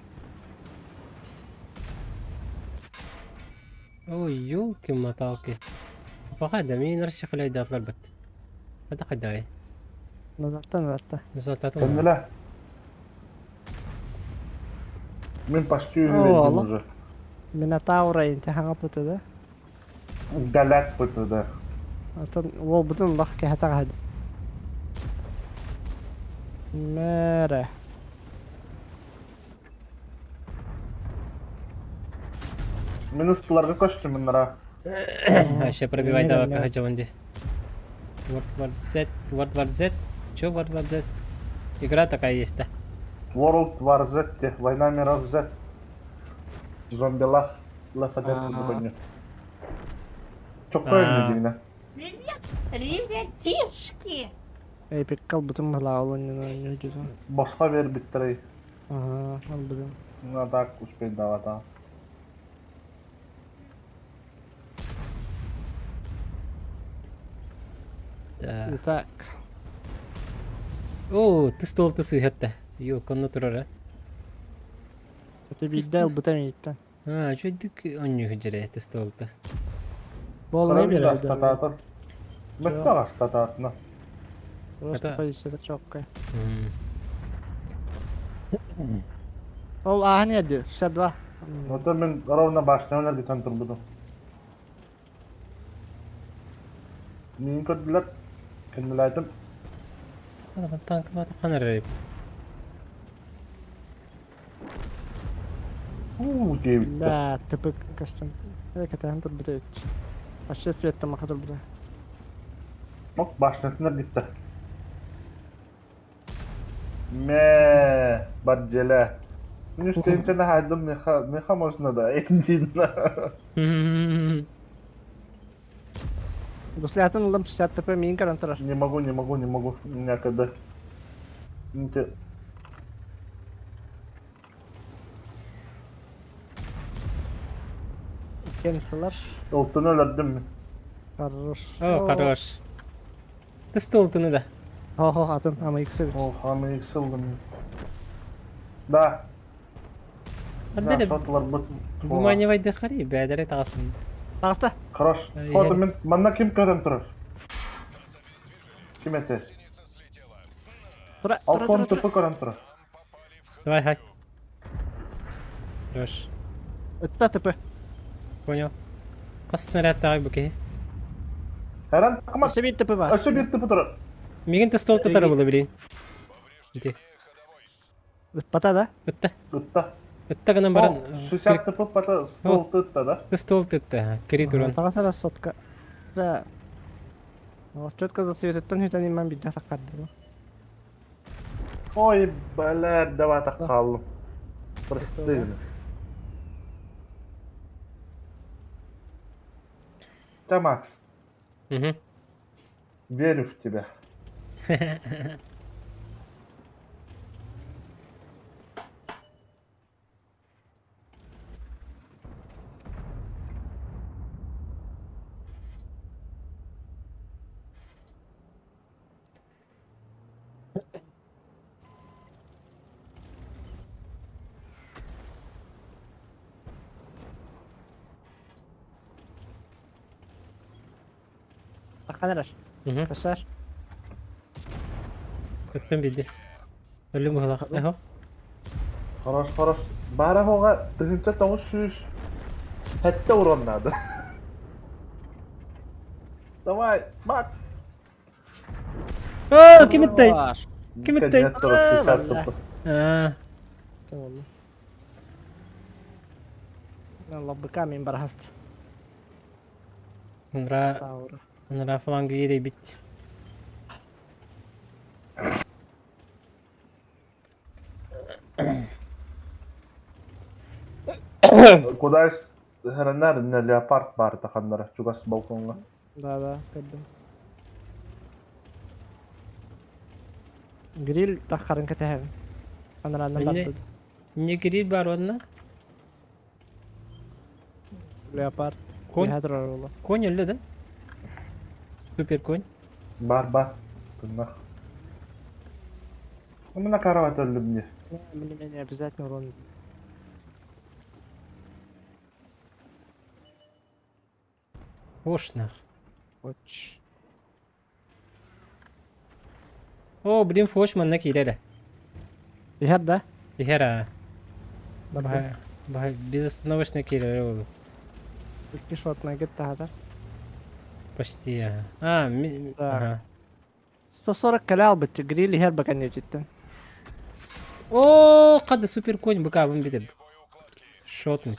Ой, елки-моталки. Пока да мин расчехляй бат. Это хайдай. Назаттан барта. Назаттан. Кэннилэ. Мин почти үһү биэрдим уже. Минотавра инти хаҥа пыты да? Галак пыты да. Атын уолбутун лах кэһэтэ хаһад. Мэрэ. Мин ыстыларга көстүм мыннара. Вообще пробивай давай кахачаванди. World War Z, World War Z. Че World War Z? Игра такая есть-то. World War Z, те, Война миров Z. Зомбилах Left 4 Dead курдук ойнуур. Чокко дигинэ. Привет, ребятишки! Эпикка ылбытым быһылаа ол онньуну дьүтүн. Босхо биэрбиттэрэй. Аһаа, ылбытым. Ну так успейдавата. Так. Так. О, ты стол ты сыһатта. Йо, конно турара. Это биирдэ ылбыта мииттэн. А, чөйдүк онньу дьэрэ ты столта. Буолунай биэрэр. Астатаатар. Мөттөх астатаатна. Просто позицията чоккай. Ол ааһан иһэрди, 62. Оттон мин ровно башнябын эргитэн турбутум. Миин көрдүлэр, кэннилээтим. Танк хан эрэр. Уу диэбиттэр. Да, тыпык көстөн. Кэтэһэн турбута эбит. Вообще светтан маха турбута. Ок, башнятын эргиттэ. Мэ, бардьэлэ. Мин үстэнчэни хаайдым, меха, меха можно да, этиндин. Гуслятын ылым 60 ТП миин көрөн турар. Не могу, не могу, не могу. У меня когда... Иккиэн усталар. Ылтыны өлөрдүм мин. Хорош. О, хорош. Тысты ылтыны да. Хо-хо, атын ама икси бит. О, ама икси ыллым. Да. Ханна Шотларбыт. Буманевайды хари, бәдәре таҕасын. Таҕыста. Хорош. Хото мин манна ким көрөн турар? Ким этэ? Тура, Алтон тупу көрөн турар. Давай, хай. Хорош. Ытта ТП. Понял. Хас снаряд таҕай бу киһи? Эрэн такма. Өссө биир ТП бар. Өссө биир ТП турар. Мигин стол татара була билин. Ити. Ыппата да? Ытта. Ытта. Ытта гынан баран. 60 ТП пата стол тытта да? Стол тытта. Кири туран. Таҕас эрэ сотка. Да. Четко засвететтен хүтэн иман бидде таккарды. Ой, бля, давай так хааллым. Прости. Да, Макс. Угу. Верю в тебя. Таххан эрэр. Угу. Көсөр. Ыттым билди. Өлүм быһылах. Эхо. Хорош, хорош. Бара хоға 1900 хәтта урон надо. Давай, Макс. О, ким ыттай? Ким ыттай? Нет, 60 тупо. Аа. Лабыка мин бараст. Нра, нра фланга бит. Куда хранар на леопард бар таханнара чугас балконга. Да, да, көрдүм. Гриль таххарын кэтэһэбин. Анараанна бардыт. Не гриль бар онна? Леопард. Конь. Конь өллө да? Супер конь. Бар бар. Тыннах. Мына карават өллүм мне. Мне не обязательно урон. Ошнах. Оч. О, блин, фош манна киирэрэ. Иһэр да? Иһэр аа. Баһа, баһа безостановочно киирэрэ буолу. Икки шотна кытта Почти, ага. А, ми... Так. Ага. 140 кэлэ албыт гриль иһэр баканньытыттан. О, када супер конь быкабын битер. Шотный.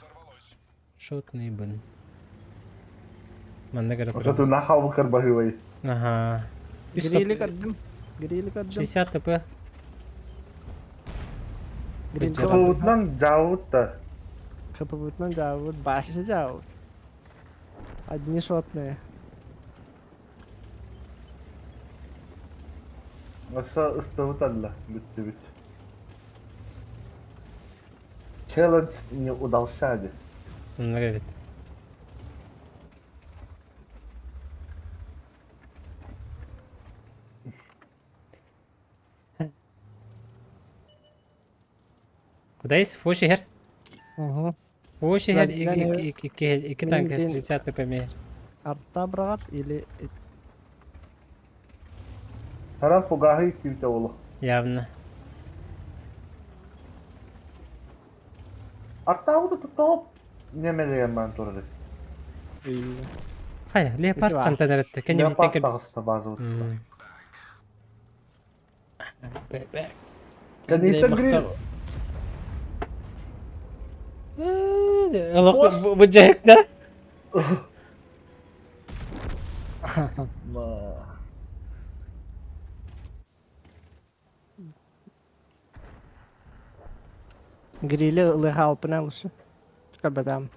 Шотный бын. Манна көрө Ошо ты нахал быкар баһыыбай. Ага. Грили көрдүм. Грили көрдүм. 60 ТП. Гриль ХПУтнан жаабыт да. ХПУтнан жаабыт, башы жаабыт. Одни шотные. Аса ыстыбыт алла бүттүбүт. Челлендж не удался ди. Манна бит. Куда есть? Фоши хер. Угу. Фоши хер икки танк 60 ТП мер. Арта брагар или Харан фугаһы күүтэ олу. Явно. Артаабыты туттоҕуп немелеген маан турары. Хайа, леопард хантан эретте. Кенни Леопард биттен таҕыста базабыт. Бэ-бэ. Кэнниттэн гриль Олох бу жайыкта. Грили ылыха алпына лучше. Кабадам.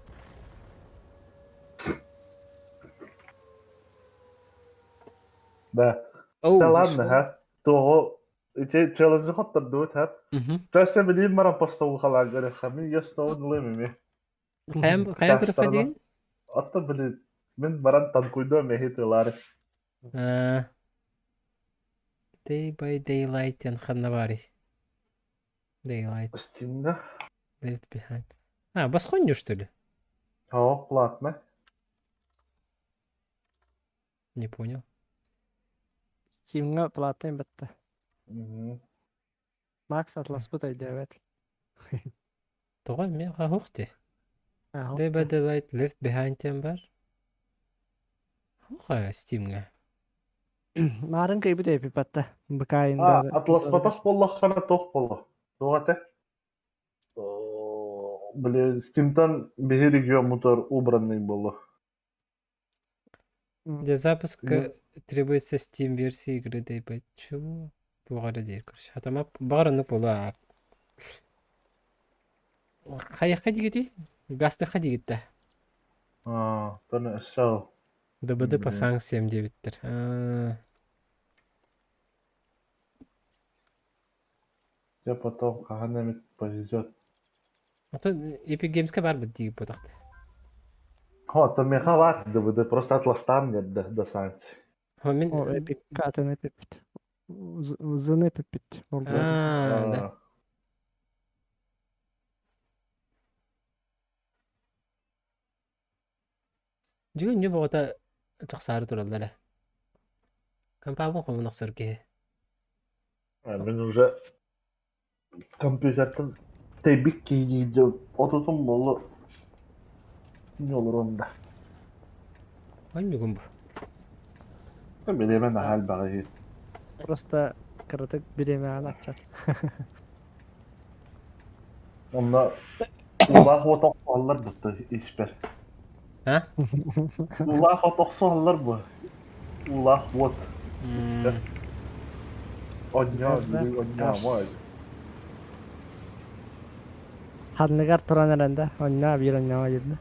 Да. Оу, Да ладно, ха. Того ити челленджи хоттордубут, ха. Төсө билиим баран постову халаан көрөххө. Мин ес тоҕун ылыам ими. Хайан хайан көрөххө Таастарынан. диэн? Оттон били мин баран танкуйдуом эһи тылаары. Аа, Day by Daylight диэн ханна баарый? Daylight, Стимна. Left Behind. А, босхонньу, что ли? О, платно. Не понял. Steam'ҥа платнай батта. Мгм. Макс атласпыт өйдөөбөт. Тоҕо эмиэ хаһуох дии. Аһыл. Day by Daylight Left Behind диэн бар. Хуха Steam'ҥа. Маарын кыйбыт өйпүпатта. А, Быкайында атласпатах буоллаххына туох буолла? Туох этэ? Били Steamтан биһи региоммутугар убранный буолла. Для запуска требуется Steam версия игры Day by... Чего? Туох эрэ диир, короче. Хатама баҕар оннук буолуо. Хайахха диигитий? Гастыхха диигиттэ. А, тон өссө ДБД по Блин. санкциям диэбиттэр. Аа, Дьэ потом хаһан эмит повезет. Оттон Epic Games-ка баарбыт диир буотахта. О, то меха баар ДВД просто атластаан диэн до санкций. Мин О, Epic атын эпиппит. Узын эпиппит. Аа, да. Дьүгүн ньу боҕото тахсаары тураллар ээ. Компаабын хомун охсор киһи. Мин уже компьютертан тэйбит киһи дии отутум буолла олорон да. Онньугун бу. Бириэмэ наһаа элбэҕи иһит. Просто кыратык бириэмэҕин аччат. Онно уулаах уот охсуһаллар бутта испэр. А? Уулаах от охсуһаллар бу. Уулаах уот испэр. Онньоо, онньоо, Ханныгар туран эрэн да, онньоо биир онньоо диэн.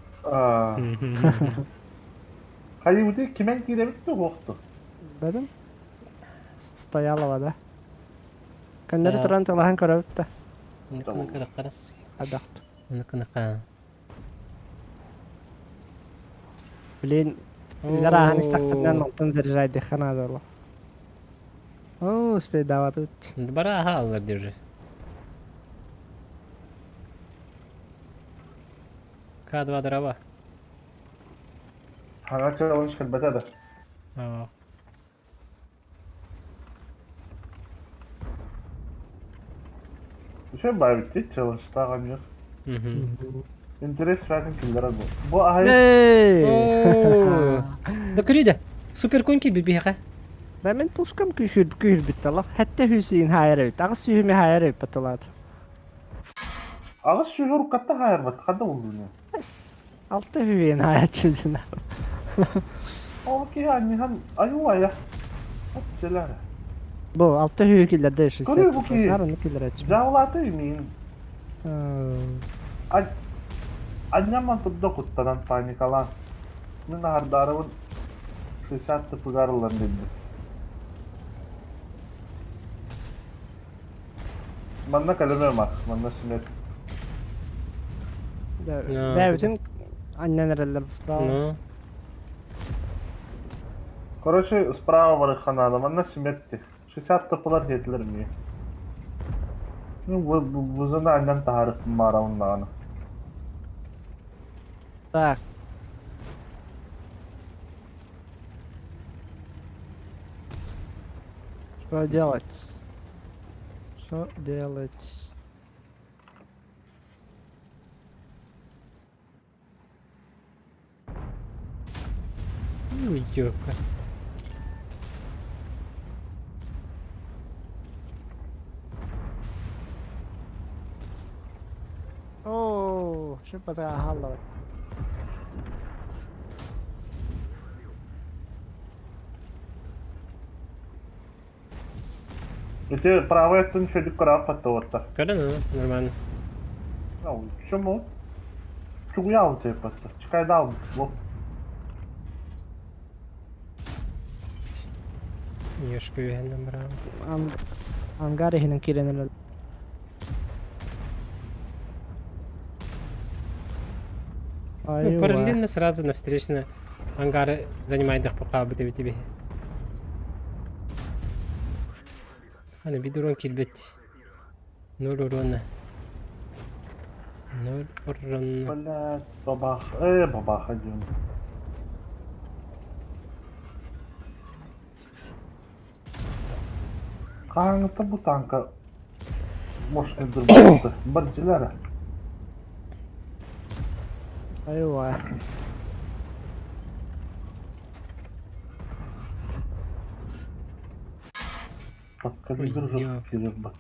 Хайыбыты кимэн киирэбит да уохту. Бэдим. Стояла да. Көннөрү туран тылаһан көрөбүт да. Адахт. Блин, үлэр ааһан истэхтэринэн онтон заряжайдыхха наада Оо, успейдаабатыбыт. Бара аха аллар держи. К2 дрова. Хаҥа челлендж кэлбэтэ да. Аа. Үчүгэй баайбыт дии челленджтаах эмиэ. Интерес факин киллэрэр бу. Бу аһай Оо. Да көрүй да. Супер коньки биһиэхэ. Да мин пушкам күүһүр күүһүрбүт талах. Хэтте хүүсийн хаайар эбит. Аҕыс сүүһүмэ хаайар эбит батылаат. Аҕыс сүүһү уруккатта хаайарбат ханна булдуҥ Алта хүүһүн хаайаччыбытына. Ол киһи анньыһан айуу айа. Отчелар. Бу алта хүүһү киллэрдэ Көрүү бу киһи. Нар ону киллэрээччи. Дьаалааты миин. Анньамман турда куттанан паникалаан. Мин аһардаарыбын 60 тыпыгар ылан билбит. Манна кэлэмэ мах, манна смерть. Бэйбитин анньан эрэллэр справа. Ну. Короче, справа барыхха наада, манна смерть. 60 тыпылар диэтилэр эмиэ. Ну, бузаны анньан таһаарыппын маарабын даҕаны. Так. Что делать? Что делать? Ой, ёпка. Оо, шиппата хааллыбыт. Ити правый өттүн үчүгэйдик көрө паттыбаттар. Көрөн, нормально. Почему? Чугуял тебе просто. Чекайдал. Вот. Ёшка үөһэннэн бараҕын. Ангар иһинэн киирэн эрэл. Ну, параллельно сразу на встречный ангары занимайдах хаалбыт эбит эбиһи. Аны bir урон киирбит. Ноль урона. Ноль урона. Блядь, бабах. Бабах один. Хаһааҥҥыттан бу тааҥка мощный дырбатты? Бардьылара. Айва. Подкалибр Ой, жестко киирбэт.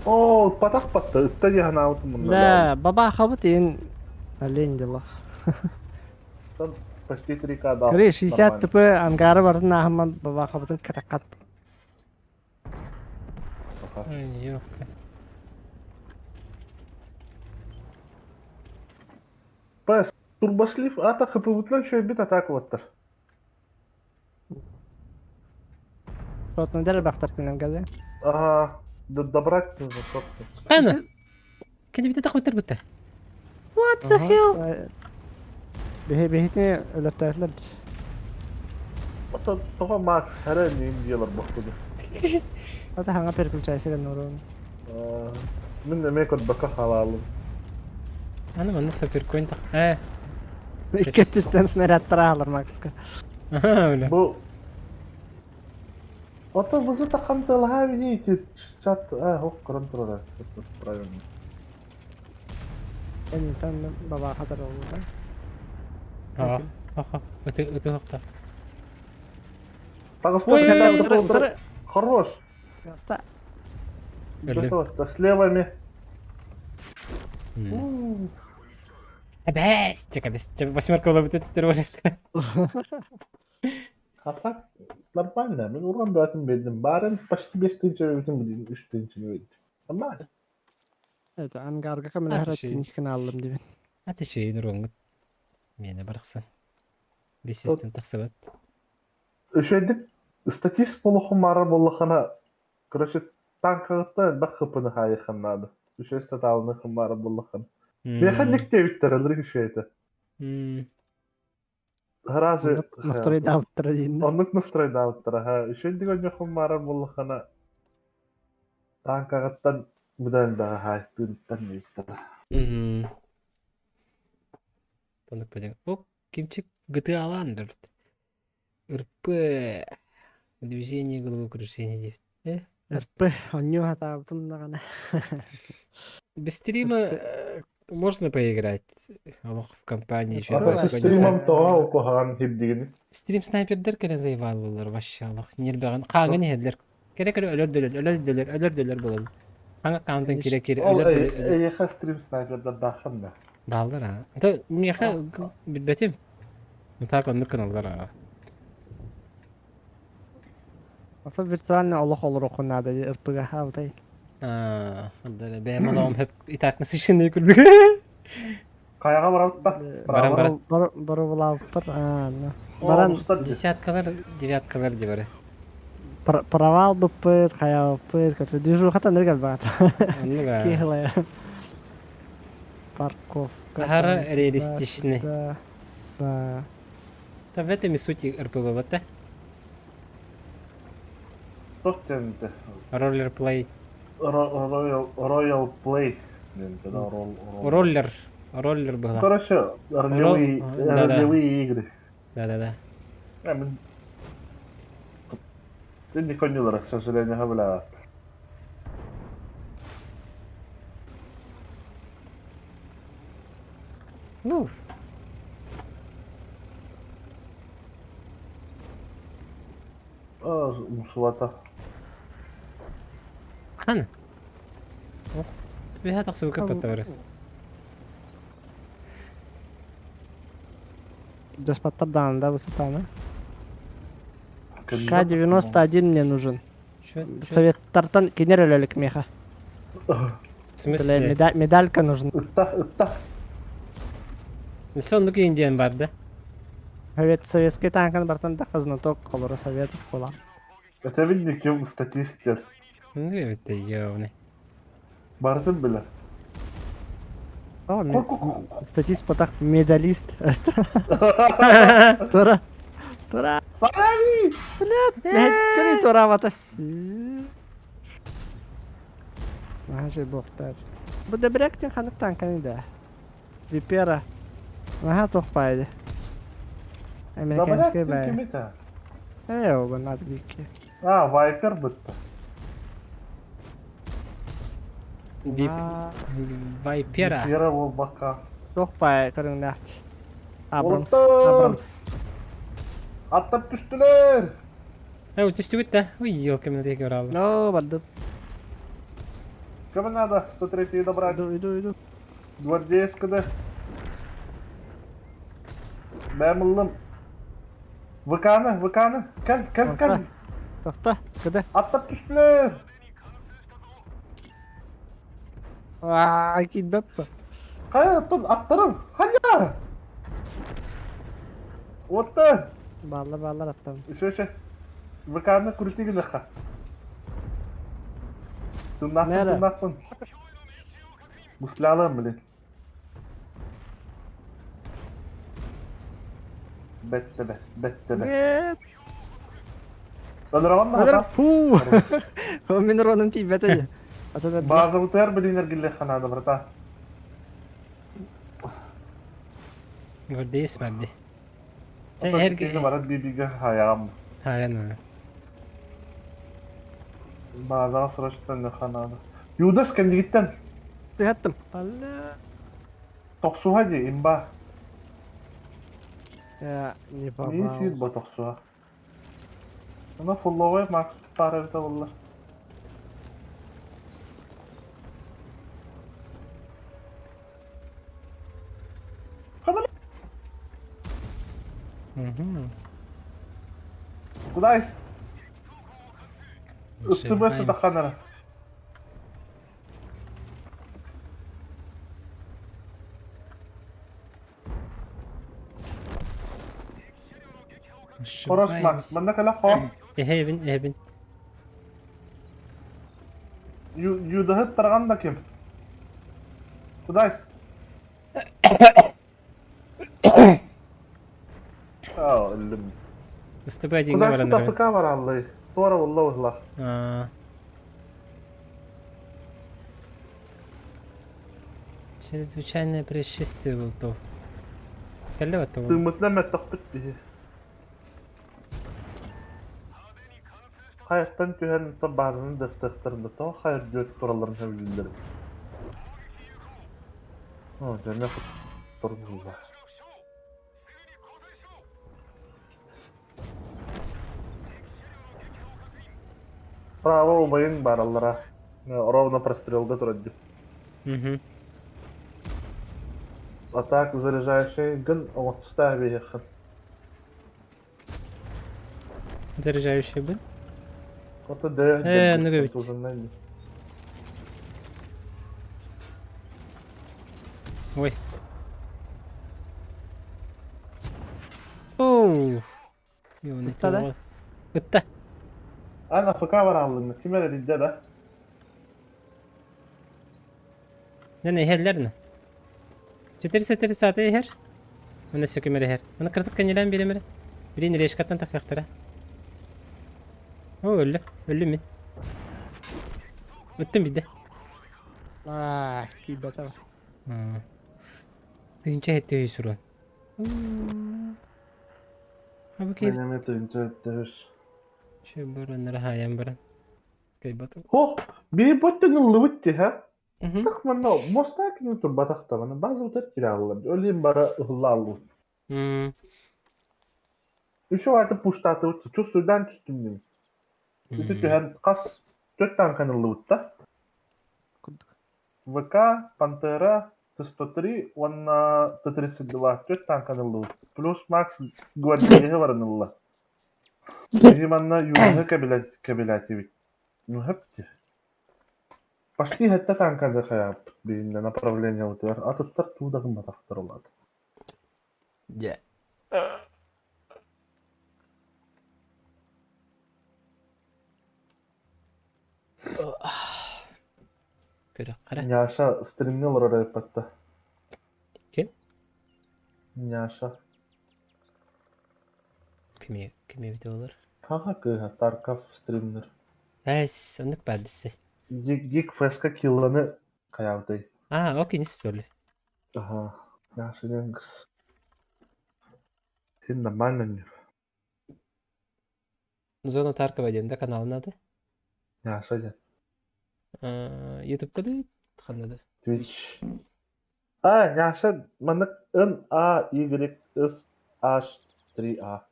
Оо, патах патта, ытта дии санаабытым мунна Да, бабахабыт иин олень дела. Почти 3К дал. Кри 60 ТП ангары барын ааһымман бабахабытын катаккат. Ой, ёпта. Пс, турбослив ата ХПВ-тынан үчүгэйбит атака Сотнадер бахтар күнэн кэлэ. Ага, добрать нужно сотку. Ана! Кини бите тахвытыр битте. What the hell? Биһи биһитни өлөртөөлөр. Ото тоҕо Макс хара ним делар бохтуду. Ата хаңа переключайся гыннорун. Мин эмиэ көрбөккө халаалым. Аны манна суперкоин тах. Э. Икки өттүттэн снарядтар аалар Макска. Аха, бля. Бу Ото вызы тахан тылаһа видите, 60 ох көрөн турара. Правильно. Энтан баба хатар олуга. Ах, ах, ыты ыты хохта. Таҕыста Ой, Хорош. Гаста. Готово. Слева ми. Эбээс, чека бес. Восьмерка буолбут этиттер болар. А так нормально. Мин уран бөтүн бердим. Барын почти 5 тысяч бүтүн билдим. 3 тысяч бердим. Нормально. Это ангарга камера тинискин аллым дибин. Аты шейін уроңгут. Мені барықсан. Бес жүзден тахсыбат. Үчүгэйдик статист болохум мара боллахана короче танкаҕыттан элбэх хыпыны хаайыхан наада. Үчүгэй статалыны хыммара боллахан. Миэхэ никтиэбиттэр ылырык үчүгэй этэ. Сразу Настройдаабыттара диин. Оннук настройдаабыттара ха. Үчүгэйдик онньохум мара боллахана танкаҕыттан быдан элбэҕи хаайтыырыттан диэбиттэрэ. Оннук пойдем. О, кимчик GTA Ландерт. РП. Движение головокружение диэбит. Э? РП онньуу хатаабытым даҕаны. Без стрима можно поиграть. Олох в компании еще. Ата стримом тоҕо куһаҕан хирдигини. Стрим снайпердер кэлэн заебалылар вообще олох нербэҕин хааҥын иһэллэр. Кэрэ кэрэ өлөр дөлөр өлөр дөлөр өлөр дөлөр буолаллар. Хаҥа аккаунтан кире кире Ол өлөр дөлөр өлөр. эйиэхэ стрим снайпердар дааххан да. Бааллар аа. Это миэхэ билбэтим. Так оннук гыналлар аа. Ата виртуально олох олоруоххун наада РП-га хаабытай. Аа, бэйэм олоҕум хөп и так насыщенный курдук. Хайаҕа барабыт да? Баран баран. Боробулаабыппар. Баран Десяткалар, девяткалар дии бары. провал быппыт, хайаабыппыт, короче, движуха ныргал баҕат. Оннук аа. Киһилэ. Парковка. Аһара там, реалистичный. Да. Да. Да в этом и суть РПБ, вот да? Туох диэн Роллер плей. Royal Royal Play диэн да ролл Роллер. Роллер была. Короче, ролевые, Да-да. ролевые игры. Да-да-да. Я Ты не коннилар, к сожалению, бля. Ну. А, мусулата. Хан. Ох, бэһэ тахсыбыкка паттабары. Деспоттар даҕаны да высотаны. К-91 мне нужен. Советтартан кинер өлөлүк меха. В смысле? Медалька нужна. Ытта, ытта. Соннук индиан бар да. Совет советский танканы бартан да знаток колора советов була. Этэбин никем статистер. Ну эбит ёвны. Барытын билэр. Статист потах медалист. Тура. Тура. Сарани! Блядь, тура ватас. Наһаа буохтаат. Бу Добряк диэн ханнык танканы да? Випера. Наһаа туох баайды. Американскай баайы. Ким это? Ээ, оба надо бикки. А, Вайпер бытта. Вайпера. Випера буолбакка. Туох баайы көрүҥнээхчи. Абрамс. Олохтор! Абрамс. Аттап түстүлэр! Э, түстүгүт да. Ой, елка мен тек оралды. No, барды. Кому надо 103 добрать? Иду, иду, иду. Гвардейскада. Бэм ыллым. ВК-ны, ВК-ны. Кэл, кэл, кэл. Тохто, кыда. Аттап түстүлэр! Аа, киирбэппэ. Хайа, тут аттарым. Хайа! Отта! Бааллар, бааллар аттам. Еще, еще. ВК-ны крути гыныха. Тыннахпын, Нэрэ. тыннахпын. Гуслялым, блин. Бэтте бэт, бэтте бэт. Нет. Өлөрөҕөн Өлөр. наһата. Фу. Мин уронум тиийбэтэ дии. Ата Базабытыгар билин эргиллиэххэ наада, брата. Гвардеец бар ди. Ата Эрг... киһи барар биибигэ хайаҕам. Хайан. Базаҕа срочно наада. Юдас кэннигиттэн Сыһаттым. Алла. тохсуһа дии, имба. Я не Не попал. сиир бо тохсуһа. Ана фулловой Макс пара эбитэ буолла. Угу. Куда Ыстыбы сытахханара. Хорос Макс, манна кэлэ хоо. Эһэбин, эһэбин. Юдаһыт тарҕан да ким? Кудайс? Аа, өллүм. Ыстыбы один Кудайс баран. АФК бараллый. Туора булла уһла. Аа. Чрезвычайное происшествие болтов. Кэллэ баттабын. Тыыммытынан мөттөхпүт биһи. Хайаттан түһэн базаны дыхтыхтарында тоҕо хайыр дьүөт туралларын сөбүлүүллэр. О, дьэ, турбулла. Право убайын бараллара. Ровно прострелга турар дии. Угу. А так заряжающий гын оҥостуста биһиэххин. Заряжающий был. Ото дэ Э, ну ведь. Ой. Оу. Ытта да? Ытта. Ан АФК бараллыҥ, ким эрэ билдэ да? Не иһэллэр 430 иһэр. Уна сөкүмэр иһэр. Уна кырдык кэннилээн биримэр. Билин решкаттан тахыахтара. О, өллө. Өллүм мин. Ыттым бидде. Аа, киирбэтэ. Тыынча хетте үй сурун. Абы Мен эме тыынча өттөбүс. Чө бараннара хаян баран. Кайбатым. Хо, биир боттун ыллыбыт ти, ха? Тах манна моста кини турбатах табаны базы утар кире аллар. Өлейм бара ыһылла аллы. Үчү аты пуштаты чус судан түстүм дим. Үтү түһэн хас төрт танкан ыллыбыт да. ВК, Пантера, Т-103 уонна Т-32 төрт танкан ыллыбыт. Плюс Макс гвардееһы баран ылла. Биһи манна юнаһы кэбилээтибит. Ну хөп Почти хэтте танканы хайааппыт биһиннэ направление утуйар. Атыттар туу да гымматахтар улаат. Дьэ. Көрөххө эрэ. Няша стримҥэ олорор эппэтта. Ким? Няша. Кими кими эбитэ буолар? Хаха кыыһа Тарков стримнер. Эс, оннук баар диссе. Гик Феска килланы хайаабытай? А, окей, не соли. Аха. Няша диэн кыс. Син нормально нюр. Зона Таркова диэн да каналын аата? Няша диэн. Ютубка да ханна да? Twitch. А, Няша маннык Н А Y С H 3 А.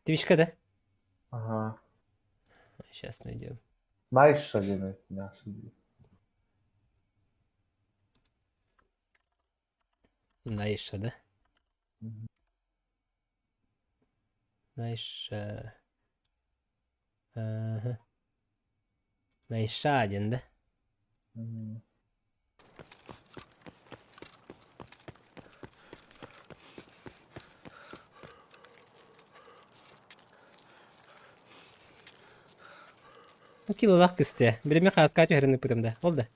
Твичка да? Ага. Сейчас найдем. Найша диэн Няша диэн. Найша, да? Найша. Ага. Найша диэн да? Ну, килолаах кыстыа. Билими хааска түһэрин ыппытым да. Ол да.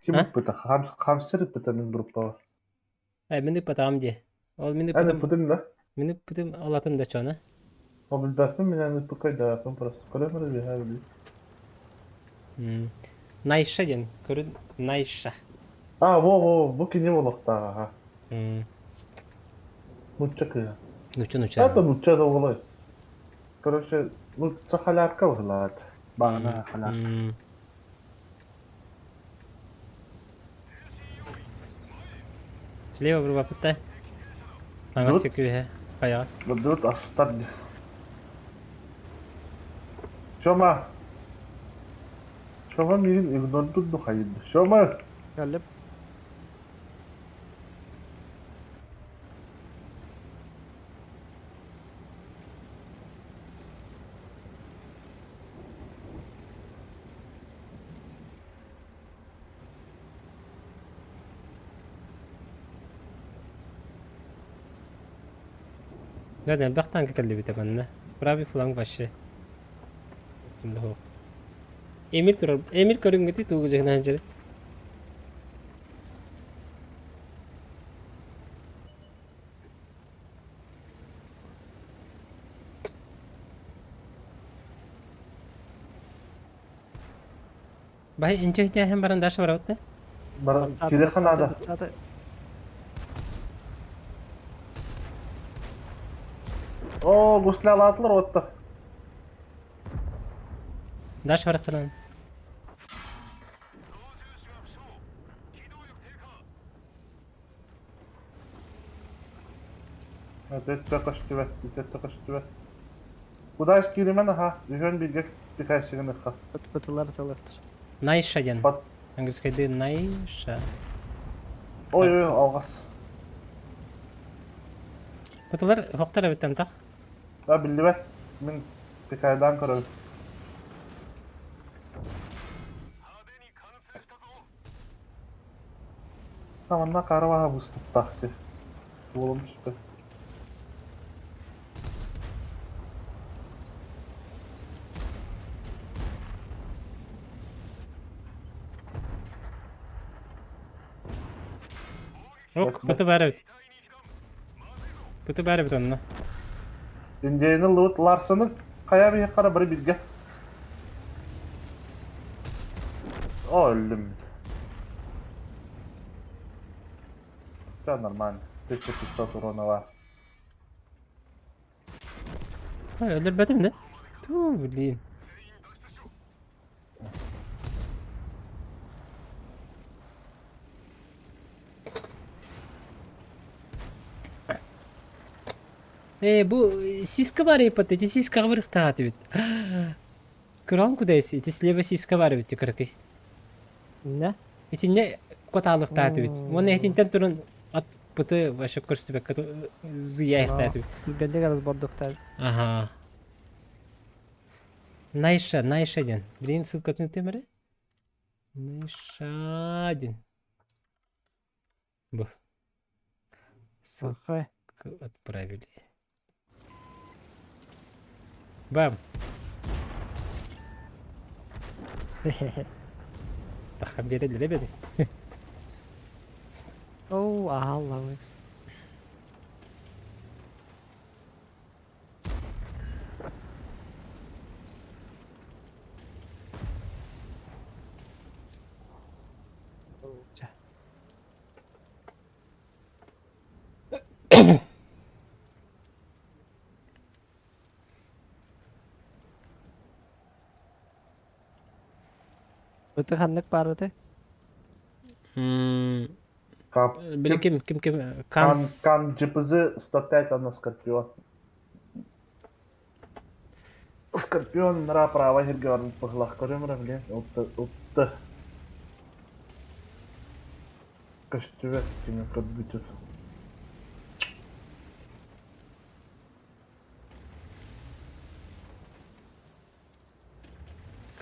Ким ыппыта? Хамстер ыппыта мин группаҕа. Э, мин ыппатаҕым дии. Ол мин Эн ыппытым... ыппытыҥ да? Мин ыппытым ол атын да чона. Ол билбэппин мин эн ыппыкка өйдөөбөппүн просто. Көрөн эрэ биһээ билии. Найша диэн. Көрүн Найша. А, во, во, бу кини буолуохтаах аха. Нучча кыыһа. Нучча нучча. Это нучча да уолай. Короче, ну, сахалярка быһылаат. Баҕана халярка. Слева вырвапытта. Маҥас күүһэ хайаҕа. Дут астар. Чома. Чома миигин игнордур ду хайырды. Чома. Кэллим. Да, элбэх танка кэллибитэ манна. Правый фланг вообще. Эмил турар. Эмил көрүҥҥүтүй тугу дьыһынан дьэрэ. Бай инче үтээһин баран дальше барабыт да? Баран кириэххэ наада. Оо, гуслялаатылар уотта. Дальше барахтанан. Өттө көстүбэт, өттө көстүбэт. Куда кииримэн аха, үһүөн бииргэ пикайсыгыныхха. Бытылар тылыктыр. Найша диэн. Английскайдыы Найша. Ой, ой, алҕас. Бытылар хохтар эбиттэн тах. Да биллибэт. Мин пикайдаан көрөбүн. Манна караваха быстыктаах ти. Уолум түстэ. Ок, пыты баар эбит. Пыты баар эбит онно. Индейни лыбыт Ларсаны хайа биһиэххэ бары билгэ. О, өллүм. Все нормально. 1500 урона бар. Ой, өлөрбөтүм да. Туу, блин. Ээ, бу сиска бар иппат, ити сискаҕа барыахтаах этибит. Кыран кудэс, ити слева сиска бар эбит кыракый. Не? Итиннэ кутаалыктаах этибит. Уонна итинтэн туран ат пыты вообще көрсүбэккэ зыяйыктаах этибит. Түргэнник разбордуктаах. Ага. Найша, Найша диэн. Блин, ссылкатын темере. Найша диэн. Бу. Сахай. Ссылку отправили. Бам! Тахан биэрэллэр эбит. Оу, аһаллаҥыс. Чэ. Ыты ханнык баар этэй? М, Кап. Били ким ким ким Кан, Канс кан GPZ 105, она Скорпион. Скорпион нара право хирге барбыт быһылах көрөм эрэ блин ылты ылты көстүбэт кини көрбүтүм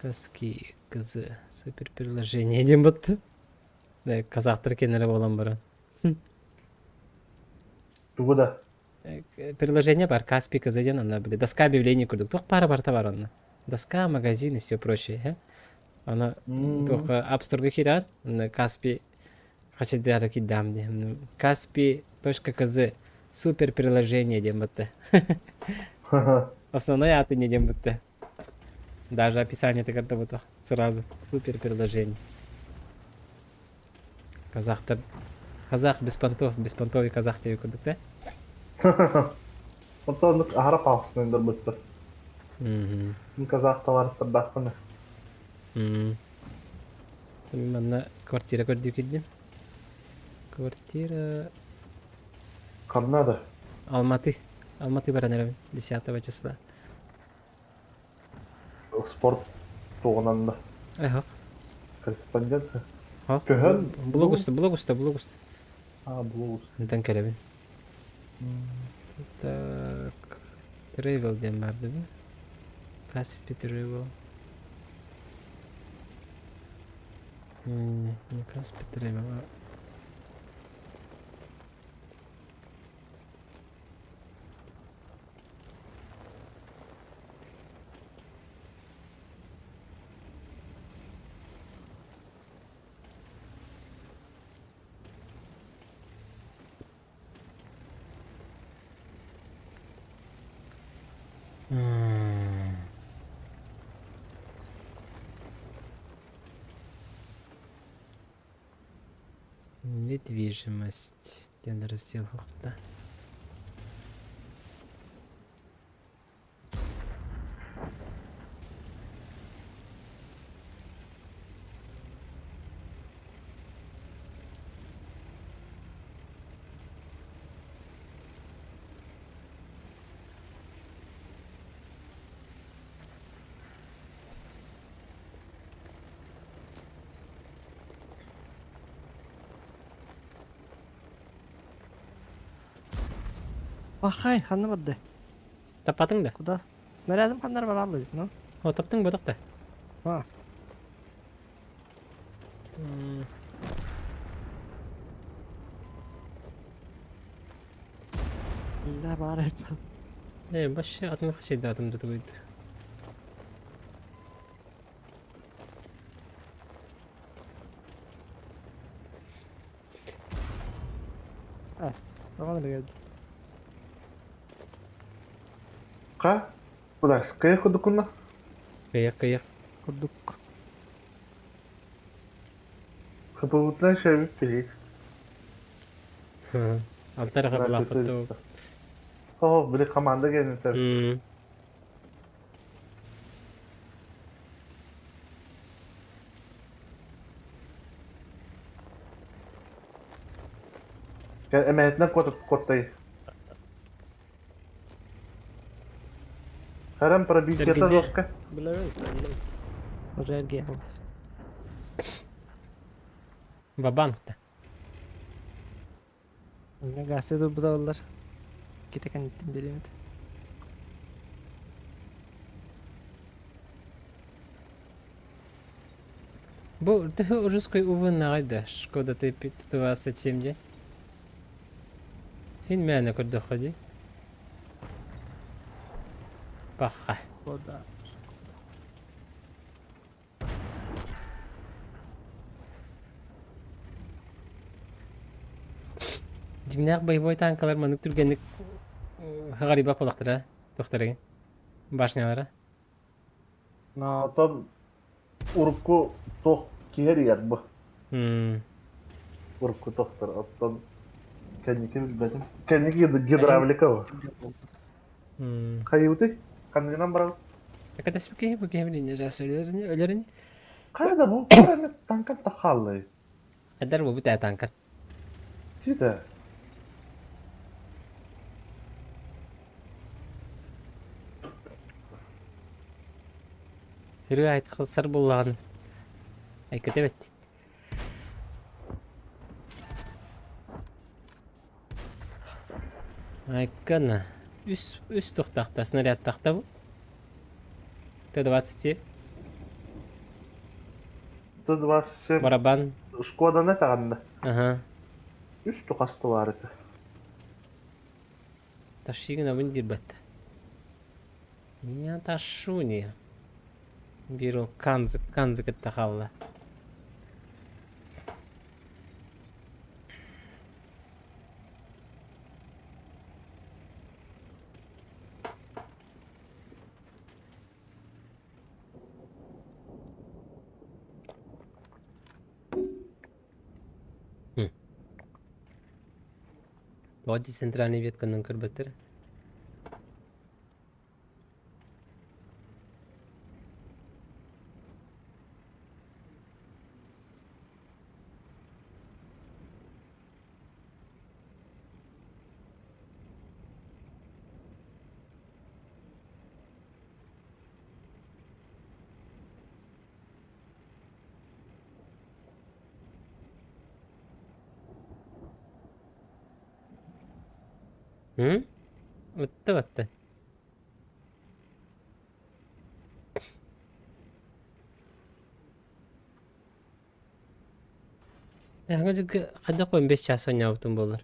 Каски кызы супер приложение диэн батты. Да, казахтар кеннere буолан баран. Тугу да? Приложение бар, Каспий КЗ диэн онно били доска объявлений курдук. Туох пара барта бар онно. Доска, магазин и все прочее. Э? Аны туох App Store-га киирэн, онно Каспий хачыдары кидам диэн. Каспий.кз супер приложение диэн батта. Основной аты не диэн бутта. Даже описание ты сразу. Супер приложение. Казахтар Казах без понтов, беспонтовый казах диэби курдук да? Онтон оннук аһара пафоснай ынырбыттар. Мин казах табаарыстардаахпын. Мин манна квартира көрдүү киирдим. Квартира... Ханна да? Алматы. Алматы баран эрэбин 10 числа. Спорт туһунан да. Эхох. Корреспондент. Хох. Көһөн. Блог уста, блог уста, блог уста. А, блог уста. Онтон кэлэбин. Так, Travel диэн баар дии Каспи Travel. Не, не Каспи Travel, а Недвижимость диэн раздел уһукта. Бахай, ханна барда? Таппатыҥ да? Куда? Снарядым ханнар бараллы, ну? О, таптыҥ бодох да? А. Да, бар. Э, вообще атын хачайдаатым да тугуйду. Аст. Оҕон элбэт. Ха? Куда? Кыйах курдуккунна? Кыйах, кыйах. Курдук. Сапыбытынан шэбит биһик. Алта эрэ хабылаахпыт дуу. О, били команда генетер. Эмэһэтинэн куоттай. Харам пробитиета жестко. Уже эргиэҕиҥ. Бабанк-то. Онно гаасты турбута буоллар. Ките кэнниттэн биэриэм этэ. Бу төһө русской увы да, Шкода Т-27 дии. Һин мээнэ көрдөххө дии. Паха. Шкода. Дьиҥнээх боевой танкалар маннык түргэнник хаҕарыйбат буоллахтара, туохтарыгын, башнялара. Оттон урукку туох киһи эрийэр бу. Урукку тохтор, оттон кэнники билбэтим. Кэнники гидравлика бу. Хайыбытый? Ханныгынан барабыт? Кэтэспит киһи бу киһи билин дьэ өлөрүн өлөрүн. Хайа да бу эмэ танкан тахаллай. Эдэр бу бүтэ танкан. Сита. Ырыа айтхылсар буллаҕын айкыта бэт. Айкана үс үс тухтахта снарядтахта бу. Т-27. Т-27. Барабан. Шкоданы таҕанна. Аха. Үс тухасты бар этэ. Ташигин диирбэт. Я ташу не. Биир ол канзы канзы кытта хаалла. Тоҕо центральный ветканан көрбөттөр? М? Ытта батта. Эһэҥэ дьылга хайдах 15 чаас оонньообутум буоллар.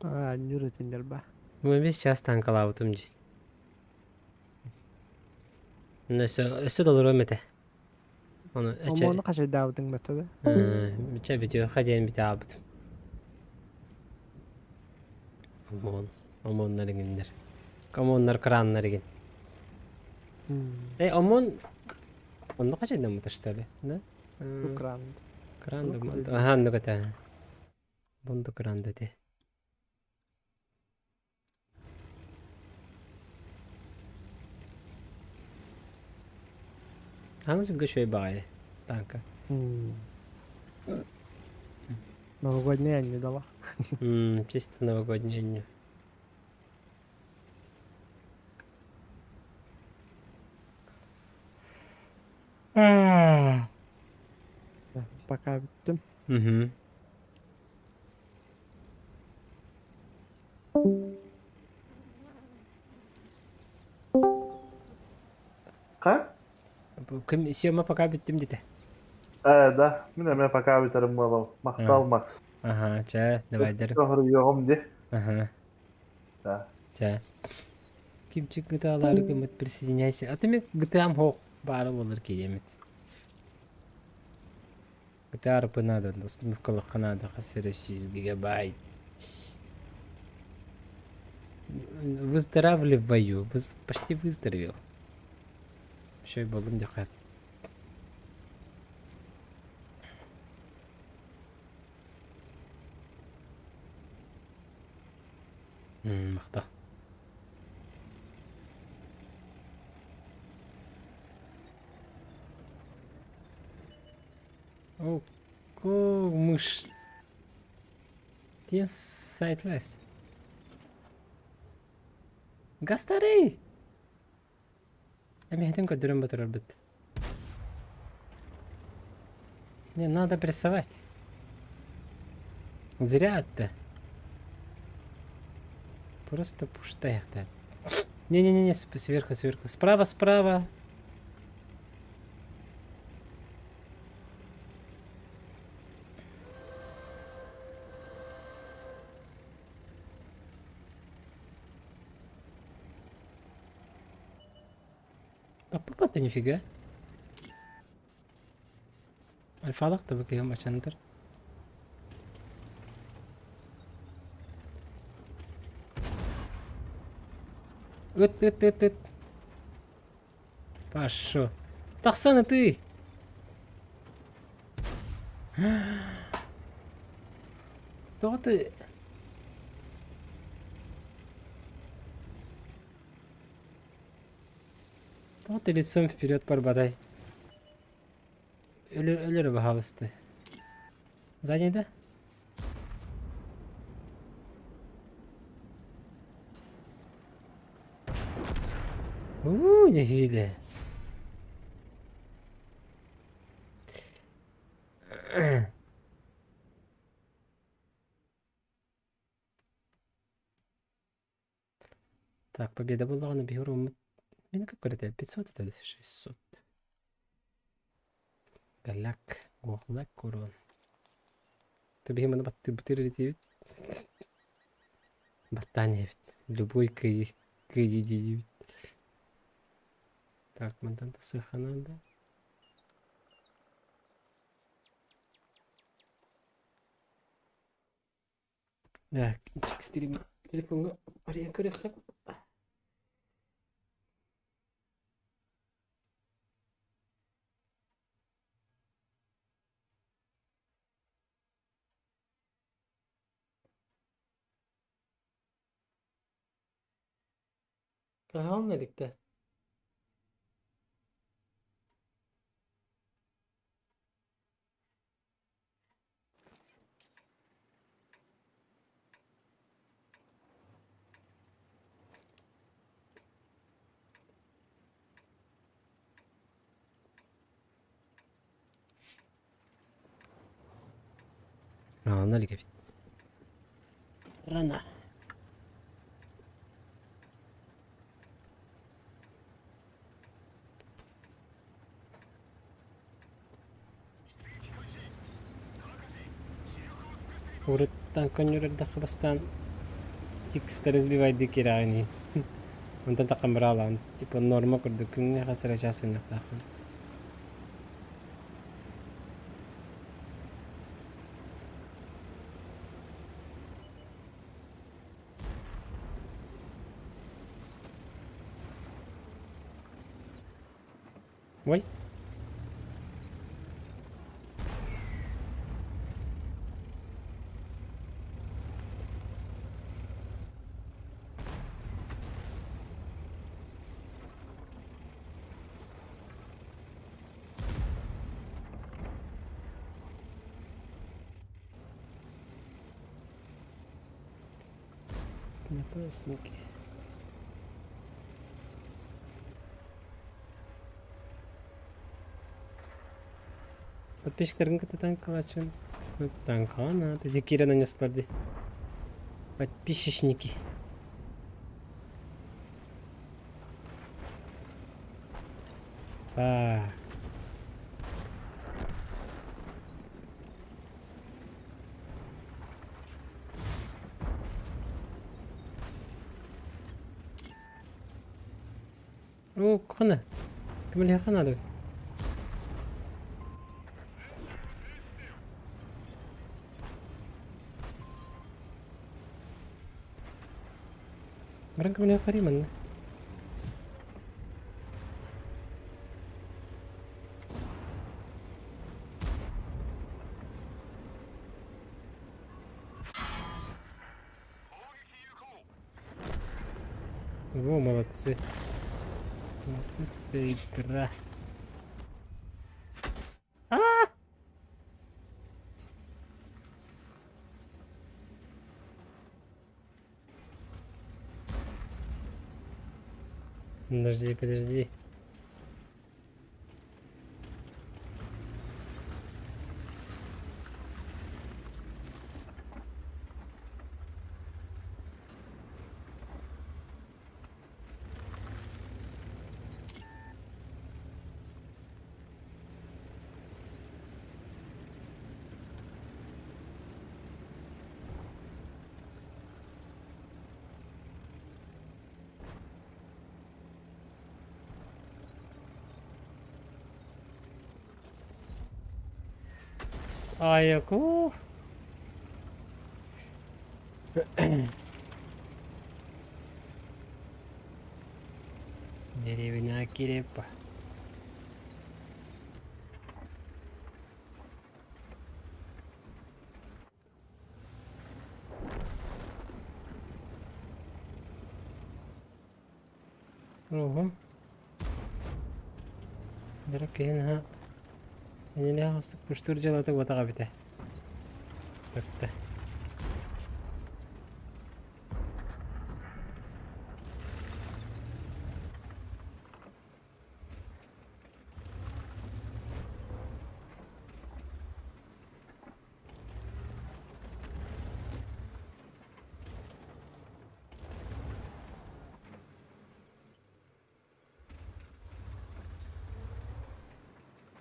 Аа, ньур этиннэр ба. 15 чаас таҥкалаабытым дии. Өссө, өссө толоруом этэ. Ону эчэ Омуону хачайдаабытыҥ бата да? Чэ бүтүөххэ диэн бүтэ аалбытым. Омуон, омуоннар иҥиннэр. Омуоннар кырааннар игин. Э, омуон онно хачайдаммыта что ли? Да? Кран. Кран да Аха, оннук этэ. Бунду кран да этэ. Хаҥ дьылга үчүгэй баҕайы тааҥка. Новогодняя не дала. Чисто новогодняя не. Пока бүттүм. Угу. Ха? Ким Сема пока бүттүм дите. Э, да, мин эмиэ пока бүтэрим буолал. Махтал, Макс. Ага, чэ, давайдар. Соһуруйуоҕум ди. Ага. Да. Чэ. Кимчик гытаалаары гыммыт присоединяйся. А ты мен гытаам хоох баара буолар кириэмит. Гытаарпы надо, установкалахха надо хас эрэ 100 гигабайт. Выздоравливаю, почти выздоровел. Еще и болым диэхэ. Махтал. О, мышь. Диэн сайтлас. Гастарый! Эмиһитин көрдөрөн батырарбыт. Не, надо прессовать. Зря это. Просто пуштаяхта. Не-не-не, сверху, сверху. Справа, справа. Таппыппат да нифига. Альфалах да бу ачантыр. Ыт, ыт, ыт, ыт. Пошел. Тахсан ты! Кто ты? Кто ты лицом вперед барбадай? Өлөр, өлөр баһаалысты. Задний да? Уу, нэһиилэ. Так, победа буоллаҕына биһи урууммут мин көрөтө 500 это 600. Галак, Горлак урон. Ты биһи маны баттыырбытыр илитиибит. Баттаан иһэбит. Любой кыйы кыйы диибит. Так, мантан тахсыахха наада. Так, стрим телефоҥҥа арыйан көрүөххэ. Хаһан иликтэ? Рана илик эбит. Рана. Уруттан көнньүрэрдэххэ бастаан икстары сбивайдыы киирэҕиний. Онтон таххан быраалаан, типа норма курдук күҥҥэ хас эрэ чаас сынньахтаахпын. Ой. Напасники. Подписчиктаргын кытта таҥкалааччын. Таҥкалана. Ты киирэн нанеслар дии. Подписчики. Так. Оо, хана. Көмөлөһүөххэ наада. Баран көмөлөһүөххэ барыым манна. Во, молодцы. Вот это игра. А! Подожди, подожди. Айаку. Деревня Кирепа. Уһум. Дьэ киһи наһаа иннилээх устук пуштуур дьыалата буотах эбитэ. Төктө.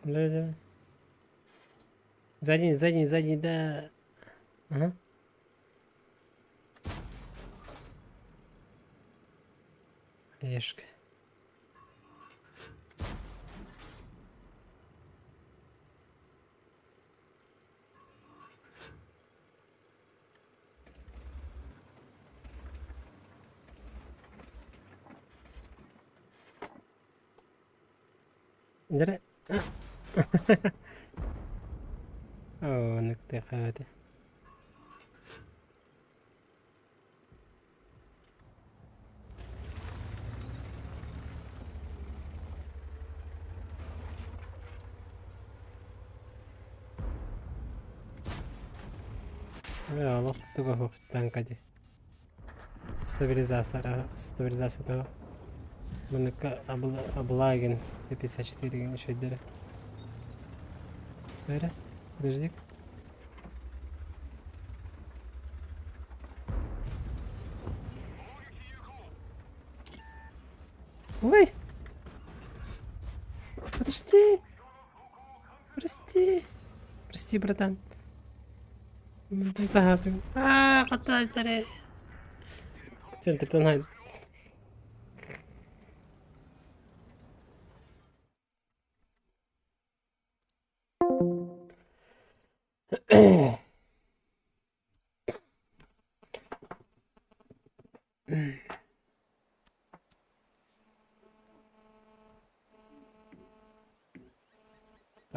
Лежа. Задний, задний, задний, да. Ага. Решка. Дьэ Оо, оннук тыаха Ээ, олох туга суох танка дии. Стабилизация, стабилизация Манныка Аблагин Т-54 деген үчүгэйдэрэ. Эрэ, подожди. Ой! Подожди! Прости! Прости, братан. Мантан саһаатым. Аа, хатаайтары. Центртан хай.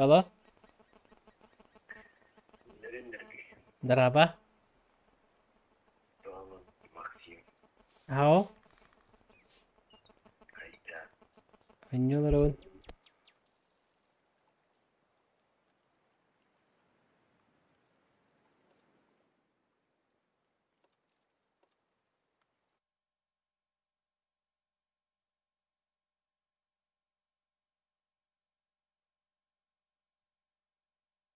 Алло? Дороба. Ау. Анньыаларовын.